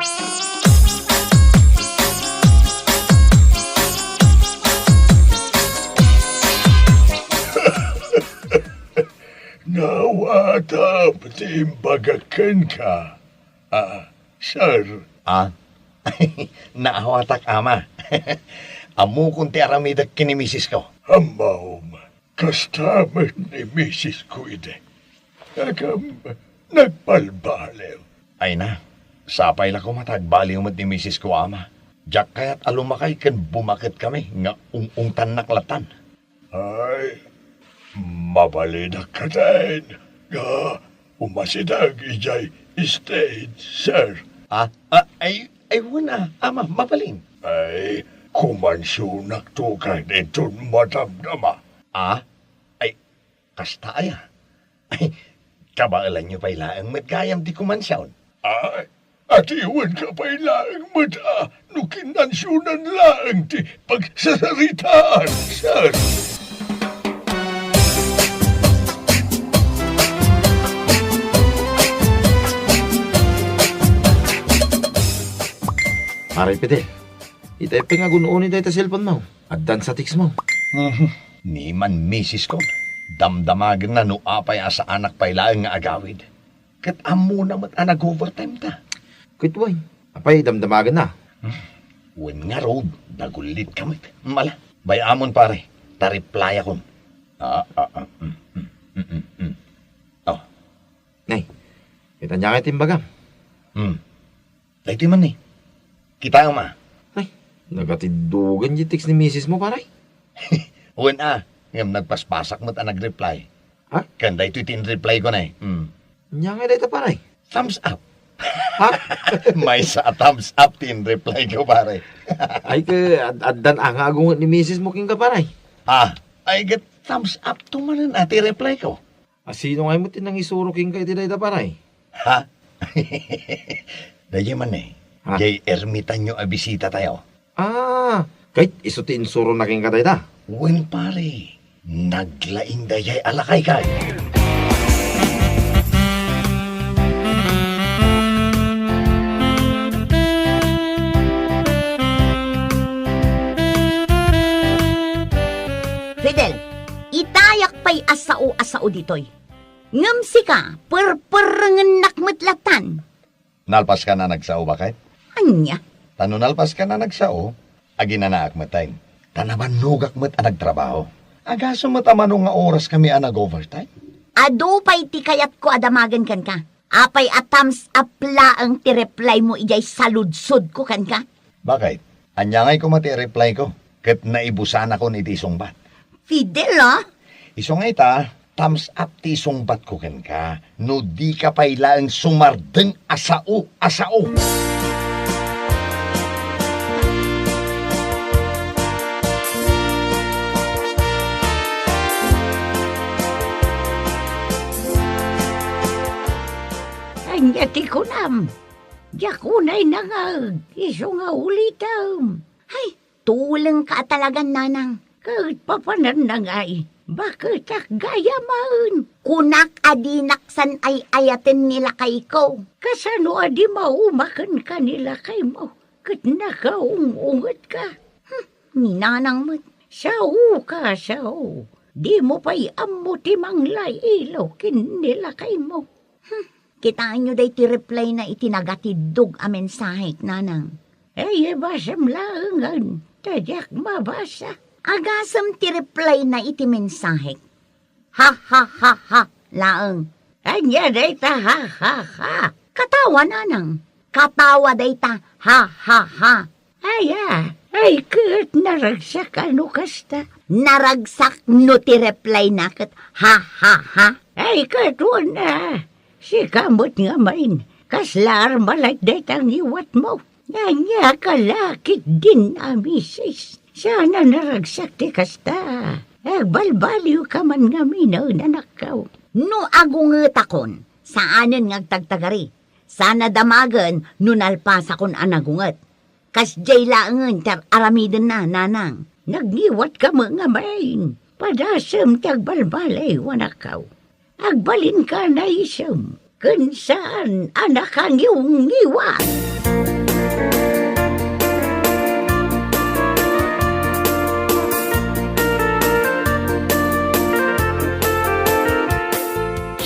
Naawatam ti imbagak kenka. Ah, sir. Ah? Naawatak, Ama. Ammokon ti aramidek ken ni misis ko. Ammom, kasta met ni misis ko idi. Ngem, nagbalbaliw. Ay na, sapay la koma ta agbaliw met ni misis ko, Ama. Diak kayat a lumakay ken bumaket kami nga ung-ungtannak lattan. Ay, mabalidak katen nga Umasideg idiay stage, sir. Ah, ah, ay, ay, wen a, ama, mabalin. Ay, kumansionakto kadton madamdama. Ah, ay, kasta aya. Ay, kabaelanyo pay laeng met gayam ti kumansion. Ay, adiwenka pay laeng met a no kinansionan laeng ti pagsasaritaan, sir. Pare Fidel, itay pay nga gun-oni dayta cellphone mo. Addan sa text mo. Mhm. Ni man misis ko, damdamagenna no apay a saanak pay laeng nga agawid. Ket ammona met a nag-overtime ta. Ket wen, apay damdamagenna? Hmm. Wen ngarud, nagullitka met. Mala, bay-amon pare, ta replyakon. Ah, ah, ah, mm, mm, mm, mm, mm. Oh. Nay, ket ania ngay ti imbagam? Hmm. Daytoy man ni. Kitaem a. Ay, nagatiddogen ti text ni misis mo, pare. Wen a, ngem nagpaspasak met a nag-reply. Ha? Ken daytoy ti in-reply ko, nay. Hmm. Ania ngay dayta, pare? Thumbs up. Ha? Maysa a thumbs up ti in-reply ko, pare. Ay, ket ad-, addan a nga agunget ni misis mo kenka, pare. Ha? Ay, ket thumbs up to manen a ti reply ko. A, sino ngay met ti nangisuro kenka iti dayta, pare? Ha? Daydiay man, eh. Ha? Diay ermitanyo a bisita tayo. Ah, ket isu ti insurona kenka dayta? Wen, pare. Naglaing daydiay a lakay kay. Fidel, itayak pay a sao a sao ditoy. Ngem sika, perperrengennak met lattan. Nalpaskan a nagsao, baket? Ania? Ta no nalpaskan a nagsao, aginanaak met, ta nabannogak met a nagtrabaho. Agasem met a mano nga oraskami a nag-overtime. Adu pay ti kayatko a damagen kenka. Apay a thumbs up laeng ti reply mo idiay saludsodko kenka? Baket? Ania ngay koma ti reply ko? Ket naibusanakon iti isungbat. Fidel, ah? Isu nga ita, thumbs up ti isungbatko kenka, no dika pay laeng sumardeng a sao a sao. Ania ti kunam? Diak unay nangaeg, isu nga ulitem. Ay, tulengka a talagan, nanang. Ket papananna ngay, baketak gayamen. Kunak a dinak san ay-ayaten ni lakayko. Kasano a di maumakenka ni lakaymo, ket nakaung-ungetka? Hmm, ni nanang met. Saoka, sao. Dimo pay ammo ti manglailaw ken ni lakaymo. Hmm, kitaenyo daytoy reply na iti nagatiddog a mensahek, nanang. Ay, ibasam laengen, ta diak mabasa. Agasem ti reply na iti mensahek. Ha, ha, ha, ha, laeng. Ania dayta ha, ha, ha? Katawa, nanang. Katawa dayta ha, ha, ha. Aya, ay ket naragsak a no kasta. Naragsak no ti reply na ket ha, ha, ha. Ay ket wen a, sika met ngamin, kasla armalite dayta ngiwatmo. Ania ka la ketdin a misis? Saan a naragsak ti kasta. Agbalbaliwka man ngamin, anakko. No agungetakon, saanen nga agtagtagari. Saan a damagen no nalpasakon a nagunget. Kasdiay laengen ti ar-aramidenna, nanang. Nagngiwatka met ngamin. Padasem ti agbalbaliw, anakko. Agbalinka a naisem ken saan a nakangiwngiwat.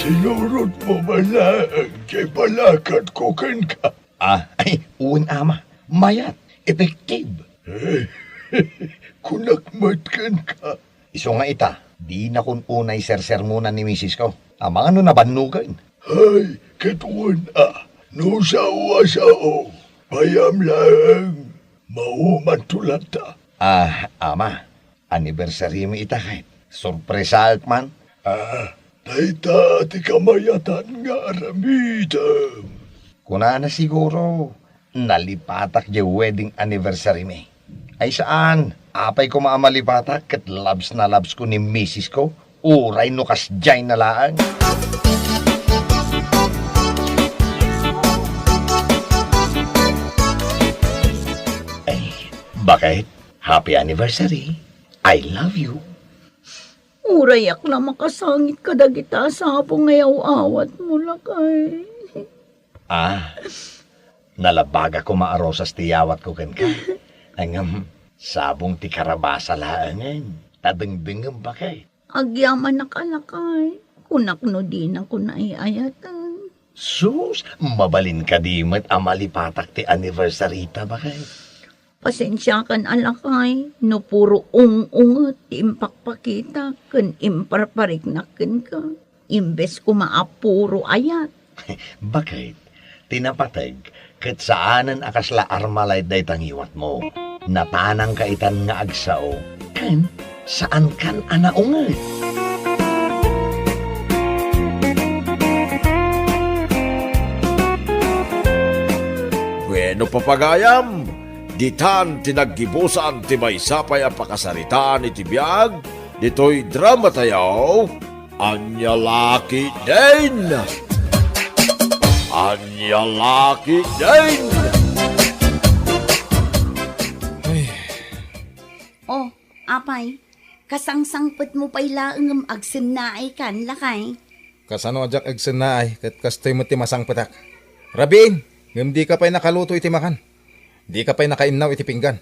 Sinurotmo met laeng ti palakatko kenka. Ah, ay, wen, ama. Mayat. Effective. Kunak met kenka. Isu nga ita, dinakon unay sersermonan ni misisko. Amangan no nabannogen. Hay, ket wen a, no sao a sao, payam laeng, maumanto latta. Ah, ama, anniversary mi ita ket. Sorpresaek man. Ah, Dayta ti kamayatan nga aramidem. Kunana siguro, nalipatak diay wedding anniversary mi. Ay saan, apay koma a malipatak ket labs na labs ko ni misis ko, uray no kasdiay na laeng. Ay, bakit? Happy anniversary. I love you. Urayak la makasangit kadagita a sabong nga yaw-awatmo, lakay. Ah, nalabagak koma a rosas ti yawatko kenka. Ngem, sabong ti karabasa laengen. Ta dengdengngem, bakit? Agyamanak a lakay. Kunak no dinakon ay-ayaten. Sus, mabalin kadi met a malipatak ti anniversary ta, bakit? Pasensiakan a lakay, no puro ung-unget ti impakpakitak ken imparpariknak kenka, imbes koma a puro ayat. Bakit? Ti napateg, ket saanen a kasla armalay dayta ngiwatmo. Natanangka itan nga agsao, ken saankan a naunget. Bueno, papagayam, ditan ti naggibusan ti maysa pay a pakasaritaan iti biag ditoy drama tayo, Ania la ketdin! Ania la ketdin! Ay. Oh, apay, kasangsangpetmo pay laeng ngem agsennaaykan, lakay. Kasano a diak agsennaay, ket kastoy met ti masangpetak. Rabiin, ngem dika pay nakaluto iti makan. Dika pay nakaimnaw iti pinggan.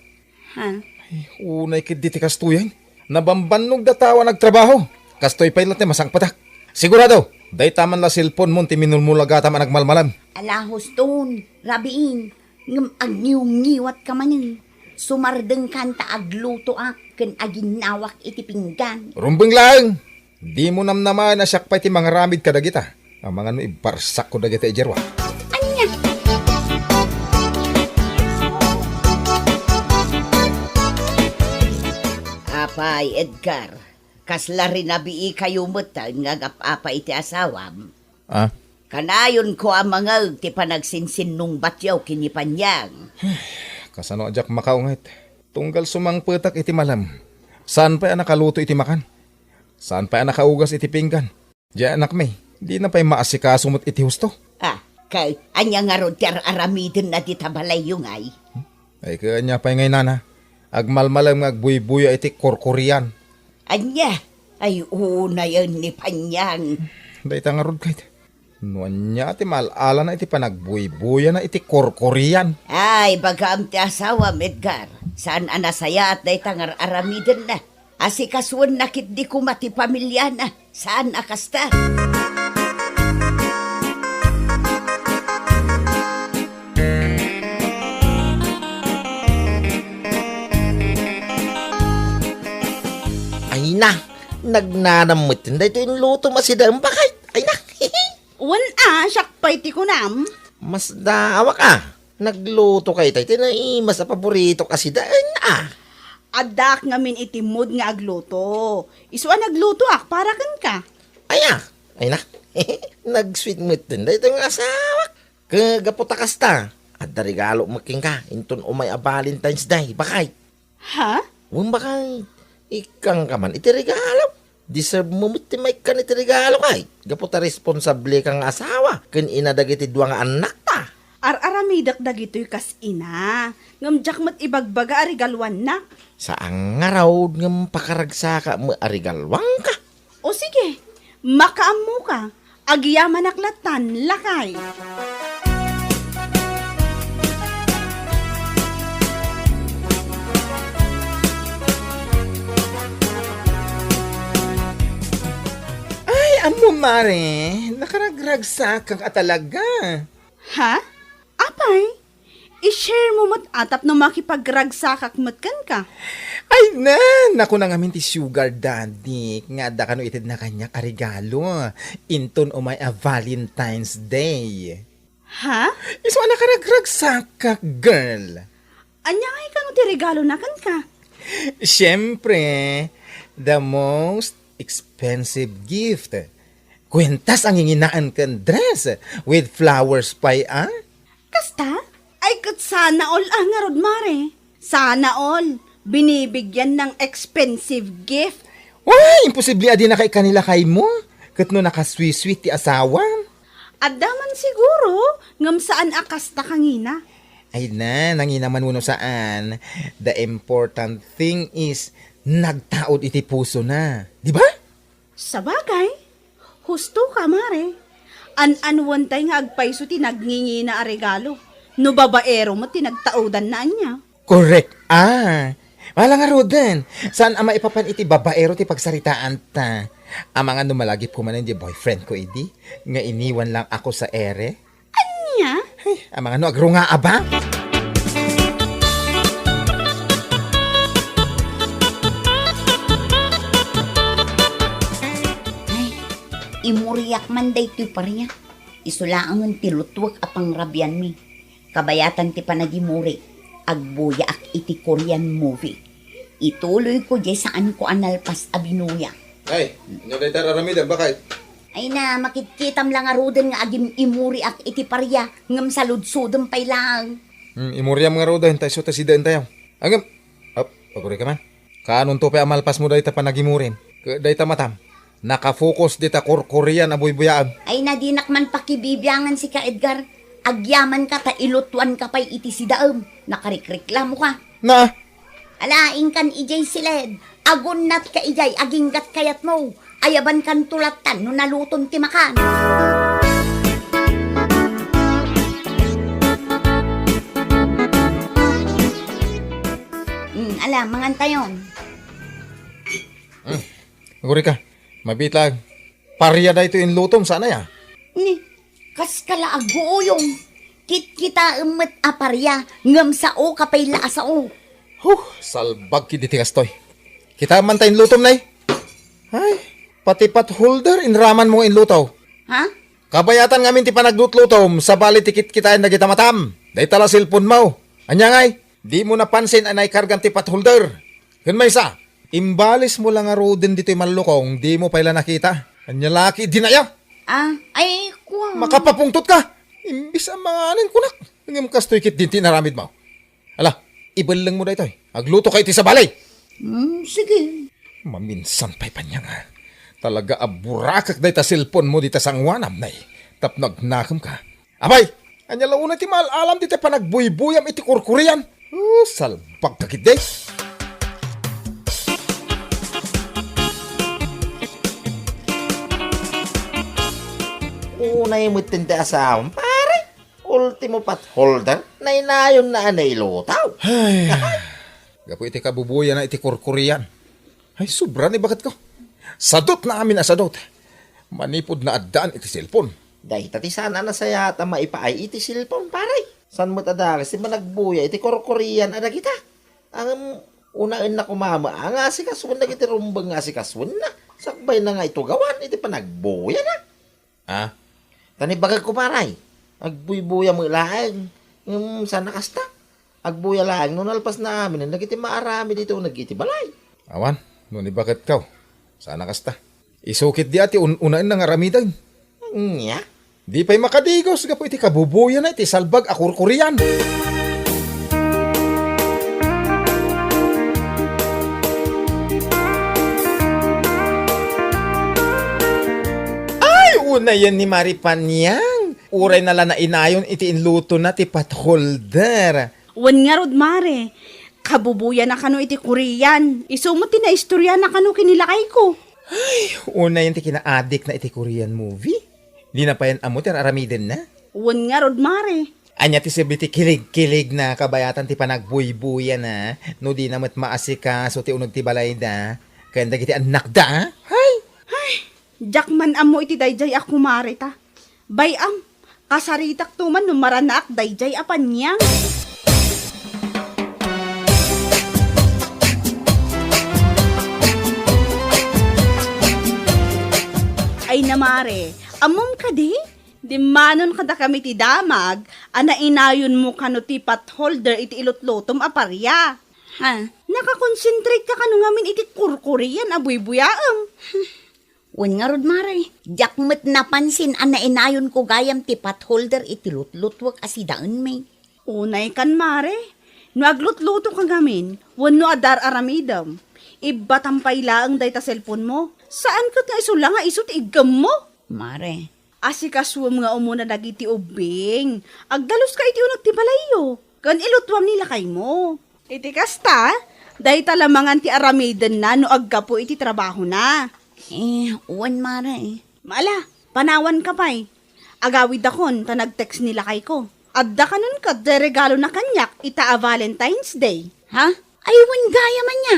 Ha? Ay, unay ketdi ti kastoyen. Nabambannog data a nagtrabaho. Kastoy pay latta ti masangpetak. Sigurado, dayta man la cellphone-mon ti minulmulagatam a nagmalmalem. Ala, huston, rabiin, ngem agngiwngiwatka manen. Sumardengkan ta aglutoak ken aginnawak iti pinggan. Rumbeng laeng! Dimo namnamaen a siak pay ti mangaramid kadagita. Amangan no ibarsakko dagita idiay ruar. Ania? Apay, Edgar, kasla rinabiikayo metten nga agap-apa iti asawam? Ah? Kanayonko a mangngeg ti panagsinsinnungbatyo ken ni Panyang. Kasano a diak makaunget? Tunggal sumangpetak iti malem. Saan pay a nakaluto iti makan? Saan pay a nakaugas iti pinggan? Diay anakmi, dina pay maasikaso met iti husto. Ah, ket ania ngarud ti ar-aramidenna dita balayyo ngay? Ay, ket ania pay ngay, nana? Agmalmalem nga agbuybuya iti korkorian. Ania? Ay, unayen ni Panyang. Dayta ngarud, ket no ania ti maal-alana iti panagbuybuyana iti korkorian? Ay, bagam ti asawam, Edgar. Saan a nasayaat dayta nga ar-aramidenna. Asikasuenna ketdi koma ti pamiliana. Saan a kasta? Ay na, nagnanam metten daytoy inlutom a sidaem, bakit? Ay na. Wen a, siak pay ti kunam. Masdaawak a. Nagluto kay tay ti naimas a paboritok a sidaen a. Addaak ngamin iti mood nga agluto. Isu a naglutoak para kenka. Aya, ay na. Nag-sweet metten daytoy nga asawak. Ket gapu ta kasta, adda regalo met kenka inton umay a Valentine's Day, bakay. Ha? Wen, bakay, ikkanka man iti regalo. Deserve mo met ti maikkan iti regalo, kay gapu ta responsable ka nga asawa ken ina dagiti dua nga annakta. Ar-aramidek dagitoy kas ina, ngem diak met ibagbaga a regaluannak. Saan ngarud ngem pakaragsaka met a regaluanka. O sige, makaammoka. Agyamanak lattan, lakay. Ay, ammom, mare, nakaragragsakak a talaga. Ha? Apay? I-share mo met a tapno makipagragsakak met kenka. Ay na, nakuna ngamin ti sugar daddy nga adda kano ited na kaniak a regalo inton umay a Valentine's Day. Ha? Isu a nakaragragsakak, girl. Ania ngay kano ti regalona kenka? Siyempre, the most expensive gift. Kuentas a nginginaen ken dress with flowers pay a? Kasta? Ay, ket sana all a ngarud, Mare. Sana all. Binibigyan ng expensive gift. Ay, imposible a dinaka ikkan ni lakaymo. Ket no nakasweet-sweet ti asawam? Adda man siguro, ngem saan a kasta kangina. Ay na, nangina man wenno saan. The important thing is, nagtaud iti pusona. Di ba? Sabagay, husto ka, Mare. An-anuentay nga agpayso ti nagngingina a regalo. No babaero met ti nagtaudanna ania. Correct. Ah, mala ngaruden. Saan a maipapan iti babaero ti pagsaritaanta? Amangan no malagipko manen di boyfriendko idi, nga iniwan lang ako sa ere? Ania? Ay, amangan no agrungaa ba? Ay, imuriak man daytoy paria. Isu laengen ti lutwek a pangrabianmi. Kabayatan ti panagimuri, agbuyaak iti Korean movie. Ituloyko diay saanko a nalpas a binuya. Ay, ania dayta aramidem, baket? Ay na, makitkitam la ngaruden nga agim-imuriak iti paria, ngem saludsodem pay laeng. Hmm, imuriam ngaruden, ta isu ta sidaentayo. Agem, ap, agurika man. Kaanonto pay a malpasmo dayta panagimurim? Ket dayta matam, nakafocus dita korkorian a buybuyaem. Ay na, dinak man pakibibiangan sika, Edgar. Agyamanka ta ilutuanka pay iti sidaem. Nakarikreklamoka. Na? Ala, inkan idiay siled. Agunnatka idiay aginggat kayatmo. Ayabankanto lattan no nalutom ti makan. Mm, ala, mangantayon. Mm. Agurika, mabiit laeng. Paria daytoy inlutom, saan aya? Ni, kaska la aguuyong. Kitkitaem met a paria, ngem saoka pay la a sao. Huh, salbag ketdi ti kastoy. Kitaem man ta inlutom, nay. Ay, pati pot holder, inramanmo nga inluto. Ha? Kabayatan ngamin ti panaglutlutom, sabali ti kitkitaen dagita matam. Dayta la cellphone-mo. Ania ngay? Dimo napansin a naikargam ti pot holder. Ken maysa, imbalismo la ngaruden ditoy mallukong, dimo pay la nakita. Ania la ketdin aya? Ah, ay, kua. Makapapungtotka. Imbis a manganen kunak. Ngem kastoy ketdin ti inaramidmo. Ala, ibellengmo daytoy. Aglutoka iti sabali. Hmm, sige. Maminsan pay panianga. Talaga a burakek dayta cellphone-mo dita sangoanam, nay. Tapno agnakemka. Apay, ania la unay ti maal-alam dita panagbuybuyam iti korkorian? Oh, salbagka ketdi. Unay metten ti asawam, pare. Ultimo pot holder, nainayonna a nailuto. Ay, gapu iti kabubuyana iti korkorian. Ay, sobra ni baketko. Sadutna amin a sadut. Manipud naaddaan iti cellphone. Dayta ti saan a nasayaat a maipaay iti cellphone, pare. Saan met a dakes ti managbuya iti korkorian a dagita? Ngem, unaenna koma met nga asikasuenna dagiti rumbeng nga asikasuenna. Sakbayna nga itugawan iti panagbuyana. Ah? Ta ni baketko, pare, agbuybuya met laeng. Ngem, saan a kasta. Agbuya laeng no nalpasna amin dagiti maaramid iti uneg iti balay. Awan, no ni baketko, saan a kasta. Isu ketdi a ti un-, unaenna nga aramiden. Ania? Di pay makadigos gapu iti kabubuyana iti salbag a korkorian. Ay, unayen ni Mari Paniang. Urayna la nainayon iti inlutona ti pot holder. Wen ngarud, Mare, kabubuyana kano iti Korean. Isu met ti naistoriana kano ken ni lakayko. Ay, unayen ti kinaadikna iti Korean movie. Dina payen ammo ti ar-aramidenna. Wen ngarud, Mare. Ania ti sirbi ti kilig-kiligna kabayatan ti panagbuybuyana no dina met maasikaso ti uneg ti balayda ken dagiti annakda? Hay! Hay! Diak man ammo iti daydiay a kumare ta. Bay-am, kasaritakto man no maranaak daydiay a paniang. Ay na, Mare, ammom kadi? Dimmanon kadakami ti damag a nainayonmo kano ti pot holder iti ilutlutom a paria. Ha? Nakakonsentrate ka kano ngamin iti korkorian a buybuyaem. Wen ngarud, Mare, diak met napansin a nainayonko gayam ti pot holder iti lutlutuek a sidaenmi. Unay kan, Mare. No aglutlutoka ngamin, wenno adda ar-aramidem, ibbatam pay laeng dayta cellphone mo. Saan ket nga isu la nga isu ti iggemmo? Mare. Asikasuem nga umuna dagiti ubbing. Agdaluska iti uneg ti balayyo, ken ilutuam ni lakaymo. Iti kasta, dayta la mangan ti aramidenna no aggapu iti trabahona. Eh, wen, Mare. Ala, panawanka pay. Agawidakon ta nag-text ni lakayko. Adda kanon ket ti regalona kaniak ita a Valentine's Day. Ha? Ay, wen gayam ania.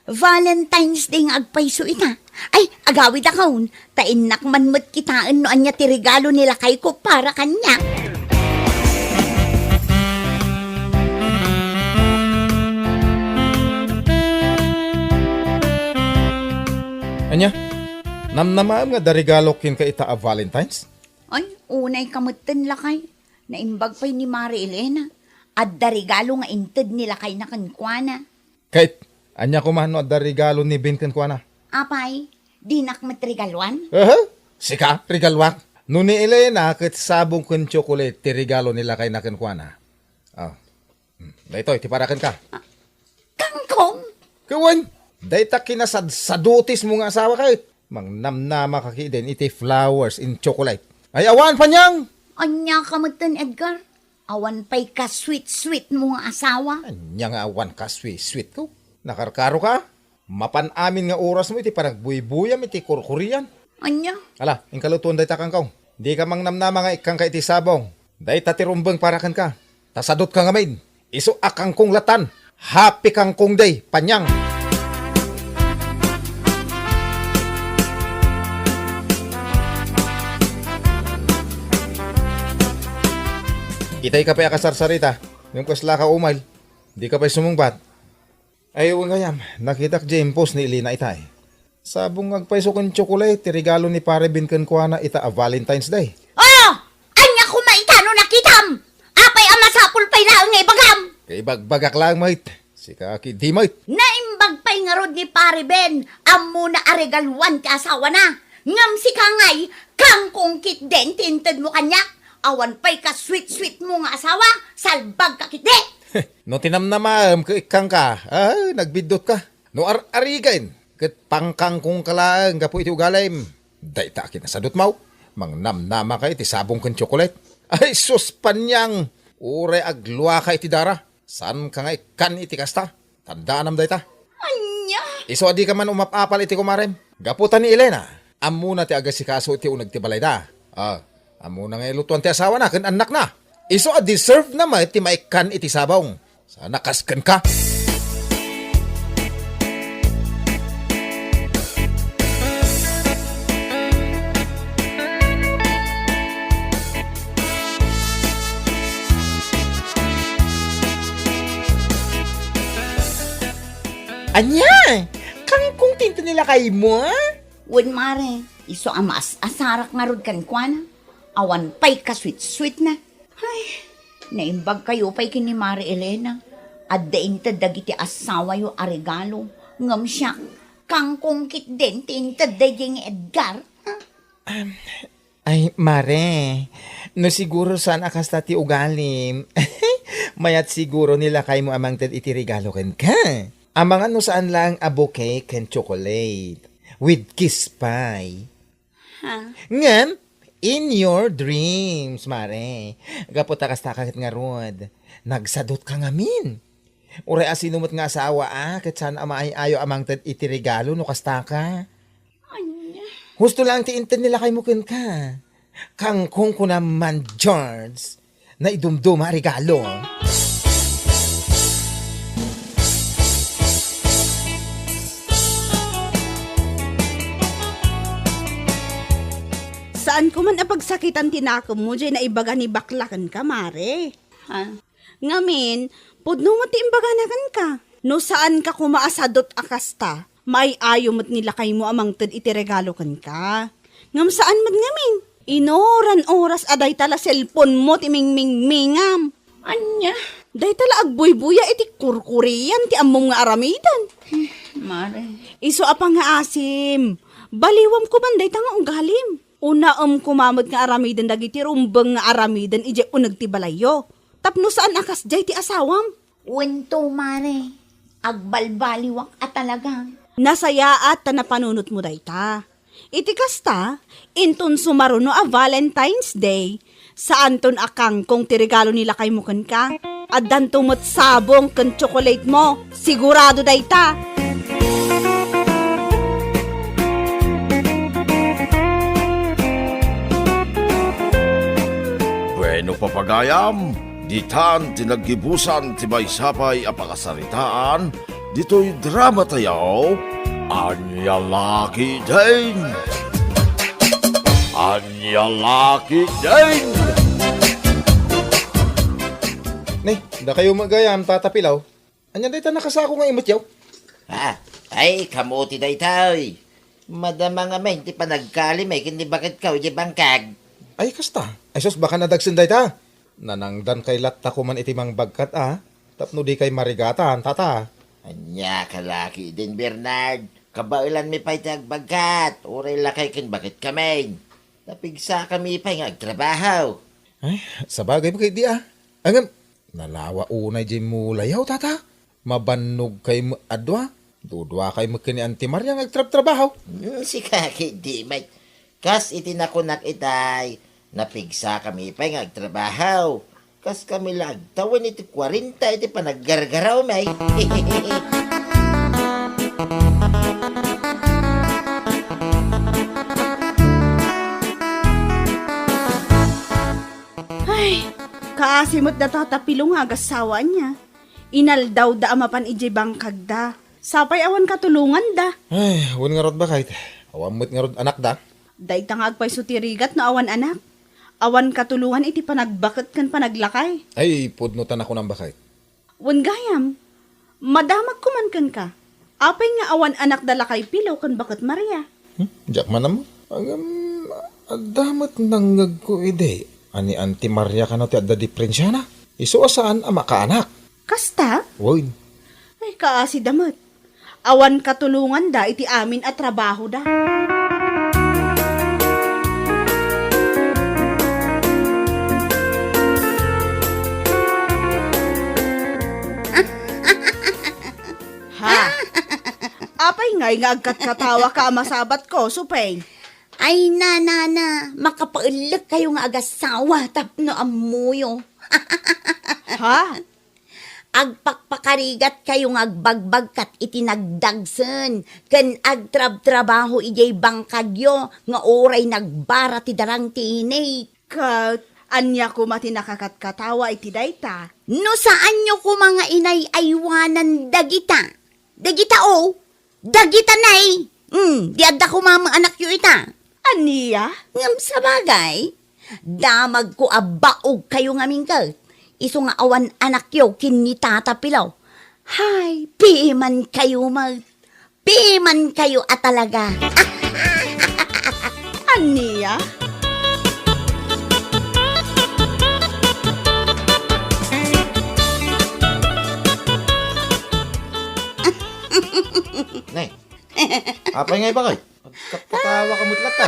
Valentine's Day nga agpayso ita. Ay, agawidakon, ta innak man met kitaen no ania ti regalo ni lakayko para kaniak. Ania? Namnamaem nga adda regalo kenka ita a Valentine's? Ay, unay ka metten, lakay. Naimbag pay ni Mare Elena. Adda regalo nga inted ni lakayna kenkuana. Ket, ania koma no adda regalo ni Ben kenkuana? Apay, dinak met regaluan? Aha, sika, regaluak. No ni Elena ket sabong ken tsokolate ti regalo ni lakayna kenkuana. Ah, hmm, daytoy, ti para kenka. Kangkong? Ket wen, dayta kinasadsadutismo nga asawa ket. Mangnamnama ka ketdin iti flowers and chocolate. Ay, awan, Panyang! Ania ka metten, Edgar? Awan pay ka-sweet-sweet mo nga asawa. Ania nga awan ka-sweet-sweet ko? Nakarkaro ka? Mapan amin nga oras mo iti panagbuybuyam iti kurkurian. Ania? Ala, inka lutuon dayta kangkong. Dika mangnamnama nga ikkanka iti sabong. Dayta ti rumbeng para kenka. Ta sadutka ngamin. Isu a kangkong latan. Happy Kangkong Day, Panyang! Itay ka pay a kasarsarita. Ngem kasla ka umay. Dika pay sumungbat. Ay, wen gayam, nakitak diay post ni Elena itay. Sabong nga agpayso ken tsokolate ti regalo ni Pare Ben kenkuana ita a Valentine's Day. Oh! Ania koma ita no nakitam? Apay a masapul pay laeng nga ibagam? Kaibagbagak laeng met. Sika ketdi met. Naimbag pay ngarud ni Pare Ben, ammona a regaluan ti asawana. Ngem sika ngay, kangkong ketdin ti intedmo kaniak. Awan pay ka-sweet-sweet mo nga asawa, salbag ka ketdi. No tinamnamaem ket ikkanka, ah, nagbiddut ka. No ar-arigen, ket pangkangkong ka laeng gapu iti ugalim. Dayta a kinasadutmo, mangnamnama ka iti sabong ken tsokolate. Ay, sus, Panyang! Uray aglua ka iti dara. Saan ka nga ikkan iti kasta? Taddaanam dayta. Ania? Isu a dika man umap-apal iti kumarem. Gapu ta ni Elena, ammona ti agasikaso iti uneg ti balayda. Ah, ammona nga ilutuan ti asawana ken annakna. Isu a deserve na met ti maikkan iti sabong. Sana kas kenka. Ania? Kangkong ti inted ni lakaymo, a? Wen, Mare, isu a maas-asarak ngarud kenkuana. Awan pay ka-sweet-sweet na. Ay, naimbag kayo pay ken ni Mare Elena. Adda inted dagiti asawayo a regalo. Ngem siak, kangkong ketdin ti inted daydiay nga Edgar. Ah. Am, ay, Mare, no siguro saan a kasta ti ugalim, mayat siguro ni lakaymo a mangted iti regalo kenka. Amangan no saan laeng a bouquet ken chocolate with kiss pay. Ha? Ngem, in your dreams, Mare. Gapu ta kasta ka ket ngarud, nagsadutka ngamin. Uray a sino met nga asawa a, ket saan a maay-ayo a mangted iti regalo no kasta ka. Ania? Husto laeng ti inted ni lakaymo kenka. Kangkong kunam man, George. Naidumduma a regalo. Saan ko man a pagsakitan ti nakemmo, diay naibaga ni bakla kenka, Mare. Ha? Ngamin, pudno met ti imbagana kenka. No saan ka koma a sadut a kasta, maay-ayo met ni lakaymo a mangted iti regalo kenka. Ngem saan met ngamin. Inoran oras a dayta la cellphone mo ti mingmingmingam. Ania? Dayta la agbuybuya iti kurkurian ti ammom nga aramiden. Mare. Isu a pangngaasim, Baliwam koman dayta nga ugalim. Unaem koma met nga aramiden dagiti rumbeng nga aramiden idiay uneg ti balayyo. Tapno saan a kasdiay ti asawam. Wento, mare. Agbalbaliwak a talaga. Nasayaat ta napanunotmo dayta. Iti kasta, inton sumaruno a Valentine's Day, saanton a kangkong ti regalo ni lakaymo kenka. Addanto met sabong ken tsokolatemo. Sigurado dayta. Bueno, papagayam, ditan ti naggibusan ti maysa pay a pakasaritaan ditoy drama tayo, Ania La Ketdin! Ania La Ketdin! Ni, dakayo met gayam, Tata Pilaw. Ania dayta nakasako nga imetyo? Ah, ay, kamu ti daytoy. Madama ngamin ti panagkalimay ken ni baketko idiay bangkag. Ay, kasta. Ay, sus, baka nadagsen dayta. Nanangdankay latta koman iti mangbagkat, a? Tapno dikay marigatan, tata. Ania ka la ketdin, Bernard? Kabaelanmi pay ti agbagkat. Uray lakay ken baket kamin. Napigsakami pay nga agtrabaho. Ay, sabagay met ketdi, a. Ngem, nalawa unay diay mulayo, tata. Mabannogkay met a dua. Duduakay met ken ni Auntie Maria nga agtrabtrabaho. Hmm, sika ketdi met. Kas iti nakunak itay, napigsakami pay nga agtrabaho. Kaskami la agtawen iti kuarenta iti panaggargarawmi. Ay, kaasi met da Tata Pilo nga agassawa, ania. Inaldawda a mapan idiay bangkagda. Sapay awan katulonganda. Ay, wen ngarud, baket. Awan met ngarud anakda. Dayta nga agpayso ti rigat no awan anak. Awan katulongan iti panagbaket ken panaglakay. Ay, pudno ta nakunam, baket. Wen gayam, madamagko man kenka. Apay nga awan anakda lakay Pilo ken baket Maria? Hmm? Diak man ammo. Ngem, adda met nangngegko idi a ni Auntie Maria kano ti adda diperensiana. Isu a saan a makaanak. Kasta? Wen. Ay, kaasida met. Awan katulonganda iti amin a trabahoda. Ha? Apay ngay nga agkatkatawaka a masabatko, Supeng? Ay, nanana, makapaellekkayo nga agassawa tapno ammoyo. Ha? Agpakpakarigatkayo nga agbagbagkat iti nagdagsen ken agtrabtrabaho idiay bangkagyo nga uray nagbara ti darang ti init. Ket ania koma ti nakakatkatawa iti dayta? No saanyo koma nga inay-aywanan dagita, dagita, o, dagita, nay, mm, di adda koma met anakyo ita. Ania? Ngem sabagay, damagko a baogkayo ngamin ket isu nga awan anakyo ken ni Tata Pilaw. Hay, pimankayo met. Pimankayo a talaga. Ania? Nay, apay ngay, baket? Agkatkatawa ka met latta.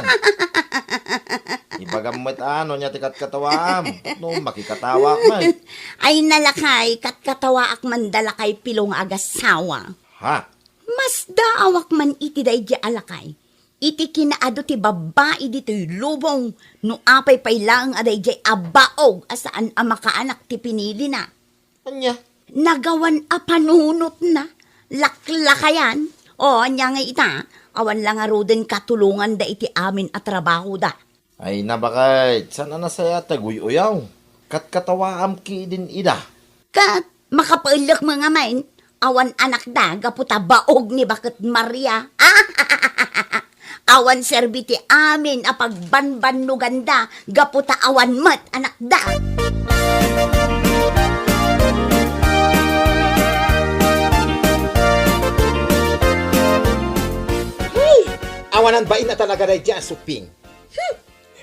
Ibagam met a no ania ti katkatawaam. No, makikatawaak met. Ay, nalakay, katkatawaak man da lakay Pilo nga agassawa. Ha? Masdaawak man iti daydiay a lakay. Iti kinaadu ti babbai ditoy lubong, no apay pay laeng a daydiay a baog a saan a makaanak ti pinilina. Ania? Nagawan a panunotna, laklakayan. O, ania ngay ita, awan la ngaruden katulonganda iti amin a trabahoda. Ay, na, baket, saan a nasayaat a guy-uyaw? Katkatawaam ketdin ida. Ket makapaellek met ngamin, awan anakda gapu ta baog ni baket Maria. Awan serbi ti amin a pagbanbannoganda gapu ta awan met anakda. Hey! Awanan bain a talaga daydiay a Supeng. Hmm.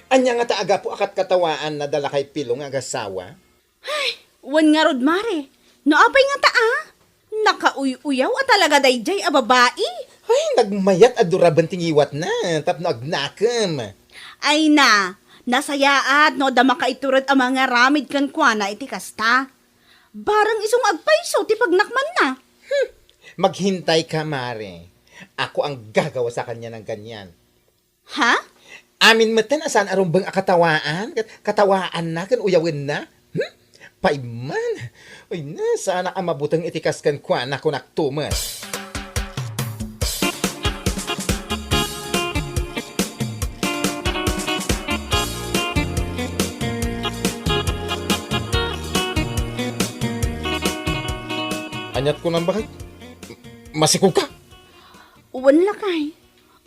Ania ngata a gapu a katkatawaanna da lakay Pilo nga agassawa? Ay, wen ngarud, mare. No apay ngata a? Nakauy-uyaw a talaga daydiay a babai. Ay, nagmayat a duraben ti ngiwatna tapno agnakem. Ay na, nasayaat no adda makaitured a mangaramid kenkuana iti kasta. Barang isu nga agpayso ti pagnakmanna. Hmm, maghintay ka, Mare. Ako ang gagawa sa kanya ng ganyan. Ha? Amin metten a saan a rumbeng a katawaan, kat-, katawaanna ken uyawenna? Hmm? Paimman. Ay na, saanak a mabuteng iti kas kenkuana, kunak tumet. Aniat kunam, bakit? Masikog ka? Wen, lakay.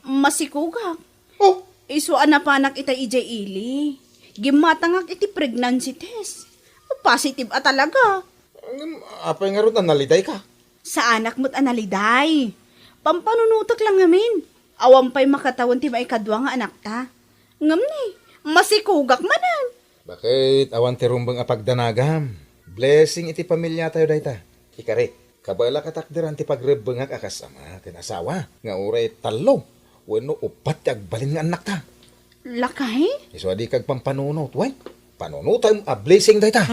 Masikogak. Oh. Isu a napanak itay idiay ili. Gimmatangak iti pregnancy test. Positive a talaga. Ngem, apay ngarud a naliday ka? Saanak met a naliday. Pampanunotek lang ngamin. Awan pay makatawen ti maikadua nga anakta. Ngem ni, masikogak manen. Bakit awan ti rumbeng a pagdanagam? Blessing iti pamiliatayo dayta. Ikari, kabaelak a takderan ti pagrebbengak a kas ama ken asawa nga uray tallo wenno uppat ti agbalin nga annakta. Lakay? Isu a dika agpampanunot, wen? Panunotem a blessing dayta.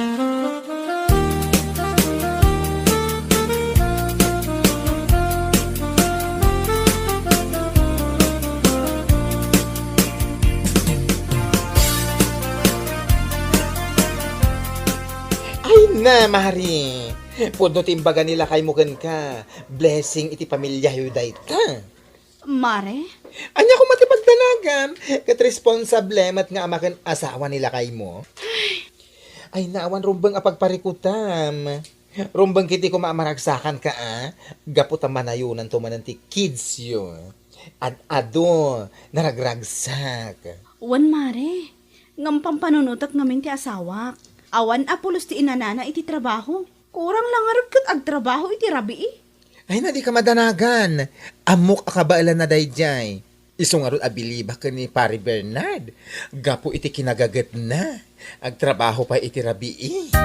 Ay na, Mari. Pudno ti imbaga ni lakaymo kenka. Blessing iti pamiliayo dayta. Mare? Ania koma ti pagdanagam? Ket responsable met nga ama ken asawa ni lakaymo. Ay, naawan rumbeng a pagparikutam. Rumbeng ketdi koma a maragsakanka, a? Gapu ta manayonanto manen ti kidsyo. Ad-adu, naragragsak. Wen, Mare. Ngem pampanunotek ngamin ti asawak. Awan a pulos ti inanana iti trabaho. Kurang la ngarud ket agtrabaho iti rabii. Ay na, dika madanagan. Ammok a kabaelanna daydiay. Isu ngarud a bilibak ken ni Pare Bernard. Gapu iti kinagagetna, agtrabaho pay iti rabii.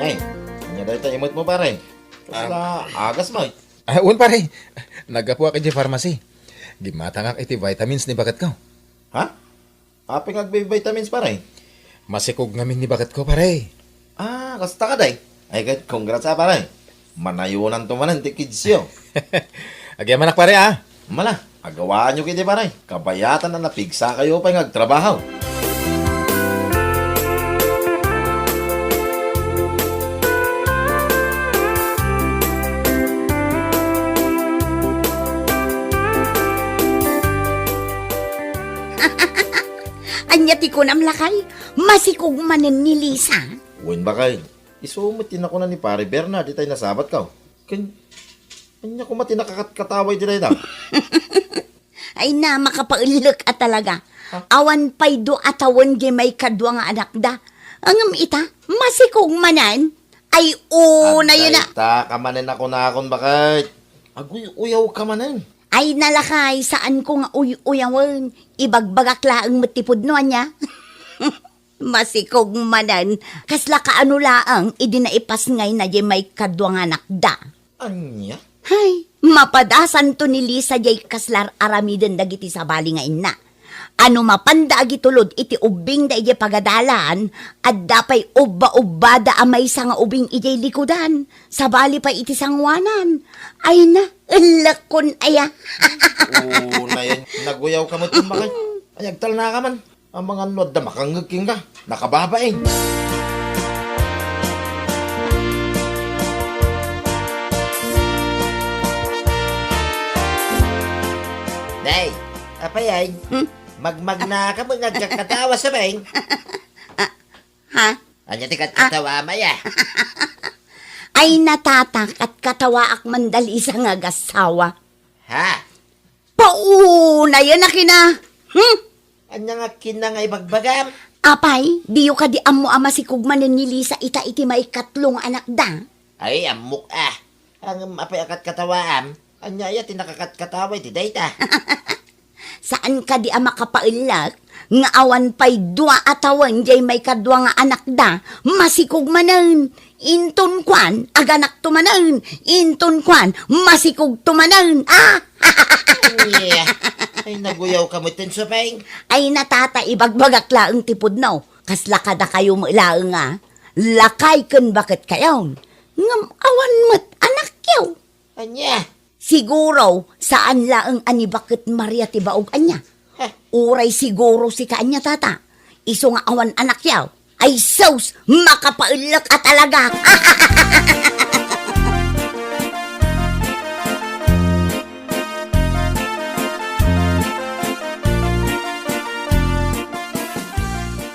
Ay, ania dayta imet mo, pare? Kasla agas mo, eh. Ah, wen, pare. Naggapuak idiay pharmacy. Gimmatangak iti vitamins ni baketko. Ha? Apay nga agbi-vitamins, pare? Masikog ngamin ni baketko, pare. Ah, kasta kadi? Ay, ket congrats, a, pare. Manayonanto manen ti kidsyo. Agyamanak, pare, a. Mala, agawaanyo ketdi, pare. Kabayatan a napigsakayo pay nga agtrabaho. Ania ti kunam, lakay? Masikog manen ni Lisa? Wen, bakay. Isu met ti nakuna ni Pare Bernard itay nasabatko. Ken, ania koma ti nakakatkatawa iti dayta? Ay na, makapaellek a talaga. Ha? Awan pay dua a tawen diay maikadua nga anakda. Ngem ita, masikog manen. Ay, o, na yun na. Adda ita ka manen a kunakon, bakay. Aguy-uyawka manen. Ay, na lakay, saanko nga uy-uyawen. Ibagbagak laeng met ti pudno, ania? Masikog manen, kasla kaano laeng idi naipasngayna diay maikadua nga anakda. Ania? Hay, mapadasanto ni Lisa diay kasla ar-aramiden dagiti sabali nga inna. A no mapanda agitulod iti ubbingda idiay pagadalan, adda pay ubba-ubbada a maysa nga ubing idiay likudan, sabali pay iti sangoanan. Ay na, ellekkon aya. Oo, nayan, naguyawka met, bakay. Ay, agtalnaka man. Amangan no adda makangngeg kenka, nakababain. Day, apay ay? Hmm? Magmagnaka met nga agkatkatawa sa beng? Ah, ha? Ania ti katkatawa, maya? Ay, na tata, katkatawaak man da Lisa nga agasawa. Ha? Paunayen a kina. Hmm? Ania nga kina nga ibagbagam? Apay, diyo kadi ammo a masikog manen ni Lisa ita iti maikatlo nga anakda? Ay, ammok a. Ngem apay a katkatawaam? Ania aya ti nakakatkatawa iti dayta? Saan kadi a makapaellek? nga awan pay dua a tawen jay maikadua nga anakda, masikog manen. Inton kuan, aganakto manen. Inton kuan, masikogto manen. Ah! Yeah. Ay, naguyaw ka mo, Tensopeng. Ay, natata, ibagbagak laeng ti pudno. Kasla kadakayo met laeng a lakay ken baket kayon. Ngem awan met anakyo. Ania? Siguro, saan laeng a ni Baket Maria ti baog ania? Heh. Uray siguro sika ania, tata. Isu nga awan anakyo. Ay sus, makapaellek a talaga.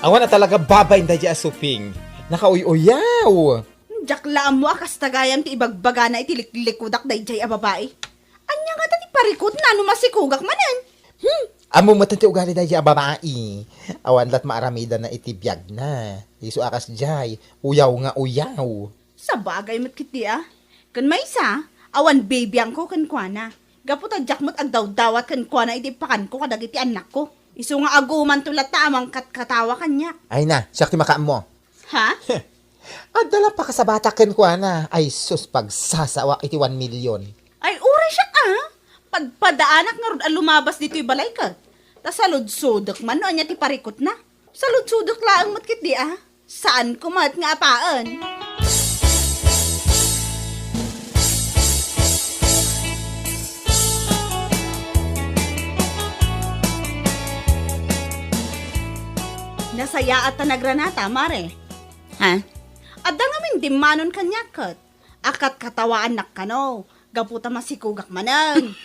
Awan a talaga babain daydi a suping. Nakauy-uyaw. Diak la ammo a kasta gayam ti ibagbagana iti liklikudak daydiay a babai. Ania ngata ti parikutna no masikogak manen? Hmm, ammo met ti ugali daydiay a babai. Awan lat maaramidanna iti biagna. Isu a kasdiay, uyaw nga uyaw. Sabagay met ketdi a. Ken maysa, awan bibiangko kenkuana. Gapu ta diak met agdawdawat kenkuana iti ipakanko kadagiti annakko. Isu nga agumanto latta a mangkatkatawa kaniak. Ay na, siak ti makaammo. Ha? Adda la pakasabatak kenkuana. Ay sus, pagsasawak iti one million. Ay, uray siak a. Padpadaanak ngarud a lumabas ditoy balay ket. Ta saludsodek man no ania ti parikutna. Saludsodek laeng met ketdi a. Saanko met nga apaen. Nasayaat ta nagranata, Mare. Ha? Adda ngamin dimmanon kaniak ket. Akatkatawaannak kano, gapu ta masikogak manen.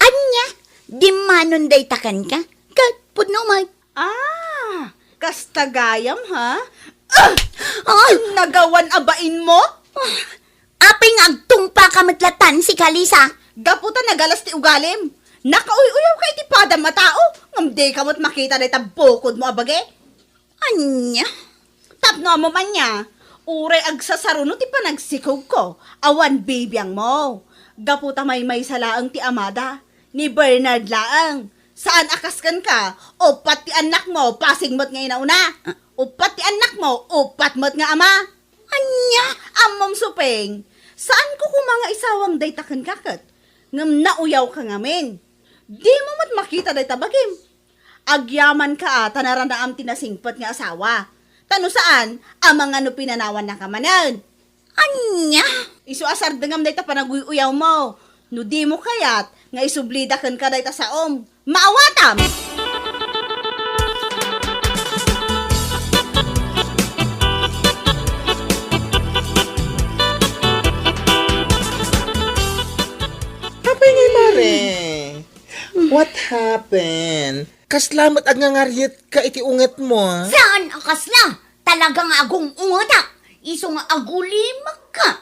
Ania? Dimmanon dayta kenka? Ket pudno met. Ah, kasta gayam, ha? Ah! Ah! Nagawan a bainmo? Ah! Apay nga agtungpaka met latan, sika, Lisa? Gapu ta nagalas ti ugalim. Nakauy-uyaw ka iti padam a tao, ngem dika met makita dayta bukodmo a bagi. Ania? Tapno ammom ania, uray agsasaruno ti panagsikogko, awan bibiangmo. Gapu ta maymaysa laeng ti amada, ni Bernard laeng. Saan a kas kenka, uppat ti annakmo, pasig met nga inauna. Uppat ti annakmo, uppat met nga ama. Ania? Ammom, Suping, saanko koma nga isawang dayta kenka ket, ngem nauyawka ngamin. Dimo met makita dayta bagim. Agyamanka a ta naranaam ti nasingpet nga asawa. Ta no saan, amangan no pinanawannaka manen. Ania? Isu a sardengam dayta panaguy-uyawmo. No dimo kayat nga isublida kenka dayta saom, maawatam! Apay ngay, Mare? What happened? Kasla met agngangaryetka iti ungetmo, a? Saan a kasla? Talaga nga agung-ungetak. Isu nga agulimekka.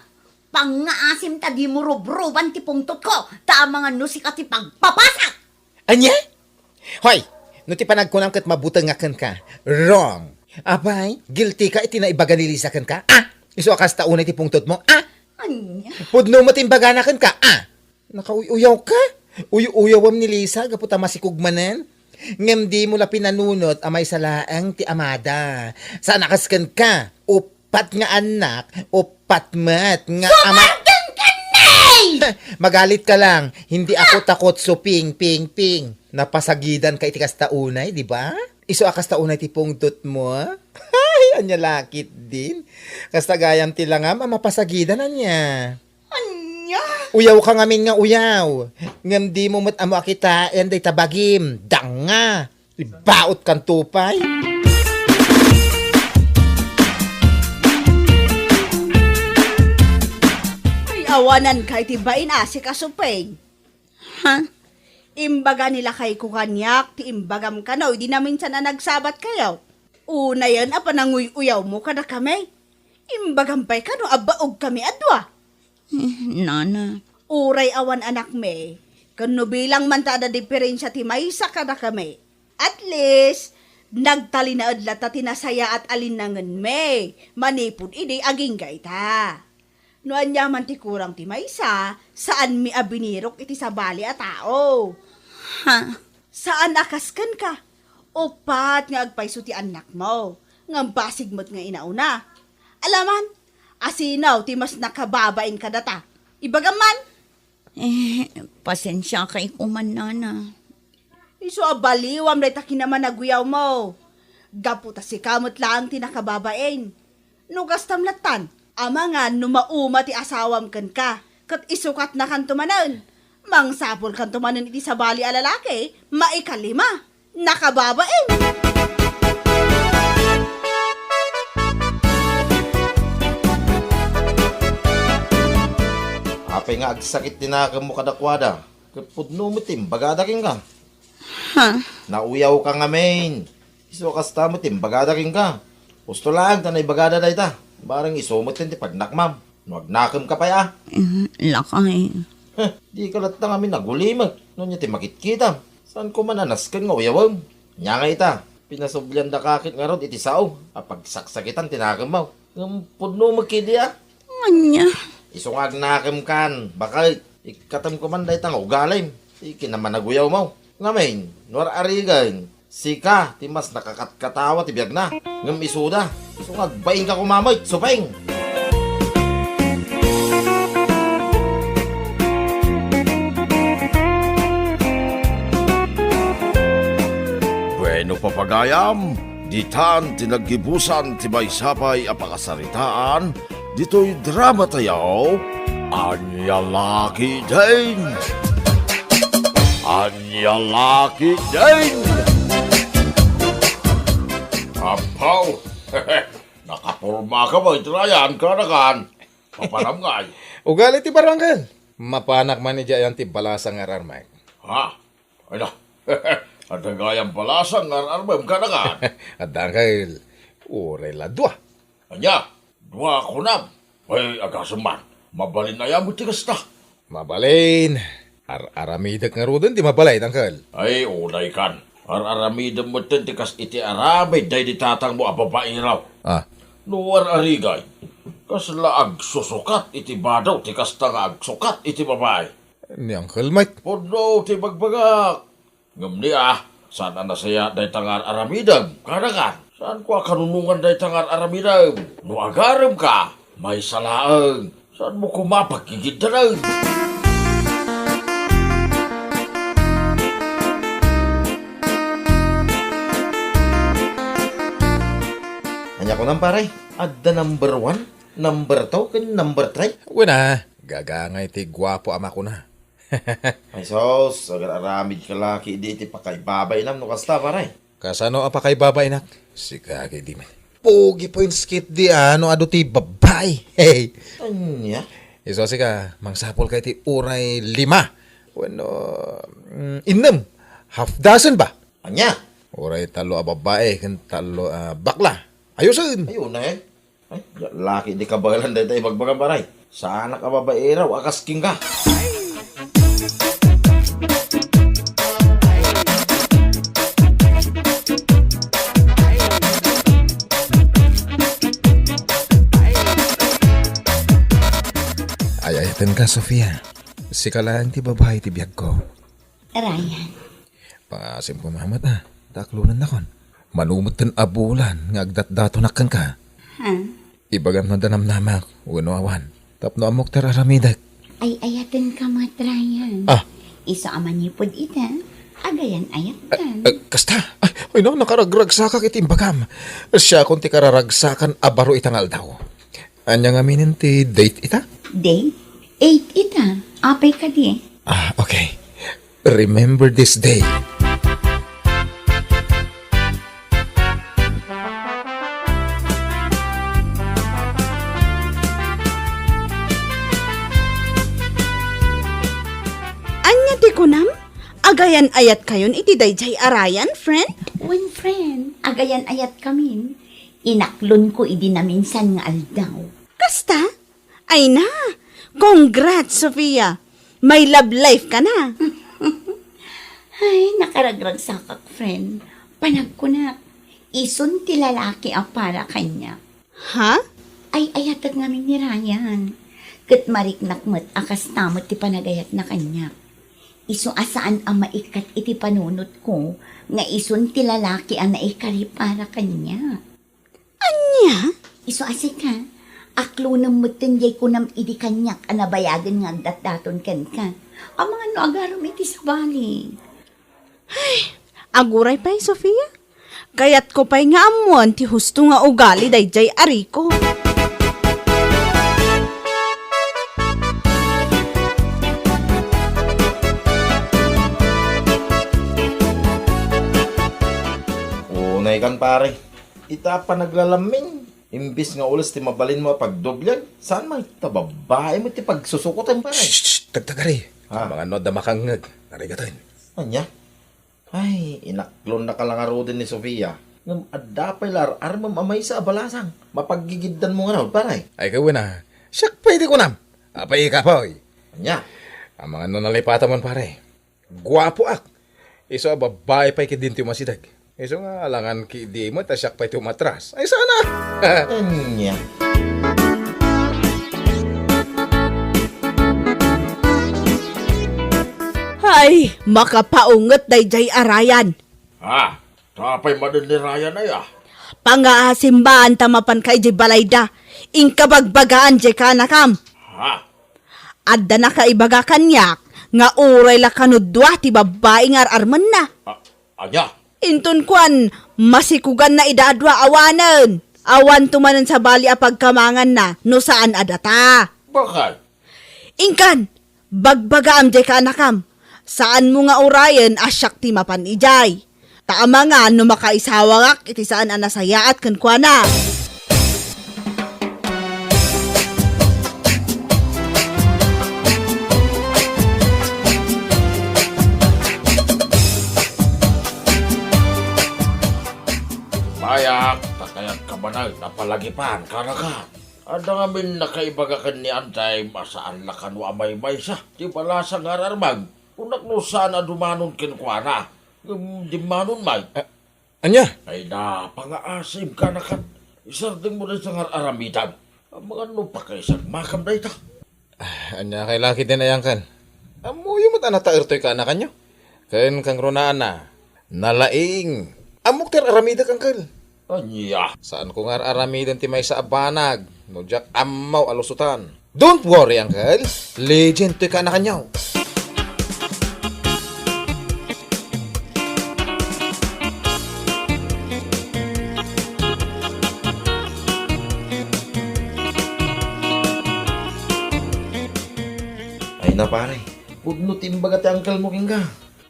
Pangngaasim ta dimo rubruban ti pungtotko, ta amangan no sika ti pagpapasak. Ania? Hoy, no ti panagkunam ket mabuteng nga kenka, wrong. Apay, guilty ka iti naibaga ni Lisa kenka? Ah! Isu a kasta unay ti pungtotmo? Ah! Ania? Pudno met ti imbagana kenka? Ah! Nakauy-uyaw ka? Uy-uyawem ni Lisa gapu ta masikog manen? Ngem dimo la pinanunot a maysa laeng ti amada. Saan a kas kenka, uppat nga annak, uppat met nga ama. Sumardeng ka, Nay! Magalit ka lang. Hindi ako takot, Suping, Ping, Ping. Napasagidan ka iti kasta unay, di ba? Isu a kasta unay ti pungtot mo? Ay, ania lakit din. Kasta gayam ti langam a mapasagidan, ania? Ania? Uyaw ka ngamin nga uyaw. Ngem dimo met ammo a kitaen dayta bagim. Danga! Ibaot kanto pay. Ay, awanan ka iti bain a sika, Suping. Ha? Imbaga ni lakayko kaniak ti imbagam kano idi naminsan a nagsabat kayo. Unayen a pananguy-uyawmo kadakami. Imbagam pay kano a baog kami a dua. Eh, nana. Uray awan anakmi, ken no bilang man ta adda diferensia ti maysa kadakami, at least, nagtalinaed latta ti nasayaat a linnangenmi manipud idi agingga ita. No aniaman ti kurang ti maysa, saanmi a binirok iti sabali a tao. Ha? Saan a kas kenka. Uppat nga agpayso ti annakmo, ngem basig met nga inauna. Alaman, asino ti mas nakababain kadata? Ibagam man. Eh, pasensiakay koman, nana. Isu a baliwam dayta kinamanaguyawmo. Gapu ta sika met laeng ti nakababain. No kastam lattan, amangan no mauma ti asawam kenka, ket isukatnakanto manen. Mangsapulkanto manen iti sabali a lalaki, maikalima. Nakababain! Apay nga agsakit ti nakemmo kadakuada, ket pudno met ti imbagada kenka? Ha? Nauyawka ngamin. Isu a kasta met ti imbagada kenka. Husto laeng ta naibagada dayta. Bareng isu met ti pagnakmam. No agnakemka pay a. Mm, lakay. Heh, dika latta ngamin agulimek. No ania ti makitkitam? Saanko man a nasken nga uyawem. Ania ngay ita? Pinasubliandaka ket ngarud iti sao a pagsaksakitan ti nakemmo. Ngem pudno met ketdi a. Ania? Isu nga agnakemkan, baket. Ikkatem koman dayta nga ugalim ti kinamanaguyawmo. Ngamin, no ar-arigen, sika ti mas nakakatkatawa ti biagna, ngem isuda. Isu nga agbainka koma met, supeng! Bueno, papagayam, ditan ti naggibusan ti maysa pay a pakasaritaan ditoy drama tayo, Ania La Ketdin! Ania La Ketdin! Apaw! Nakapormaka met, Ryan, kanakan? Mapanam ngay? Ugali ti baro, Uncle. Mapanak man idiay ayan ti balasang nga ar-armek. Ha? Ay na, adda gayam balasang nga ar-armem kanakan? Adda, Uncle. Uray la dua. Ania? Dua kunam? Ay, agasem man. Mabalin aya met ti kasta? Mabalin. Ar-aramidek ngaruden ti mabalin, Uncle. Ay, unaykan. Ar-aramidem metten ti kas iti aramid daydi tatangmo a babairaw. Ah. No ar-arigay, kasla agsusukat iti bado ti kasta nga agsukat iti babai. Ni Uncle Mike. Pudno ti bagbagak. Ngem ni a, saan a nasayaat dayta nga ar-aramidem, kanakan? Saanko a kanunongan dayta nga ar-aramidem? No agaremka, maysa laeng. Saanmo koma pagkigiddanen? Ania kunam, pare? Adda number one, number two, ken number three? Wen a, gagangay ti guapo a makuna. Ay sus, agar-aramidka la ketdi iti pakaibabainam no kasta, pare. Kasano a pakaibabainak? Sika ketdi met. Pogi points ketdi a no adu ti babbai. Hey. Ania? Isu a sika, mangsapulka iti uray lima. Wenno, mm, innem. Half dozen ba? Ania? Uray tallo a babbai ken tallo a bakla. Ayosen. Ay, unay. Ay, diak la ketdi kabaelan dayta ibagbagam, pare. Saanak a babairaw a kas kenka. Ay-ayatenka, Sofia. Sika laeng ti babai ti biagko. Ryan. Pangaasim koma met a, ta aklonennakon. Mano metten a bulan nga agdatdatonak kenka. Ha? Ibagam no adda namnamak wenno awan. Tapno ammok ti ar-aramidek. Ay-ayatenka met, Ryan. Ah. Isu a manipud ita, agayan-ayatkan. Eh, eh, kasta? Ay, ay, no, nakaragragsakak iti imbagam. Siakon ti kararagsakan a baro ita nga aldaw. Ania ngamin ti date ita? Date? Eight ita. Apay kadi? Ah, okay. Remember this day. Ania ti kunam? Agayan-ayatkayon iti daydiay a Ryan, friend? Wen, friend, agayan-ayatkamin. Inaklonko idi naminsan nga aldaw. Kasta? Ay na, congrats, Sofia! May love life ka na! Ay, nakaragragsakak, friend. Panagkunak, isun ti lalaki a para kaniak. Ha? Ay-ayatek ngamin ni Ryan. Ket mariknak met a kasta met ti panagayatna kaniak. Isu a saan a maikkat iti panunotko nga isun ti lalaki a naikari para kaniak. Ania? Isu a sika, aklonem metten diay kunam idi kaniak a nabayagen nga agdatdaton kenka. Amangan no agarem iti sabali. Ay, aguray pay, Sofia. Kayatko pay nga ammoen ti husto nga ugali daydiay a Rico. Unay kan, pare. Ita panaglalamming, imbis nga ules ti mabalinmo a pagdoblian, saan man ta babbai mo ti pagsusukoten, pare? Shh, shh, shh, tagtagari. Ha? Amangan no adda makangngeg, narigaten. Ania? Ay, inaklonnaka la ngaruden ni Sofia. Ngem adda pay la ar-armem a maysa a balasang. Mapaggigiddanmo ngarud, pare. Ay, kawen a. Siak pay ti kunam. Apay, ikapoy. Ania? Amangan no nalipatamon, pare. Guapoak. Isu a babbai pay ketdin ti umasideg. Isu nga alangan ketdi met a siak pay ti umatras. Ay, sana! Ania? Ay, makapaunget daydiay a Ryan. Ha? Apay manen ni Ryan aya? Pangaasim ta mapanka idiay balayda. Inka bagbagaan diay kaanakam. Ha? Adda nakaibaga kaniak nga uray la kano dua ti babbai nga ar-armenna. A-, ania? Inton kuan, masikuganna ida a dua awanen. Awanto manen sabali a pagkamanganna no saan a data. Bakay? Inkan, bagbagaam diay kaanakam. Saanmo nga urayen a siak ti mapan idiay. Ta amangan no makaisawangak iti saan a nasayaat kenkuana. Mayak, ta kayatka manen a palagipan, kaanakam. Adda ngamin nakaibaga ken ni Antay a saan la kano a maymaysa ti balasang nga ar-armeg. Kunak no saan a dumanon kenkuana, ngem dimmanon met. A-, ania? Ay na, pangaasim, kaanakan. Isardengmo dayta nga ar-aramidem. Amangan no pakaisagmakam dayta. Ah, ania kay laki ti nayangkan? Ammoyo met a nataer toy kaanakanyo. Ken kangrunaanna, nalaing. Ammok ti ar-aramidek, angkel. Ania? Saanko nga ar-aramiden ti maysa a banag no diak ammo a lusotan. Don't worry, angkel. Legend toy kaanakanyo. Ay na, pare. Pudno ti imbaga ti angkelmo kenka.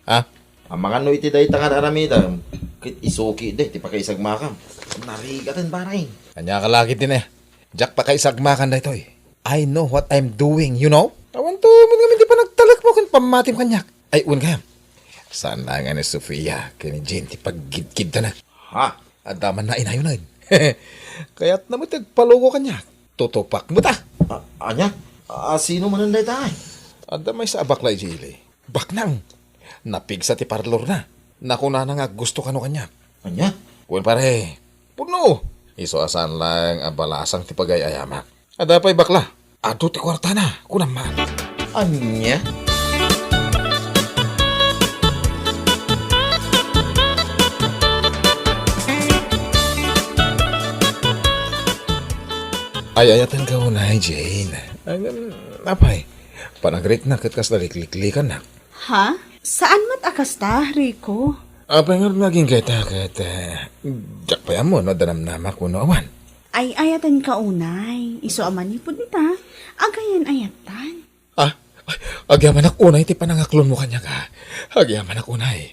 Ha? Amangan no iti dayta nga ar-aramidem, ket isuki dayta ti pakaisagmakam. Narigaten, pare. Ania ka lagi ti ne? Diak pakaisagmakan daytoy. I know what I'm doing, you know? Awan to, man ngamin ti panagtalekmo ken pammatim kaniak. Ay, wen gayam. Saan la nga ni Sofia ken ni Jane ti paggidgidtanak. Ha? Adda man nainayonen. Kayatna met ti agpaluko kaniak. Tutupak met a. A-, ania? A, sino manen dayta ay? Adda maysa a bakla idiay ili. Baknang. Napigsa ti parlorna. Nakunana nga aggusto kano kaniak. Ania? Wen, pare. Pudno. Isu a saan laeng a balasang ti pagay-ayamak. Adda pay bakla. Adu ti kuartana, kunam man. Ania? Ay-ayatenka unay, Jane. Ngem, apay, panagriknak ket kasla likliklikannak. Ha? Saan met a kasta, Rico? Apay ngarud nga agingga ita ket, eh, diak pay ammo no adda namnamak wenno awan. Ay-ayatenka unay, isu a manipud ita, agayan-ayattan. Ah, ay, agyamanak unay ti panangaklonmo kaniak, ah. Agyamanak unay.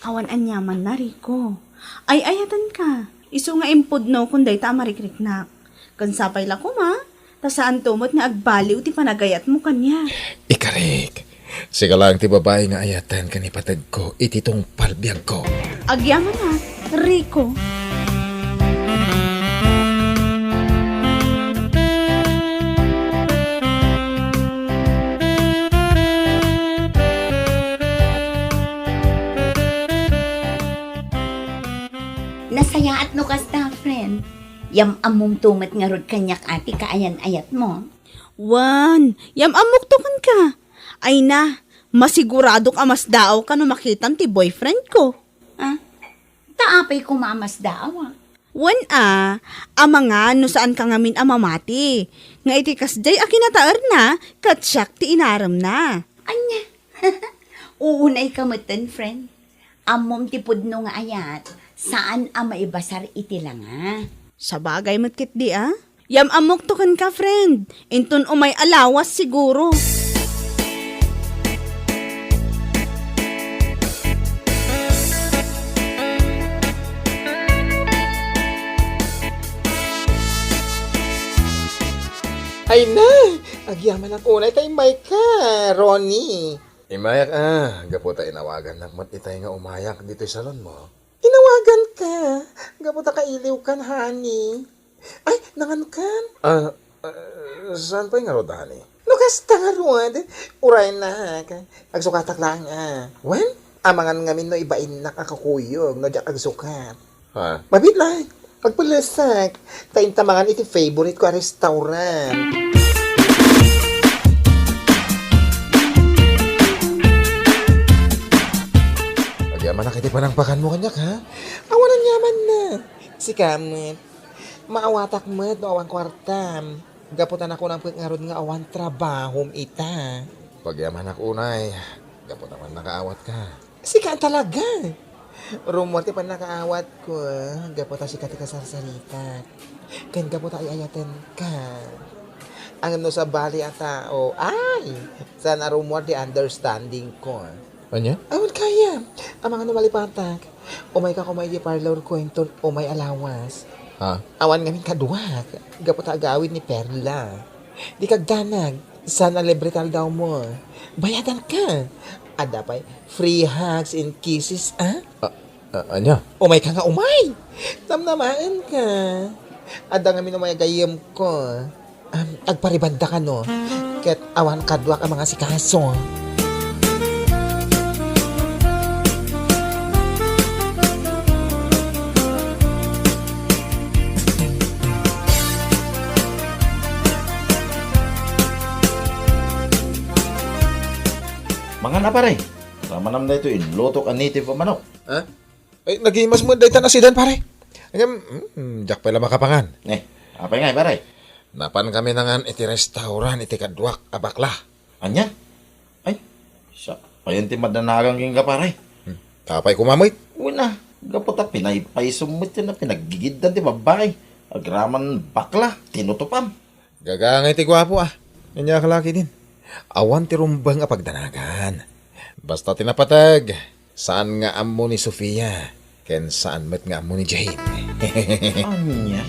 Awan aniamanna, Rico. Ay-ayatenka, isu nga impudnokon dayta a marikriknak. Ken sapay la koma, ta saanto met nga agbaliw ti panagayatmo kaniak. Ikarik, sika laeng ti babai nga ayaten ken ipateg ko iti tungpal biagko. Agyamanak, Rico. Nasayaat no kasta, friend. Yam-ammomto met ngarud kaniak a ti kaayan-ayatmo. Wen, yam-ammokto kenka. Ay na, Masiguradok a masdaawka no makitam ti boyfriend ko. Ah, ta apay koma a masdaaw, ah? Wen a, amangan no saanka ngamin a mamati. Nga iti kasdiay a kinataerna, ket siak ti inaremna. Ania? Uunayka metten, friend. Ammom ti pudno nga ayat, saan a maibasar iti langa. Sabagay met ketdi a. Yam-ammokto kenka, friend. Inton umay a lawas siguro. Ay na! Agyamanak unay ta immayka, Ronnie. Immayak a, gapu ta inawagannak met itay nga umayak ditoy salonmo. Inawaganka, gapu ta kailiwkan, honey. Ay, nangankan? Ah, ah, saan pay ngarud, honey? No kasta ngarud, uraynak. Agsukatak laeng a. Wen, amangan ngamin no ibainnak a kakuyog no diak agsukat. Ha? Mabiit laeng. Agpellesak. Ta inta mangan iti favorite ko a restaurant. Agyamanak iti panangpakanmo kaniak, ha? Awan aniamanna. Sika met. Maawatak met no awan kuartam. Gapu ta nakunam ket ngarud nga awan trabahom ita. Pagyamanak unay. Gapu ta man nakaawatka. Sika talaga. Rummuar ti pannakaawatko, gapu ta sika ti kasarsaritak. Ken gapu ta ay-ayatenka. Ngem no sabali a tao, ay, saan a rummuar ti understanding ko. Ania? Awan kaya. Amangan no malipatak. Umayka koma iti parlor ko inton umay a lawas. Ha? Awan ngamin kaduak. Gapu ta agawid ni Perla. Dika agdanag. Saan a libre ti aldawmo. Bayadanka. Adda pay free hugs and kisses, a? Ah, ah, ania? Umayka nga umay. Namnamaenka. Adda ngamin umay a gayyemko. Um, agparibandaka no. Ket awan kaduak a mangasikaso. Mangan a, pare. Ramanam daytoy inlutok a native a manok. Ha? Ay, nagimas met dayta nasidan, pare. Ngem, mm, diak pay la makapangan. Eh, apay ngay, pare? Napan kami nangan iti restaurant iti kaduak a bakla. Ania? Ay, siak payen ti madanagan kenka, pare. Hmm. Apay koma met? Wen a, gapu ta pinaypaysom met a pinaggigiddan ti babbai. Agraman bakla, tinutupam. Gagangay ti guapo, a. Ania ka la ketdin. Awan ti rumbeng a pagdanagan. Basta ti napateg, saan nga ammo ni Sofia, ken saan met nga ammo ni Jane. Ania?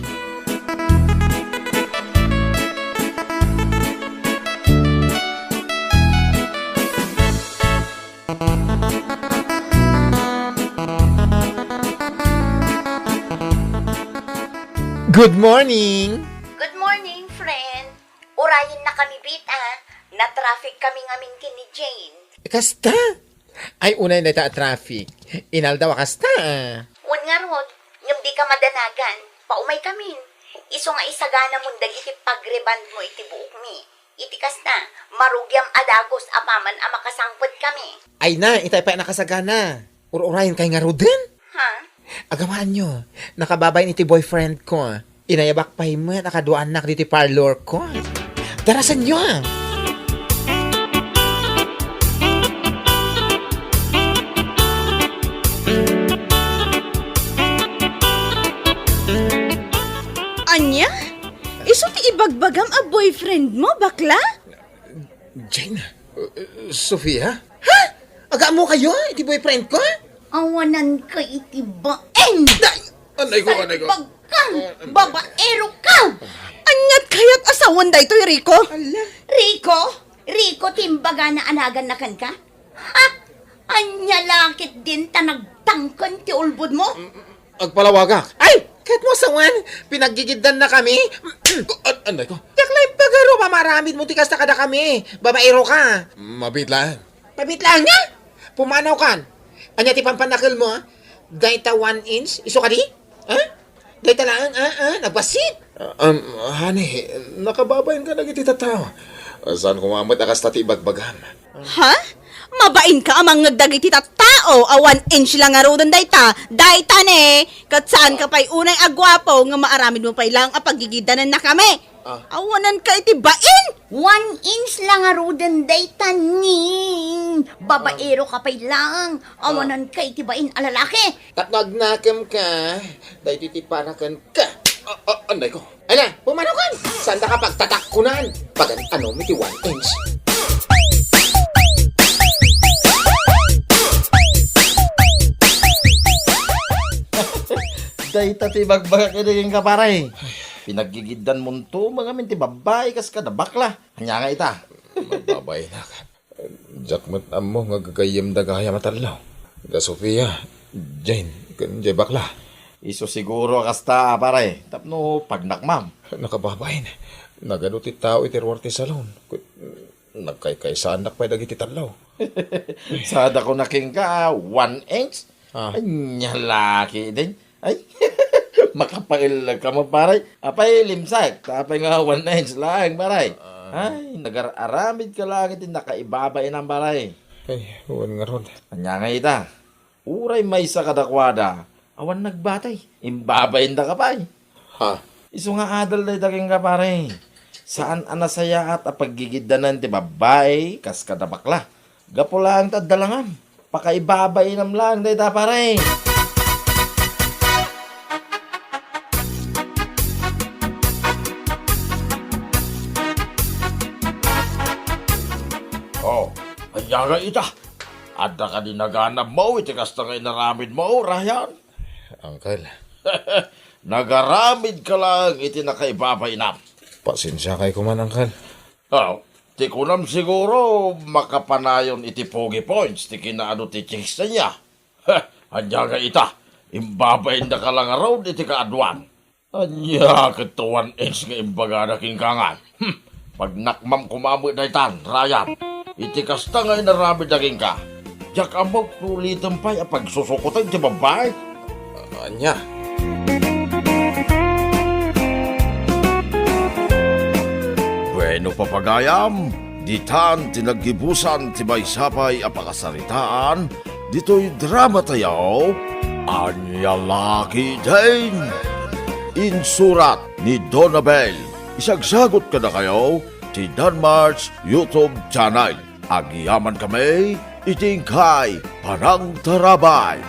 Good morning! Good morning, friend. Urayenna kami, bit, a. Na-traffic kami ngamin ken ni Jane. Kasta? Ay, unay dayta a traffic. Inaldaw a kasta, a. Wen ngarud, ngem dika madanagan. Paumay kamin. Isu nga isaganamon dagiti pagrebandmo iti buokmi. Iti kasta, marugiam a dagus apaman a makasangpet kami. Ay na, itay pay a nakasagana. Ur-urayen kay ngaruden? Ha? Agamaanyo, nakababain iti boyfriend ko. Inayabak pay met a kaduaannak ditoy parlor ko. Darasenyo! Ania? Isu ti ibagbagam a boyfriend mo, bakla? Jane? Uh, Sofia? Ha? Agaammokayo iti boyfriend ko? Awananka iti bain! Day! Anay ko, anay ko. Salbag ka! Ah, anay. Babaero ka! Aniat kayat a sawen daytoy, Rico? Ala. Rico? Rico ti imbagana a naganna kenka? Ha? Ania la ketdin ta nagtangken ti ulbodmo? Mm, mm, agpalawagak. Ay! Ket mo sawen, pinaggigiddanna kami. An-, anay ko. Diak la impagarup a maaramidmo ti kasta kadakami. Babaero ka. Mabiit laeng. Mabiit laeng nga? Pumanaw kan. Ania ti pampannakelmo, a? Dayta one inch, isu kadi? Ha? Dayta laeng, a, a, nagbassit. Ah, um, honey, nakababain ka dagiti tattao. Saan koma met a kasta ti ibagbagam. Ha? Mabain ka a mangngeg dagiti tattao a one inch la ngaruden dayta, dayta ne, ket saan ka pay unay a guapo nga maaramid mo pay lang a paggigidanannakami. Awanan ka iti bain! One inch la ngaruden dayta, Ning. Babaero ka pay lang. Awanan ka iti bain a lalaki. Tapno agnakem ka, daytoy ti para kenka. Ah, ah, anday ko. Ay na, pumanaw kan! Saan da ka pagtatakkunan? Pagan-anom iti one inch. Dayta ti bagbaga kadi kenka, pare. Pinaggigiddan monto ngamin ti babbai kas kada bakla. Ania nga ita? Mababain ka. Diak met ammo nga gagayyemda gayam a tallo. Da Sofia, Jane, ken jay bakla. Isu siguro a kasta, pare, tapno pagnakmam. Nakababain. Nagadu ti tao iti ruar ti salon. Ket nagkaykaysaannak pay dagiti tallo. Sada ko nakinka, one inch? Ah. Ania la ketdin? Ay, makapaillag ka mo, pare. Apay, limsak. Apay nga one inch laeng, pare. Ah. Ay, nagar-aramid ka lang iti nakaibabainam, pare. Ay, wen ngarud. Ania nga ita? Uray maysa kadakuada, awan nagbatay. Imbabainda ka pay. Ha? Isu nga adal dayta kenka, pare. Saan a nasayaat a paggigiddanan ti babbai kas kada bakla. Gapu laeng ta adda langam. Pakaibabainam laeng dayta, pare. Oh, ania nga ita? Adda kadi naganabmo iti kasta nga inaramidmo, Ryan? Uncle. Nagaramid ka lang iti nakaibabainam. Pasensiakay koman, Uncle. Oh, ti kunam siguro makapanayon iti pogi points ti kinaadu ti chicks ania. Heh, ania nga ita? Imbabainda ka lang ngarud iti kaaduan. Ania ket ti one inch nga imbagada kenka ngay? Hmm, pagnakmam koma met daytan, Ryan. Iti kasta nga inaramidda kenka, diak ammo no ulitem pay a pagsusukoten ti babbai. Ania? Bueno, papagayam, ditan ti naggibusan ti maysa pay a pakasaritaan ditoy dramatayo, Ania la ketdin? Insurat ni Donabel. Isagsagut kadakayo ti Danmar's YouTube channel. Agyamankami iti inkay panangtarabay.